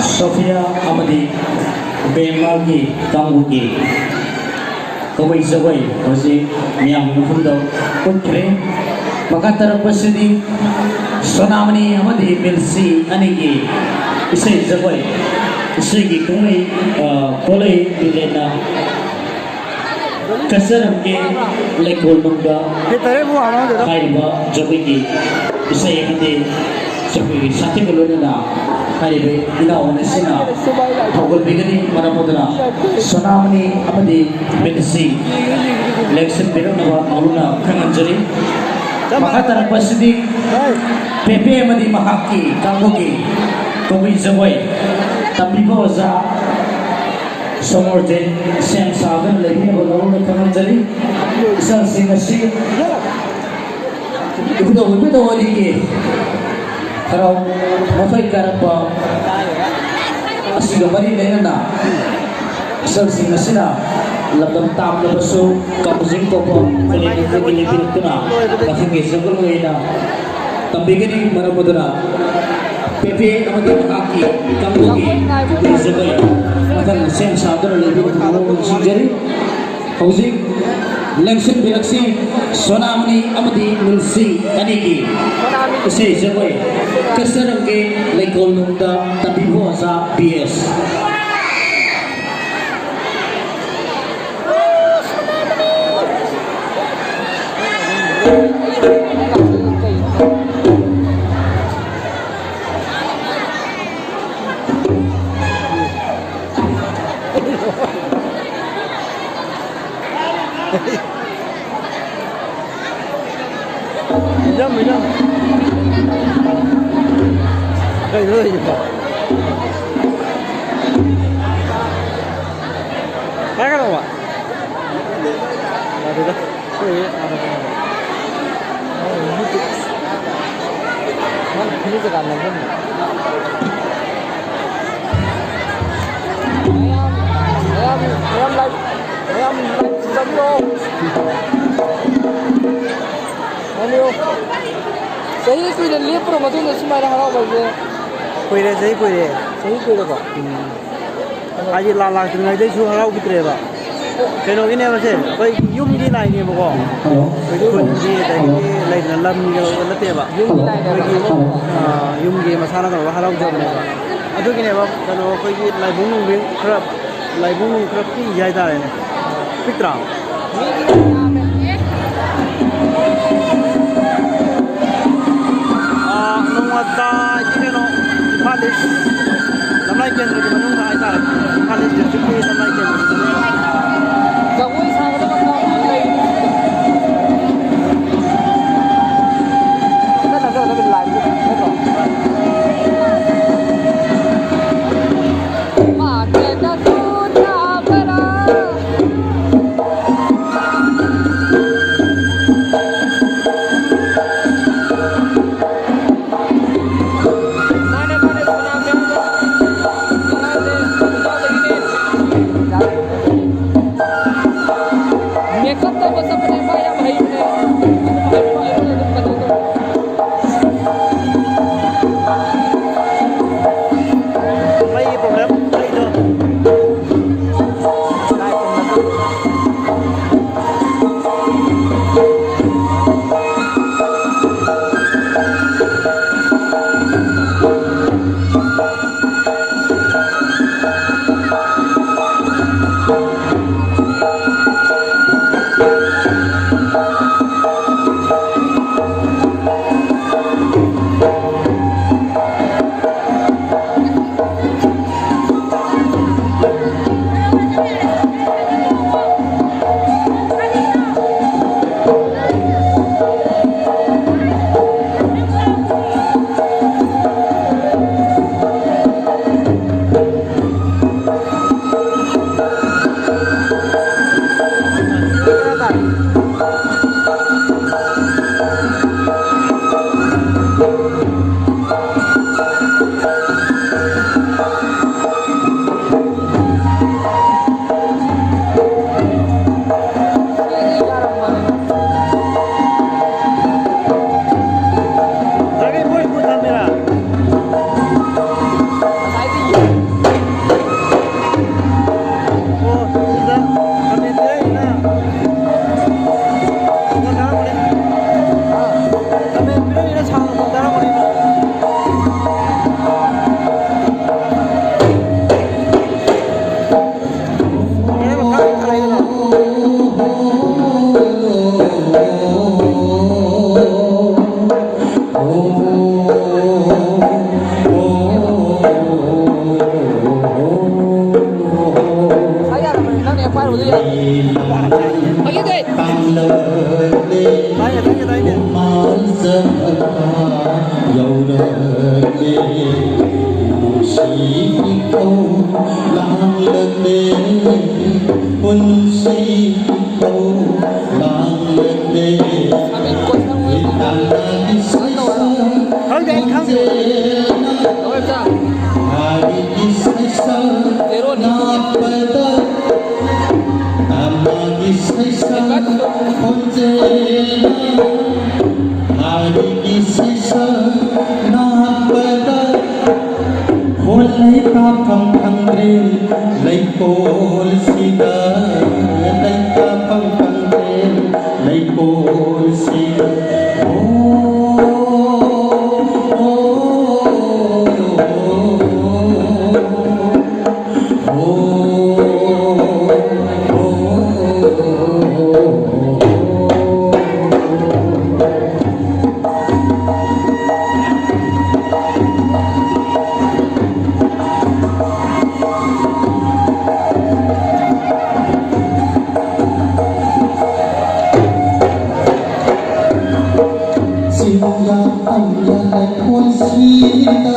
ꯁꯣꯐꯤꯌꯥ ꯑꯃꯗꯤ ꯕꯦꯝꯃꯒꯤ ꯀꯥꯡꯕꯨꯒꯤ ꯀꯕꯨꯏ ꯖꯒꯣꯏ ꯍꯧꯖꯤꯛ ꯃꯤꯌꯥꯝꯒꯤ ꯃꯐꯝꯗ ꯎꯠꯈ꯭ꯔꯦ꯫ ꯃꯈꯥ ꯇꯥꯔꯛꯄꯁꯤꯗꯤ ꯁꯣꯅꯥꯃꯅꯤ ꯑꯃꯗꯤ ꯃꯤꯜꯁꯤ ꯑꯅꯤꯒꯤ ꯏꯁꯩ ꯖꯒꯣꯏ, ꯏꯁꯩꯒꯤ ꯀꯨꯝꯍꯩ, ꯑ, ꯈꯣꯠꯂꯩ ꯕꯤꯔꯦꯟꯅ ꯀꯆꯔꯝꯒꯦ ꯂꯩꯀꯣꯜ ꯅꯨꯡꯗ ꯍꯥꯏꯔꯤꯕ ꯖꯒꯣꯏꯒꯤ ꯏꯁꯩ ꯑꯃꯗꯤ ꯖꯒꯣꯏꯒꯤ ꯁꯥꯊꯤꯕ ꯂꯣꯏꯅꯅ ꯍꯥꯏꯔꯤꯕ ꯏꯅꯥꯎ ꯑꯅꯤꯁꯤꯅ ꯍꯧꯒꯠꯄꯤꯒꯅꯤ꯫ ꯃꯔꯝ ꯑꯗꯨꯅ ꯁꯣꯅꯥꯃꯅꯤ ꯑꯃꯗꯤ ꯃꯤꯠꯁꯤ ꯂꯦꯡꯁꯤꯟꯕꯤꯔꯛꯅꯕ ꯃꯔꯨꯅ ꯈꯪꯍꯟꯖꯔꯤ꯫ ꯃꯈꯥ ꯇꯥꯔꯛꯄ ꯑꯁꯤꯗꯤ ꯄꯦꯄꯦ ꯑꯃꯗꯤ ꯃꯍꯥꯛꯀꯤ ꯀꯥꯡꯕꯨꯒꯤ ꯀꯕꯨꯏ ꯖꯒꯣꯏ ꯇꯝꯕꯤꯕ ꯑꯣꯖꯥ ꯁꯣꯃꯣꯔꯖꯤꯠ ꯁꯦꯝ ꯁꯥꯗꯨꯅ ꯂꯩꯕꯤꯅꯕ ꯃꯔꯨꯅ ꯈꯪꯍꯟꯖꯔꯤ꯫ ꯏꯆꯜꯁꯤꯡ ꯑꯁꯤ ꯏꯕꯨꯙꯧ ꯏꯕꯨꯙꯧ ꯑꯅꯤꯒꯤ ꯍꯔꯥꯎ ꯃꯊꯣꯏ ꯀꯥꯔꯛꯄ ꯑꯁꯤꯒ ꯃꯔꯤ ꯂꯩꯅꯅ ꯏꯆꯜꯁꯤꯡ ꯑꯁꯤꯅ ꯂꯝꯗꯝ ꯇꯥꯝꯂꯕꯁꯨ ꯀꯝꯕꯨꯖꯤꯡ ꯊꯣꯛꯄ ꯈꯨꯂꯦꯟ ꯑꯗꯨꯒꯤ ꯂꯦꯞꯄꯤꯔꯛꯇꯨꯅ ꯃꯊꯪꯒꯤ ꯖꯒꯣꯏ ꯑꯣꯏꯅ ꯇꯝꯕꯤꯒꯅꯤ꯫ ꯃꯔꯝ ꯑꯗꯨꯅ ꯄꯦꯄꯦ ꯑꯃꯗꯤ ꯃꯍꯥꯛꯀꯤ ꯀꯥꯡꯕꯨꯒꯤ ꯖꯒꯣꯏ ꯃꯊꯪ ꯁꯦꯝ ꯁꯥꯗꯨꯅ ꯂꯩꯕꯤꯔꯛꯇꯨꯅ ꯅꯤꯡꯁꯤꯡꯖꯔꯤ꯫ ꯍꯧꯖꯤꯛ ꯂꯦꯡꯁꯤꯟꯕꯤꯔꯛꯁꯤ ꯁꯣꯅꯥꯃꯅꯤ ꯑꯃꯗꯤ ꯃꯤꯜꯁꯤ ꯑꯅꯤꯒꯤ ꯏꯁꯩ ꯖꯒꯣꯏ ꯀꯁꯔꯝꯒꯤ ꯂꯩꯀꯣꯜ ꯅꯨꯡꯗ ꯇꯝꯕꯤꯕ ꯑꯣꯖꯥ ꯄꯤ ꯑꯦꯁ꯫ ꯏꯖꯝ, ꯏꯖꯝ꯫ ꯀꯩꯅꯣ ꯇꯧꯔꯤꯁꯤꯕꯣ? ꯀꯥꯏ ꯀꯥꯏ ꯇꯧꯕ? ꯌꯥꯗꯦꯗ꯫ ꯑꯩꯈꯣꯏ ꯑꯥꯗ ꯀꯩꯅꯣ꯫ ꯃꯥꯅ ꯐꯤꯖꯦꯠ ꯆꯀꯥ ꯅꯝꯖꯟꯕ꯫ ꯃꯌꯥꯝ, ꯃꯌꯥꯝ, ꯃꯌꯥꯝ ꯂꯥꯏ, ꯃꯌꯥꯝ ꯂꯥꯏ ꯆꯪꯕꯤꯔꯣ꯫ ꯆꯪꯕꯤꯌꯨ꯫ ꯆꯍꯤ ꯀꯨꯏꯅ ꯂꯦꯞꯄꯨꯔ ꯃꯇꯨꯡꯗ ꯁꯨꯃꯥꯏꯅ ꯍꯔꯥꯎꯕꯁꯦ ꯀꯨꯏꯔꯦ, ꯆꯍꯤ ꯀꯨꯏꯔꯦ꯫ ꯆꯍꯤ ꯀꯨꯏꯔꯕꯣ? ꯎꯝ꯫ ꯍꯥꯏꯗꯤ ꯂꯥꯟ ꯂꯥꯛꯇ꯭ꯔꯤꯉꯩꯗꯩꯁꯨ ꯍꯔꯥꯎꯈꯤꯗ꯭ꯔꯦꯕ꯫ ꯀꯩꯅꯣꯒꯤꯅꯦꯕ ꯁꯦ, ꯑꯩꯈꯣꯏ ꯌꯨꯝꯒꯤ ꯂꯥꯏꯅꯦꯕꯀꯣ꯫ ꯈꯨꯟꯒꯤ ꯑꯗꯒꯤ ꯂꯩꯗꯅ ꯂꯝꯒꯤ ꯅꯠꯇꯦꯕ꯫ ꯌꯨꯝꯒꯤ ꯂꯥꯏꯅꯦꯕ꯫ ꯑꯩꯈꯣꯏꯒꯤ, ꯑ, ꯌꯨꯝꯒꯤ ꯃꯁꯥꯅ ꯇꯧꯔꯒ ꯍꯔꯥꯎꯖꯕꯅꯦꯕ꯫ ꯑꯗꯨꯒꯤꯅꯦꯕ ꯀꯩꯅꯣ ꯑꯩꯈꯣꯏꯒꯤ ꯂꯥꯏꯕꯨꯡ ꯅꯨꯡꯕꯨꯡ ꯈꯔ, ꯂꯥꯏꯕꯨꯡ ꯅꯨꯡ ꯈꯔ ꯄꯤꯛꯏ ꯍꯥꯏꯇꯥꯔꯦꯅꯦ꯫ ꯄꯤꯛꯇ꯭ꯔꯥ? ꯑꯥ, ꯅꯣꯡꯃꯇ ꯀꯩꯅꯣ, ꯏꯝꯐꯥꯜ ꯏꯁ ꯂꯝꯂꯥꯏ ꯀꯦꯟꯗ꯭ꯔꯒꯤ ꯃꯅꯨꯡꯗ ꯍꯥꯏꯇꯥꯔꯦ, ꯏꯝꯐꯥꯜ ꯏꯁ ꯗꯤꯁꯇ꯭ꯔꯤꯛꯀꯤ ꯂꯝꯂꯥꯏ ꯀꯦꯟꯗ꯭ꯔꯒꯤ ꯃꯅꯨꯡꯗ꯫ ꯖꯒꯣꯏ ꯁꯥꯒꯗꯕ ꯀꯥꯡꯕꯨ ꯂꯩꯔꯤꯕꯁꯤꯡꯗꯣ꯫ ꯈꯤꯇꯪ ꯅꯛꯁꯜꯂꯒ ꯂꯥꯏꯕꯗꯣ ꯅꯠꯇ꯭ꯔꯣ? ꯇꯥꯏꯌꯦ, ꯇꯥꯏꯌꯦ, ꯇꯥꯏꯌꯦ꯫ ꯍꯣꯜ ꯂꯩꯇꯥꯐꯝ ꯈꯪꯗ꯭ꯔꯦ ꯂꯩꯀꯣꯜꯁꯤꯗ, ꯂꯩꯇꯥꯐꯝ ꯈꯪꯗ꯭ꯔꯦ ꯂꯩꯀꯣꯜꯁꯤꯗ꯫ ꯑꯣ, ꯑꯣ, ꯑꯣ, ꯑꯣ꯫ ꯆꯤꯡꯌꯥ ꯇꯝꯌꯥ ꯂꯩꯀꯣꯜꯁꯤꯗ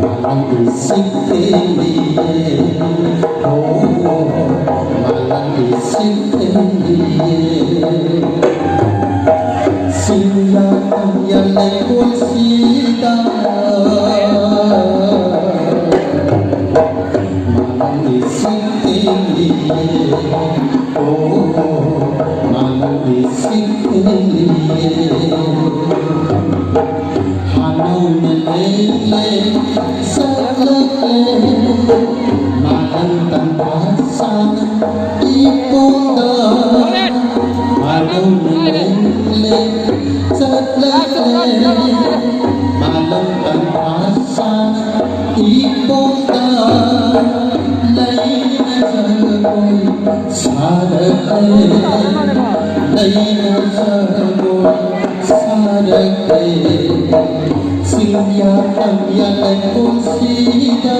ꯃꯥꯂꯪ ꯏꯁꯤꯡ ꯊꯦꯡꯂꯤꯌꯦ꯫ ꯑꯣ, ꯃꯥꯂꯪ ꯏꯁꯤꯡ ꯊꯦꯡꯂꯤꯌꯦ꯫ ꯆꯤꯡꯌꯥ ꯇꯝꯌꯥ ꯂꯩꯀꯣꯜꯁꯤꯗ ꯃꯥꯂꯪ ꯏꯁꯤꯡ ꯊꯦꯡꯂꯤꯌꯦ꯫ ꯑꯣ, ꯃꯥꯂꯪ ꯏꯁꯤꯡ ꯊꯦꯡꯂꯤꯌꯦ꯫ ꯍꯥꯅꯧꯅ ꯂꯦꯡꯂꯦ ꯆꯠꯂꯛꯂꯦ, ꯃꯥꯂꯪ ꯇꯝꯐꯥ ꯁꯥꯅ ꯏꯄꯣꯝꯗ꯫ ꯍꯥꯅꯧꯅ ꯂꯦꯡꯂꯦ ꯆꯠꯂꯛꯂꯦ, ꯃꯥꯂꯪ ꯇꯝꯐꯥ ꯁꯥꯅ ꯏꯄꯣꯝꯗ꯫ ꯂꯩꯅ ꯖꯒꯣꯏ ꯁꯥꯔꯛꯂꯦ, ꯂꯩꯅ ꯖꯒꯣꯏ ꯁꯥꯔꯛꯂꯦ꯫ ꯆꯤꯡꯌꯥ ꯇꯝꯌꯥ ꯂꯩꯀꯣꯜꯁꯤꯗ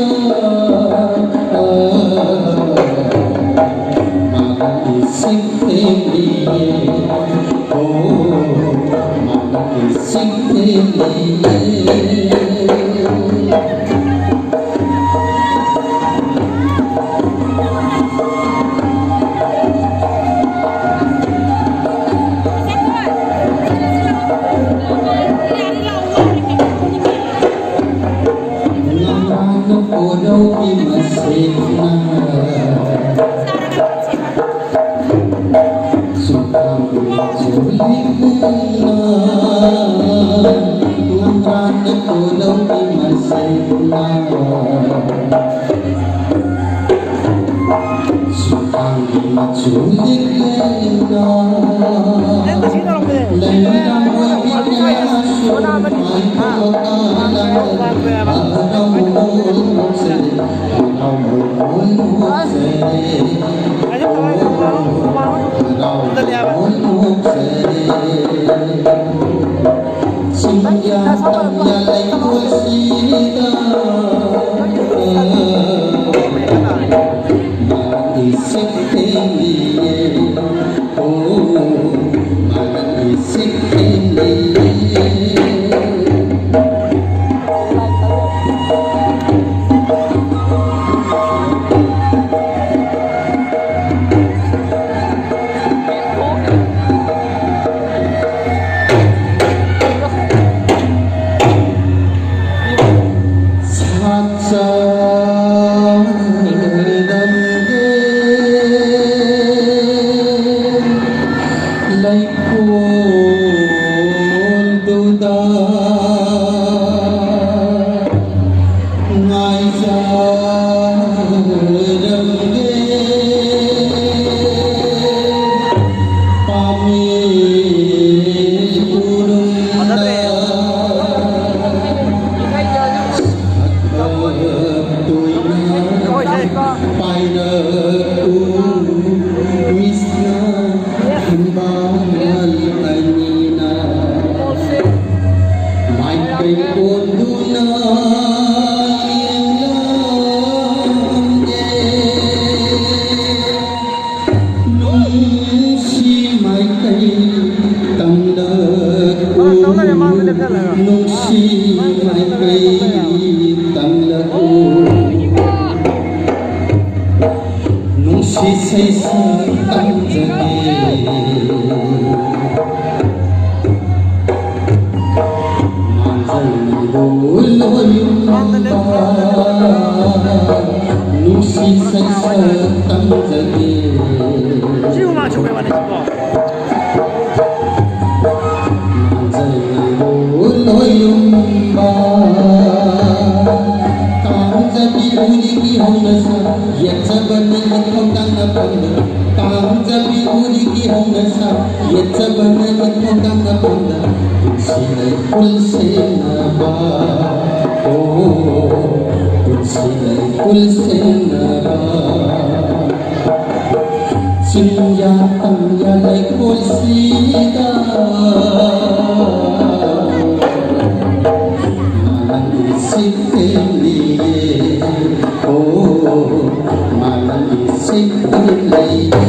ꯅꯨꯡꯁꯤ ꯃꯥꯏꯀꯩ ꯇꯝꯂꯛꯎ, ꯅꯨꯡꯁꯤ ꯁꯩꯁꯛ ꯇꯝꯖꯒꯦ꯫ ꯃꯥꯡꯖꯧꯅꯧ ꯂꯣꯏꯌꯨꯝꯕ, ꯅꯨꯡꯁꯤ ꯁꯩꯁꯛ ꯇꯝꯖꯒꯦ꯫ ꯁꯤ ꯍꯨꯃꯥꯡ ꯁꯧꯕꯩ ꯋꯥꯅꯤ, ꯁꯤꯀꯣ꯫ ꯃꯥꯡꯖꯧꯅꯧ ꯂꯣꯏꯌꯨꯝꯕ, ꯇꯥꯡꯖꯕꯤ ꯎꯔꯤꯒꯤ ꯍꯧꯅꯁꯥ, ꯌꯦꯠꯆꯕꯅ ꯃꯤꯠꯊꯧ ꯇꯥꯡꯅ ꯐꯝꯕ꯫ ꯇꯥꯡꯖꯕꯤ ꯎꯔꯤꯒꯤ ꯍꯧꯅꯁꯥ, ꯌꯦꯠꯆꯕꯅ ꯃꯤꯠꯊꯧ ꯇꯥꯡꯅ ꯐꯝꯕ꯫ ꯄꯨꯟꯁꯤ ꯂꯩꯀꯣꯜ ꯁꯦꯝꯅꯕ, ꯑꯣ, ꯄꯨꯟꯁꯤ ꯂꯩꯀꯣꯜ ꯁꯦꯝꯅꯕ꯫ ꯆꯤꯡꯌꯥ ꯇꯝꯌꯥ ꯂꯩꯀꯣꯜꯁꯤꯗ ꯃꯥꯂꯪ ꯏꯁꯤꯡ ꯊꯦꯡꯂꯤꯌꯦ꯫ ꯑꯣ, ꯃꯥꯂꯪ ꯏꯁꯤꯡ ꯊꯦꯡꯂꯤꯌꯦ꯫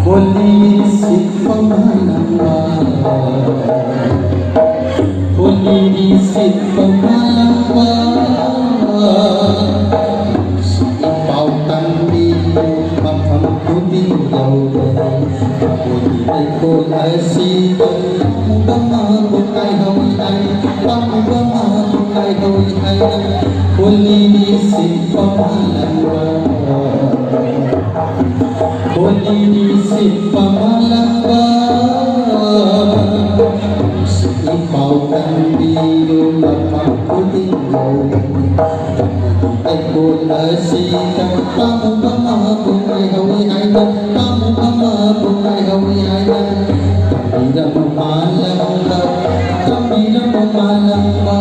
ꯍꯣꯂꯤ ꯁꯤꯠꯄ ꯃꯥꯂꯪꯕ, ꯍꯣꯂꯤꯒꯤ ꯁꯤꯠꯄ ꯃꯥꯂꯪꯕ, ꯏꯄꯥꯎ ꯇꯝꯕꯤ ꯃꯐꯝ ꯈꯨꯗꯤꯡ ꯌꯧꯕꯅꯤ꯫ ꯑꯩꯈꯣꯏꯒꯤ ꯂꯩꯀꯣꯜ ꯑꯁꯤꯗ ꯄꯥꯝꯃꯨꯕ ꯃꯥꯕꯨ ꯀꯥꯏꯍꯧꯏ ꯍꯥꯏ, ꯄꯥꯝꯃꯨꯕ ꯃꯥꯕꯨ ꯀꯥꯏꯍꯧꯏ ꯍꯥꯏ꯫ ꯍꯣꯂꯤꯒꯤ ꯁꯤꯠꯄ ꯃꯥꯂꯪꯕ, ꯍꯣꯂꯤꯒꯤ ꯁꯤꯠꯄ ꯃꯥꯂꯪꯕ, ꯏꯄꯥꯎ ꯇꯝꯕꯤꯌꯨ ꯃꯐꯝ ꯈꯨꯗꯤꯡ ꯌꯧꯒꯅꯤ꯫ ꯂꯩꯀꯣꯜ ꯑꯁꯤꯗ ꯄꯥꯝꯃꯨꯕ ꯃꯥꯕꯨ ꯀꯥꯏꯍꯧꯏ ꯍꯥꯏꯅ, ꯄꯥꯝꯃꯨꯕ ꯃꯥꯕꯨ ꯀꯥꯏꯍꯧꯏ ꯍꯥꯏꯅ꯫ ꯇꯝꯕꯤꯔꯝꯃꯨ ꯃꯥꯂꯪꯕ, ꯇꯝꯕꯤꯔꯝꯃꯨ ꯃꯥꯂꯪꯕ꯫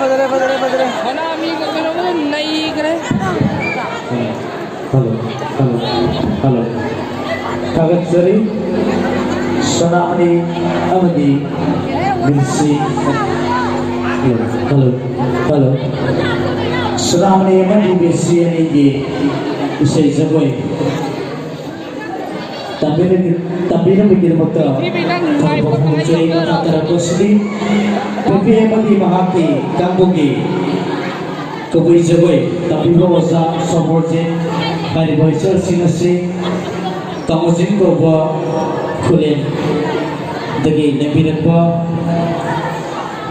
ꯐꯖꯔꯦ, ꯐꯖꯔꯦ, ꯐꯖꯔꯦ꯫ ꯃꯅꯥ ꯃꯤ ꯀꯩꯅꯣ ꯅꯩꯈ꯭ꯔꯦ꯫ Hello, hello, hello. ꯊꯥꯒꯠꯆꯔꯤ꯫ ꯁꯅꯥꯃꯍꯤ ꯑꯃꯗꯤ ꯃꯤꯔꯁꯤ꯫ Hello, hello, hello. ꯁꯅꯥꯃꯍꯤ ꯑꯃꯗꯤ ꯃꯤꯔꯁꯤ ꯑꯅꯤꯒꯤ ꯏꯁꯩ ꯖꯒꯣꯏ ꯇꯝꯕꯤꯅꯕꯒꯤ-, ꯇꯝꯕꯤꯅꯕꯒꯤꯗꯃꯛꯇ ꯊꯧꯔꯝ ꯈꯣꯡꯗꯣꯛꯆꯔꯤ꯫ ꯃꯈꯥ ꯇꯥꯔꯛꯄꯁꯤꯗꯤ ꯄꯦꯄꯦ ꯑꯃꯗꯤ ꯃꯍꯥꯛꯀꯤ ꯀꯥꯡꯕꯨꯒꯤ ꯀꯕꯨꯏ ꯖꯒꯣꯏ ꯇꯝꯕꯤꯕ ꯑꯣꯖꯥ ꯁꯣꯃꯣꯔꯖꯤꯠ꯫ ꯍꯥꯏꯔꯤꯕ ꯏꯆꯜꯁꯤꯡ ꯑꯁꯤ ꯀꯥꯃꯣꯖꯤꯟ ꯀꯧꯕ ꯈꯨꯂꯦꯟꯗꯒꯤ ꯂꯦꯡꯕꯤꯔꯛꯄ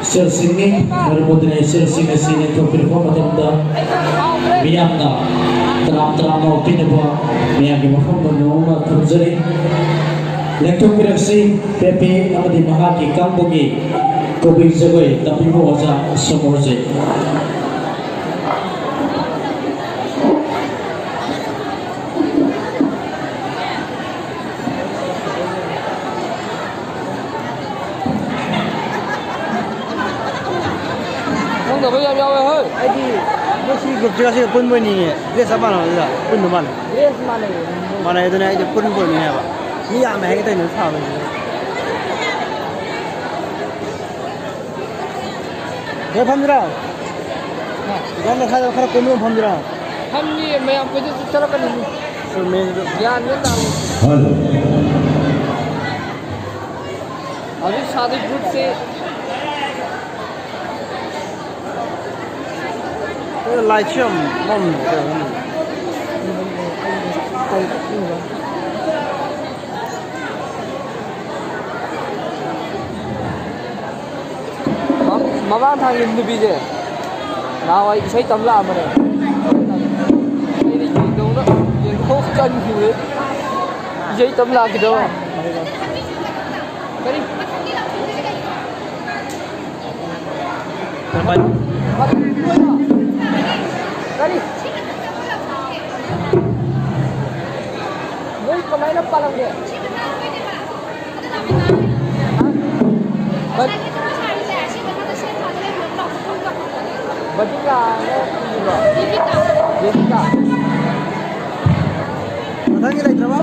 ꯏꯆꯜꯁꯤꯡꯅꯤ꯫ ꯃꯔꯝ ꯑꯗꯨꯅ ꯏꯆꯜꯁꯤꯡ ꯑꯁꯤ ꯂꯦꯡꯊꯣꯛꯄꯤꯔꯛꯄ ꯃꯇꯝꯗ ꯃꯤꯌꯥꯝꯅ ꯇꯔꯥꯝ ꯇꯔꯥꯝꯅ ꯑꯣꯛꯄꯤꯅꯕ ꯃꯌꯥꯝꯒꯤ ꯃꯐꯝꯗ ꯅꯣꯡꯃ ꯊꯝꯖꯔꯤ꯫ ꯂꯦꯡꯊꯣꯛꯄꯤꯔꯛꯁꯤ ꯄꯦꯄꯦ ꯑꯃꯗꯤ ꯃꯍꯥꯛꯀꯤ ꯀꯥꯡꯕꯨꯒꯤ ꯀꯕꯨꯏ ꯖꯒꯣꯏ ꯇꯝꯕꯤꯕ ꯑꯣꯖꯥ ꯁꯣꯃꯣꯔꯖꯤꯠ꯫ ꯈꯪꯗꯕ ꯌꯥꯝ ꯌꯥꯎꯋꯦ ꯍꯣꯏ꯫ ꯑꯩꯗꯤ ꯃꯣꯏ ꯁꯤ ꯒ꯭ꯔꯨꯞꯁꯤꯒ ꯁꯤꯒ ꯄꯨꯟꯕ ꯑꯣꯏꯅꯤꯡꯉꯦ꯫ ꯗ꯭ꯔꯦꯁ ꯆꯞ ꯃꯥꯟꯅꯕꯗꯨꯗ ꯄꯨꯟꯕ ꯃꯥꯜꯂꯦ꯫ ꯗ꯭ꯔꯦꯁ ꯃꯥꯟꯅꯩꯌꯦ꯫ ꯃꯥꯟꯅꯩ, ꯑꯗꯨꯅꯦ ꯑꯩꯗꯤ ꯄꯨꯟꯕ ꯑꯣꯏꯅꯤꯡꯉꯦ ꯍꯥꯏꯕ꯫ ꯃꯤ ꯌꯥꯝꯃꯦ ꯍꯥꯏꯒꯦ ꯇꯧꯔꯤꯅꯦ ꯁꯥꯕꯁꯤꯗ꯫ ꯁꯤꯗ ꯐꯝꯁꯤꯔꯣ? ꯗꯨꯀꯥꯟ ꯃꯈꯥꯗ ꯈꯔ ꯀꯣꯝꯕ ꯑꯃ ꯐꯝꯁꯤꯔꯣ? ꯐꯝꯅꯤ, ꯃꯌꯥꯝ ꯀꯣꯏꯆꯠ ꯆꯠꯂꯛꯀꯅꯤ꯫ ꯆꯨꯝꯃꯦ ꯑꯗꯨꯁꯨ꯫ ꯒ꯭ꯌꯥꯟ ꯃꯦꯟ ꯇꯥꯔꯣꯏ꯫ ꯍꯜꯂꯣ꯫ ꯍꯧꯖꯤꯛ ꯁꯥꯗꯣꯏ ꯒ꯭ꯔꯨꯞꯁꯦ꯫ ꯑꯦ, ꯂꯥꯏꯠꯁꯨ ꯌꯥꯝ ꯃꯝꯃꯦ꯫ ꯃ-, ꯃꯃꯥꯡ ꯊꯥꯒꯤ ꯅꯨꯄꯤꯁꯦ ꯅꯍꯥꯟꯋꯥꯏ ꯏꯁꯩ ꯇꯝ ꯂꯥꯛꯑꯝꯕꯅꯦ꯫ ꯑꯩꯅ ꯌꯦꯡꯗꯧꯅ ꯌꯦꯡꯊꯣꯛ ꯆꯟꯈꯤꯕꯅꯦ꯫ ꯏꯁꯩ ꯇꯝ ꯂꯥꯛꯈꯤꯗꯕ꯫ ꯀꯔꯤ? ꯀꯔꯤ? ꯅꯣꯏ ꯀꯃꯥꯏꯅ ꯄꯥꯜꯂꯝꯒꯦ? ꯍꯥ? ꯀꯔꯤ? ꯕꯇꯤꯀꯥꯅ ꯏꯕ꯭ꯔꯣ? ꯗꯦꯕꯤꯀꯥ꯫ ꯃꯊꯪꯒꯤ ꯂꯩꯇ꯭ꯔꯕ?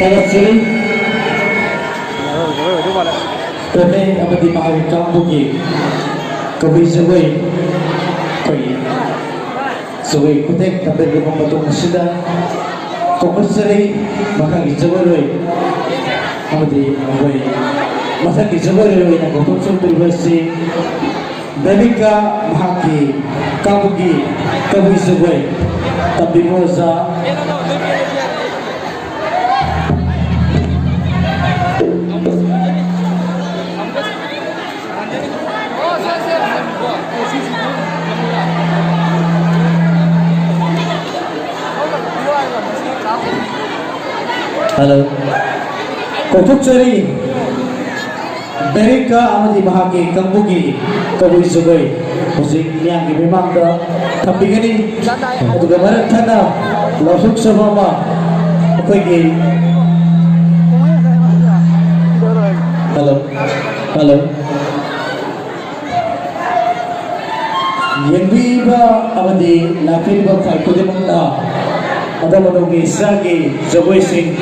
ꯁꯤ ꯄꯣꯄꯦ ꯑꯃꯗꯤ ꯃꯍꯥꯛꯀꯤ ꯀꯥꯡꯕꯨꯒꯤ ꯀꯕꯨꯏ ꯖꯒꯣꯏ, ꯑꯩꯈꯣꯏꯒꯤ ꯖꯒꯣꯏ ꯈꯨꯊꯦꯛ ꯇꯝꯕꯤꯔꯕ ꯃꯇꯨꯡ ꯑꯁꯤꯗ ꯀꯧꯈꯠꯆꯔꯤ ꯃꯈꯥꯒꯤ ꯖꯒꯣꯏꯔꯣꯏ ꯑꯃꯗꯤ ꯑꯩꯈꯣꯏ ꯃꯊꯪꯒꯤ ꯖꯒꯣꯏꯔꯣꯏ ꯑꯣꯏꯅ ꯀꯧꯊꯣꯛꯆꯔꯛꯇꯣꯔꯤꯕ ꯑꯁꯤ ꯗꯦꯕꯤꯀꯥ, ꯃꯍꯥꯛꯀꯤ ꯀꯥꯡꯕꯨꯒꯤ ꯀꯕꯨꯏ ꯖꯒꯣꯏ ꯇꯝꯕꯤꯕ ꯑꯣꯖꯥ꯫ ꯍꯜꯂꯣ꯫ ꯀꯧꯊꯣꯛꯆꯔꯤ꯫ ꯕꯦꯔꯤꯀꯥ ꯑꯃꯗꯤ ꯃꯍꯥꯛꯀꯤ ꯀꯥꯡꯕꯨꯒꯤ ꯀꯕꯨꯏ ꯖꯒꯣꯏ ꯍꯧꯖꯤꯛ ꯃꯤꯌꯥꯝꯒꯤ ꯃꯤꯃꯥꯡꯗ ꯊꯝꯕꯤꯒꯅꯤ꯫ ꯑꯗꯨꯒ ꯃꯔꯛ ꯊꯠꯅ ꯂꯥꯎꯊꯣꯛꯆꯕ ꯑꯃ ꯑꯩꯈꯣꯏꯒꯤ ꯍꯜꯂꯣ, ꯍꯜꯂꯣ꯫ ꯌꯦꯡꯕꯤꯕ ꯑꯃꯗꯤ ꯂꯥꯛꯄꯤꯔꯤꯕ ꯈ꯭ꯋꯥꯏ ꯈꯨꯗꯤꯡꯃꯛꯅ ꯑꯗꯣꯝ ꯑꯗꯣꯝꯒꯤ ꯏꯆꯥꯒꯤ ꯖꯒꯣꯏꯁꯤꯡ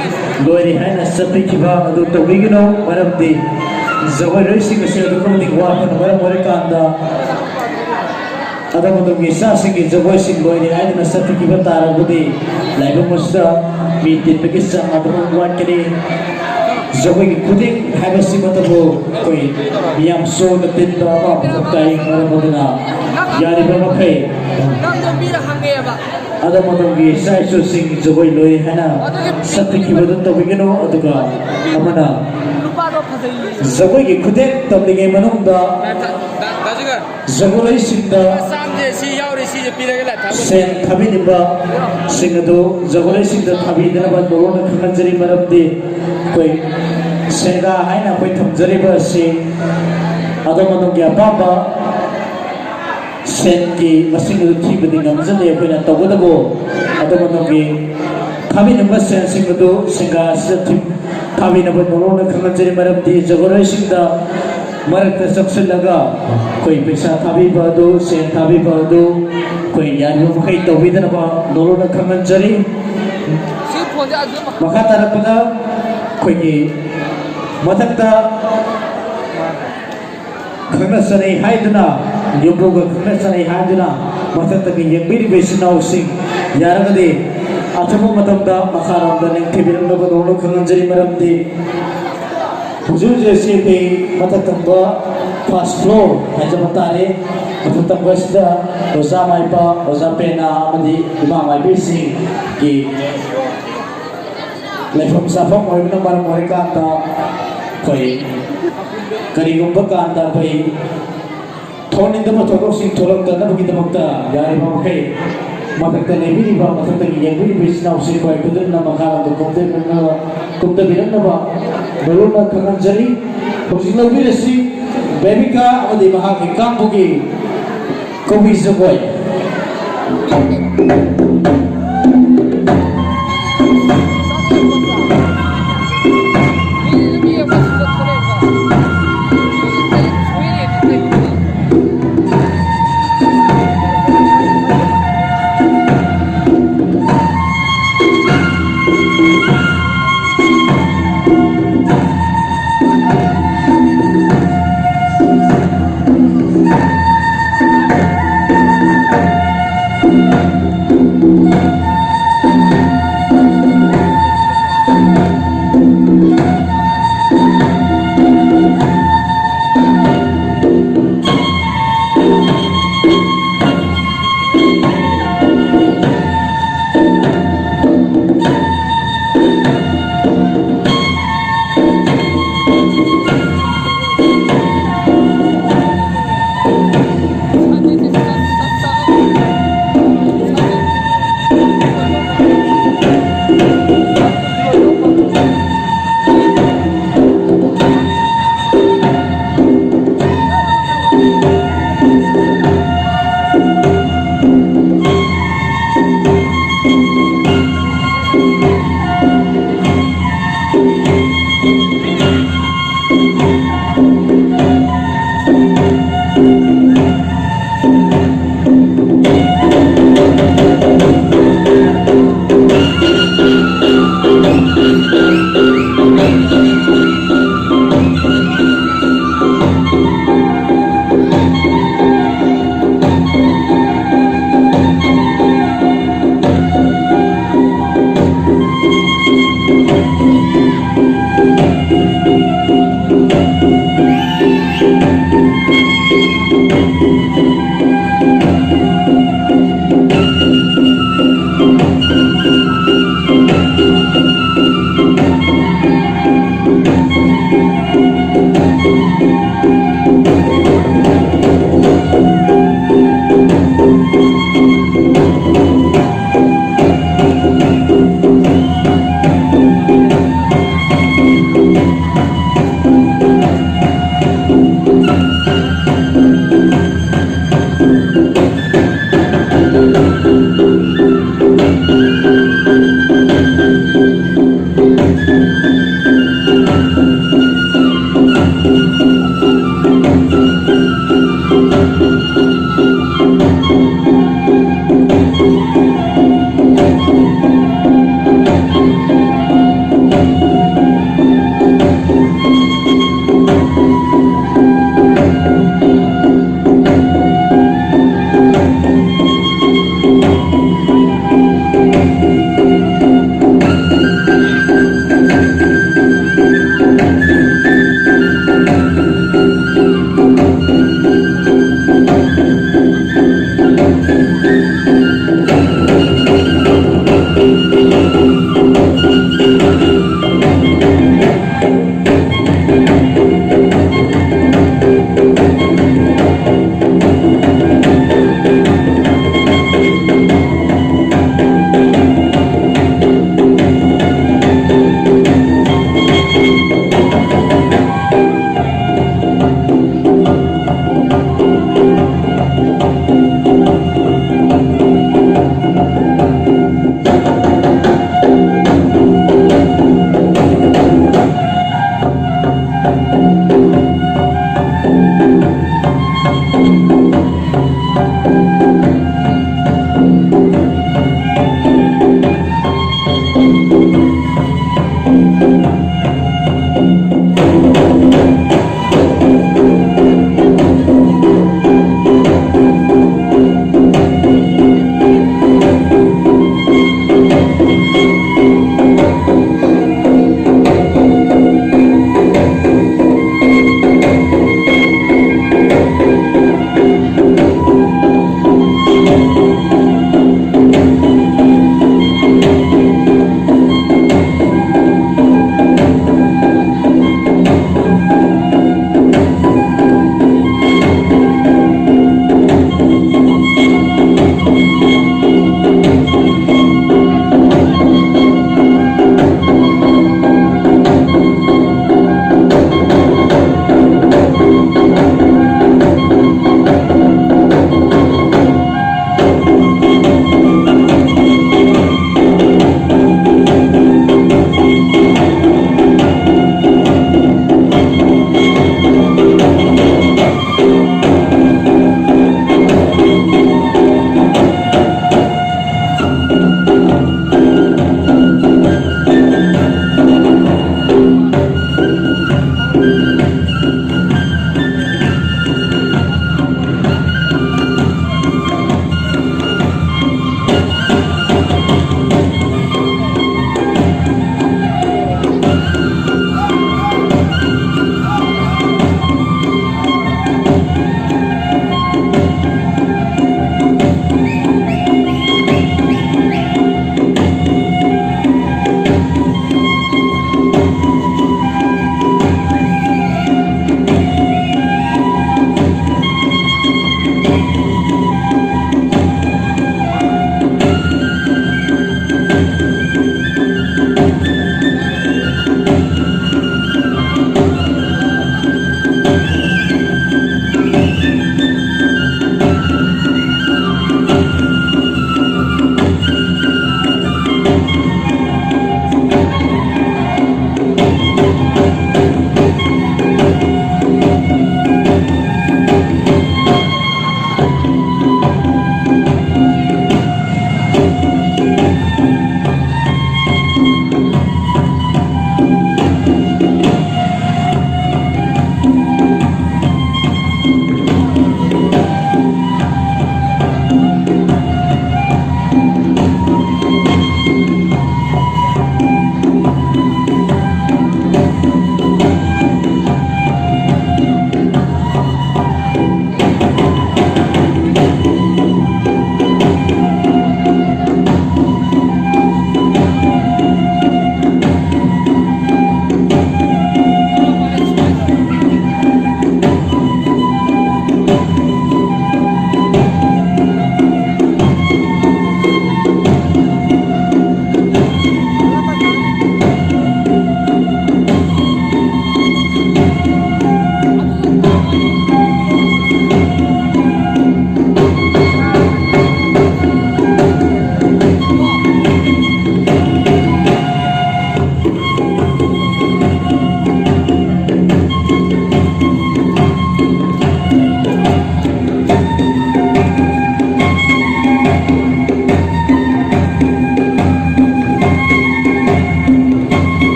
ꯂꯣꯏꯔꯦ ꯍꯥꯏꯅ ꯆꯠꯄꯤꯈꯤꯕ ꯑꯗꯨ ꯇꯧꯕꯤꯒꯅꯨ, ꯃꯔꯝꯗꯤ ꯖꯒꯣꯏꯔꯣꯏꯁꯤꯡ ꯑꯁꯤ ꯑꯗꯨꯛꯀꯤ ꯃꯇꯤꯛ ꯋꯥꯠꯄꯅ ꯃꯔꯝ ꯑꯣꯏꯔꯀꯥꯟꯗ ꯑꯗꯣꯝ ꯑꯗꯣꯝꯒꯤ ꯏꯆꯥꯁꯤꯡꯒꯤ ꯖꯒꯣꯏꯁꯤꯡ ꯂꯣꯏꯔꯦ ꯍꯥꯏꯗꯨꯅ ꯆꯠꯄꯤꯈꯤꯕ ꯇꯥꯔꯕꯗꯤ ꯂꯥꯏꯕꯨꯡ ꯑꯁꯤꯗ ꯃꯤ ꯇꯤꯟꯕꯒꯤ ꯆꯥꯡ ꯑꯗꯨꯃꯛ ꯋꯥꯠꯀꯅꯤ꯫ ꯖꯒꯣꯏꯒꯤ ꯈꯨꯗꯤꯡ ꯍꯥꯏꯕꯁꯤꯃꯛꯇꯕꯨ ꯑꯩꯈꯣꯏ ꯃꯤꯌꯥꯝ ꯁꯣꯛꯅ ꯇꯤꯟꯕ ꯑꯃ ꯃꯊꯧ ꯇꯥꯏ꯫ ꯃꯔꯝ ꯑꯗꯨꯅ ꯌꯥꯔꯤꯕ ꯃꯈꯩ ꯅꯪꯗꯣ ꯃꯤꯅ ꯍꯪꯉꯦꯕ꯫ ꯑꯗꯣꯝ ꯑꯗꯣꯝꯒꯤ ꯏꯆꯥ ꯏꯁꯨꯁꯤꯡ ꯖꯒꯣꯏ ꯂꯣꯏ ꯍꯥꯏꯅ ꯑꯗꯨꯒꯤ ꯆꯠꯄꯤꯈꯤꯕꯗꯨ ꯇꯧꯕꯤꯒꯅꯨ꯫ ꯑꯗꯨꯒ ꯑꯃꯅ ꯅꯨꯄꯥꯗꯣ ꯐꯖꯩꯌꯦ꯫ ꯖꯒꯣꯏꯒꯤ ꯈꯨꯗꯦꯛ ꯇꯝꯂꯤꯉꯩ ꯃꯅꯨꯡꯗ ꯗꯥ-, ꯗꯥ-, ꯗꯥ ꯖꯤꯒꯔ꯫ ꯖꯒꯣꯏꯁꯤꯡꯗ ꯆꯥꯝꯁꯦ ꯁꯤ ꯌꯥꯎꯔꯤ, ꯁꯤꯁꯦ ꯄꯤꯔꯒꯦ ꯂꯥꯛ ꯊꯥꯕ꯫ ꯁꯦꯟ ꯊꯥꯕꯤꯅꯤꯡꯕꯁꯤꯡ ꯑꯗꯨ ꯖꯒꯣꯏꯁꯤꯡꯗ ꯊꯥꯕꯤꯗꯅꯕ ꯅꯣꯂꯨꯛꯅ ꯈꯪꯍꯟꯖꯔꯤ꯫ ꯃꯔꯝꯗꯤ ꯑꯩꯈꯣꯏ ꯁꯦꯟꯒꯥ ꯍꯥꯏꯅ ꯑꯩꯈꯣꯏ ꯊꯝꯖꯔꯤꯕ ꯑꯁꯤ ꯑꯗꯣꯝ ꯑꯗꯣꯝꯒꯤ ꯑꯄꯥꯝꯕ ꯁꯦꯟꯒꯤ ꯃꯁꯤꯡ ꯑꯗꯨ ꯊꯤꯕꯗꯤ ꯉꯝꯖꯗꯦ꯫ ꯑꯩꯈꯣꯏꯅ ꯇꯧꯕꯇꯕꯨ ꯑꯗꯣꯝ ꯑꯗꯣꯝꯒꯤ ꯊꯥꯕꯤꯅꯤꯡꯕ ꯁꯦꯟꯁꯤꯡ ꯑꯗꯨ ꯁꯦꯟꯒꯥ ꯑꯁꯤꯗ ꯊꯤ-, ꯊꯥꯕꯤꯅꯕ ꯅꯣꯂꯨꯛꯅ ꯈꯪꯍꯟꯖꯔꯤ꯫ ꯃꯔꯝꯗꯤ ꯖꯒꯣꯏꯔꯣꯏꯁꯤꯡꯗ ꯃꯔꯛꯇ ꯆꯪꯁꯤꯜꯂꯒ ꯑꯩꯈꯣꯏ ꯄꯩꯁꯥ ꯊꯥꯕꯤꯕ ꯑꯗꯨ, ꯁꯦꯟ ꯊꯥꯕꯤꯕ ꯑꯗꯨ ꯑꯩꯈꯣꯏ ꯌꯥꯔꯤꯕ ꯃꯈꯩ ꯇꯧꯕꯤꯗꯅꯕ ꯅꯣꯂꯨꯛꯅ ꯈꯪꯍꯟꯖꯔꯤ꯫ ꯁꯤ ꯐꯣꯟ ꯃꯈꯥ ꯇꯥꯔꯛꯄꯗ ꯑꯩꯈꯣꯏꯒꯤ ꯃꯊꯛꯇ ꯈꯪꯅ ꯆꯠꯅꯩ ꯍꯥꯏꯗꯨꯅ, ꯌꯨꯝꯕꯨꯒ ꯈꯪꯅ ꯆꯠꯅꯩ ꯍꯥꯏꯗꯨꯅ ꯃꯊꯛꯇꯒꯤ ꯌꯦꯡꯕꯤꯔꯤꯕ ꯏꯆꯤꯟ ꯏꯅꯥꯎꯁꯤꯡ, ꯌꯥꯔꯒꯗꯤ ꯑꯊꯨꯕ ꯃꯇꯝꯗ ꯃꯈꯥꯔꯣꯝꯗ ꯅꯤꯡꯊꯤꯕꯤꯔꯛꯅꯕ ꯅꯣꯡꯂꯨꯛ ꯈꯪꯍꯟꯖꯔꯤ꯫ ꯃꯔꯝꯗꯤ ꯍꯧꯖꯤꯛ ꯍꯧꯖꯤꯛ ꯑꯁꯤ ꯑꯩꯈꯣꯏ ꯃꯊꯛ ꯊꯪꯕ first floor ꯍꯥꯏꯖꯕ ꯇꯥꯔꯦ꯫ ꯃꯊꯛ ꯊꯪꯕ ꯑꯁꯤꯗ ꯑꯣꯖꯥ ꯃꯥꯏꯕ, ꯑꯣꯖꯥ ꯄꯦꯅꯥ ꯑꯃꯗꯤ ꯏꯃꯥ ꯃꯥꯏꯕꯤꯁꯤꯡꯒꯤ ꯂꯩꯐꯝ ꯆꯥꯐꯝ ꯑꯣꯏꯕꯅ ꯃꯔꯝ ꯑꯣꯏꯔꯀꯥꯟꯗ ꯑꯩꯈꯣꯏ ꯀꯔꯤꯒꯨꯝꯕ ꯀꯥꯟꯗ ꯑꯩꯈꯣꯏ ꯊꯣꯛꯅꯤꯡꯗꯕ ꯊꯧꯗꯣꯛꯁꯤꯡ ꯊꯣꯛꯂꯛꯇꯅꯕꯒꯤꯗꯃꯛꯇ ꯌꯥꯔꯤꯕ ꯃꯈꯩ ꯃꯊꯛꯇ ꯂꯩꯕꯤꯔꯤꯕ, ꯃꯊꯛꯇꯒꯤ ꯌꯦꯡꯕꯤꯔꯤꯕ ꯏꯆꯤꯟ ꯏꯅꯥꯎꯁꯤꯡ ꯑꯩꯈꯣꯏ ꯄꯨꯟꯗꯨꯅ ꯃꯈꯥꯔꯣꯝꯗ ꯀꯨꯝꯊꯕꯤꯔꯛꯅꯕ, ꯀꯨꯝꯊꯕꯤꯔꯛꯅꯕ ꯃꯔꯨꯞꯅ ꯈꯪꯍꯟꯖꯔꯤ꯫ ꯍꯧꯖꯤꯛ ꯂꯧꯕꯤꯔꯁꯤ ꯕꯦꯕꯤꯀꯥ ꯑꯃꯗꯤ ꯃꯍꯥꯛꯀꯤ ꯀꯥꯡꯕꯨꯒꯤ ꯀꯕꯨꯏ ꯖꯒꯣꯏ꯫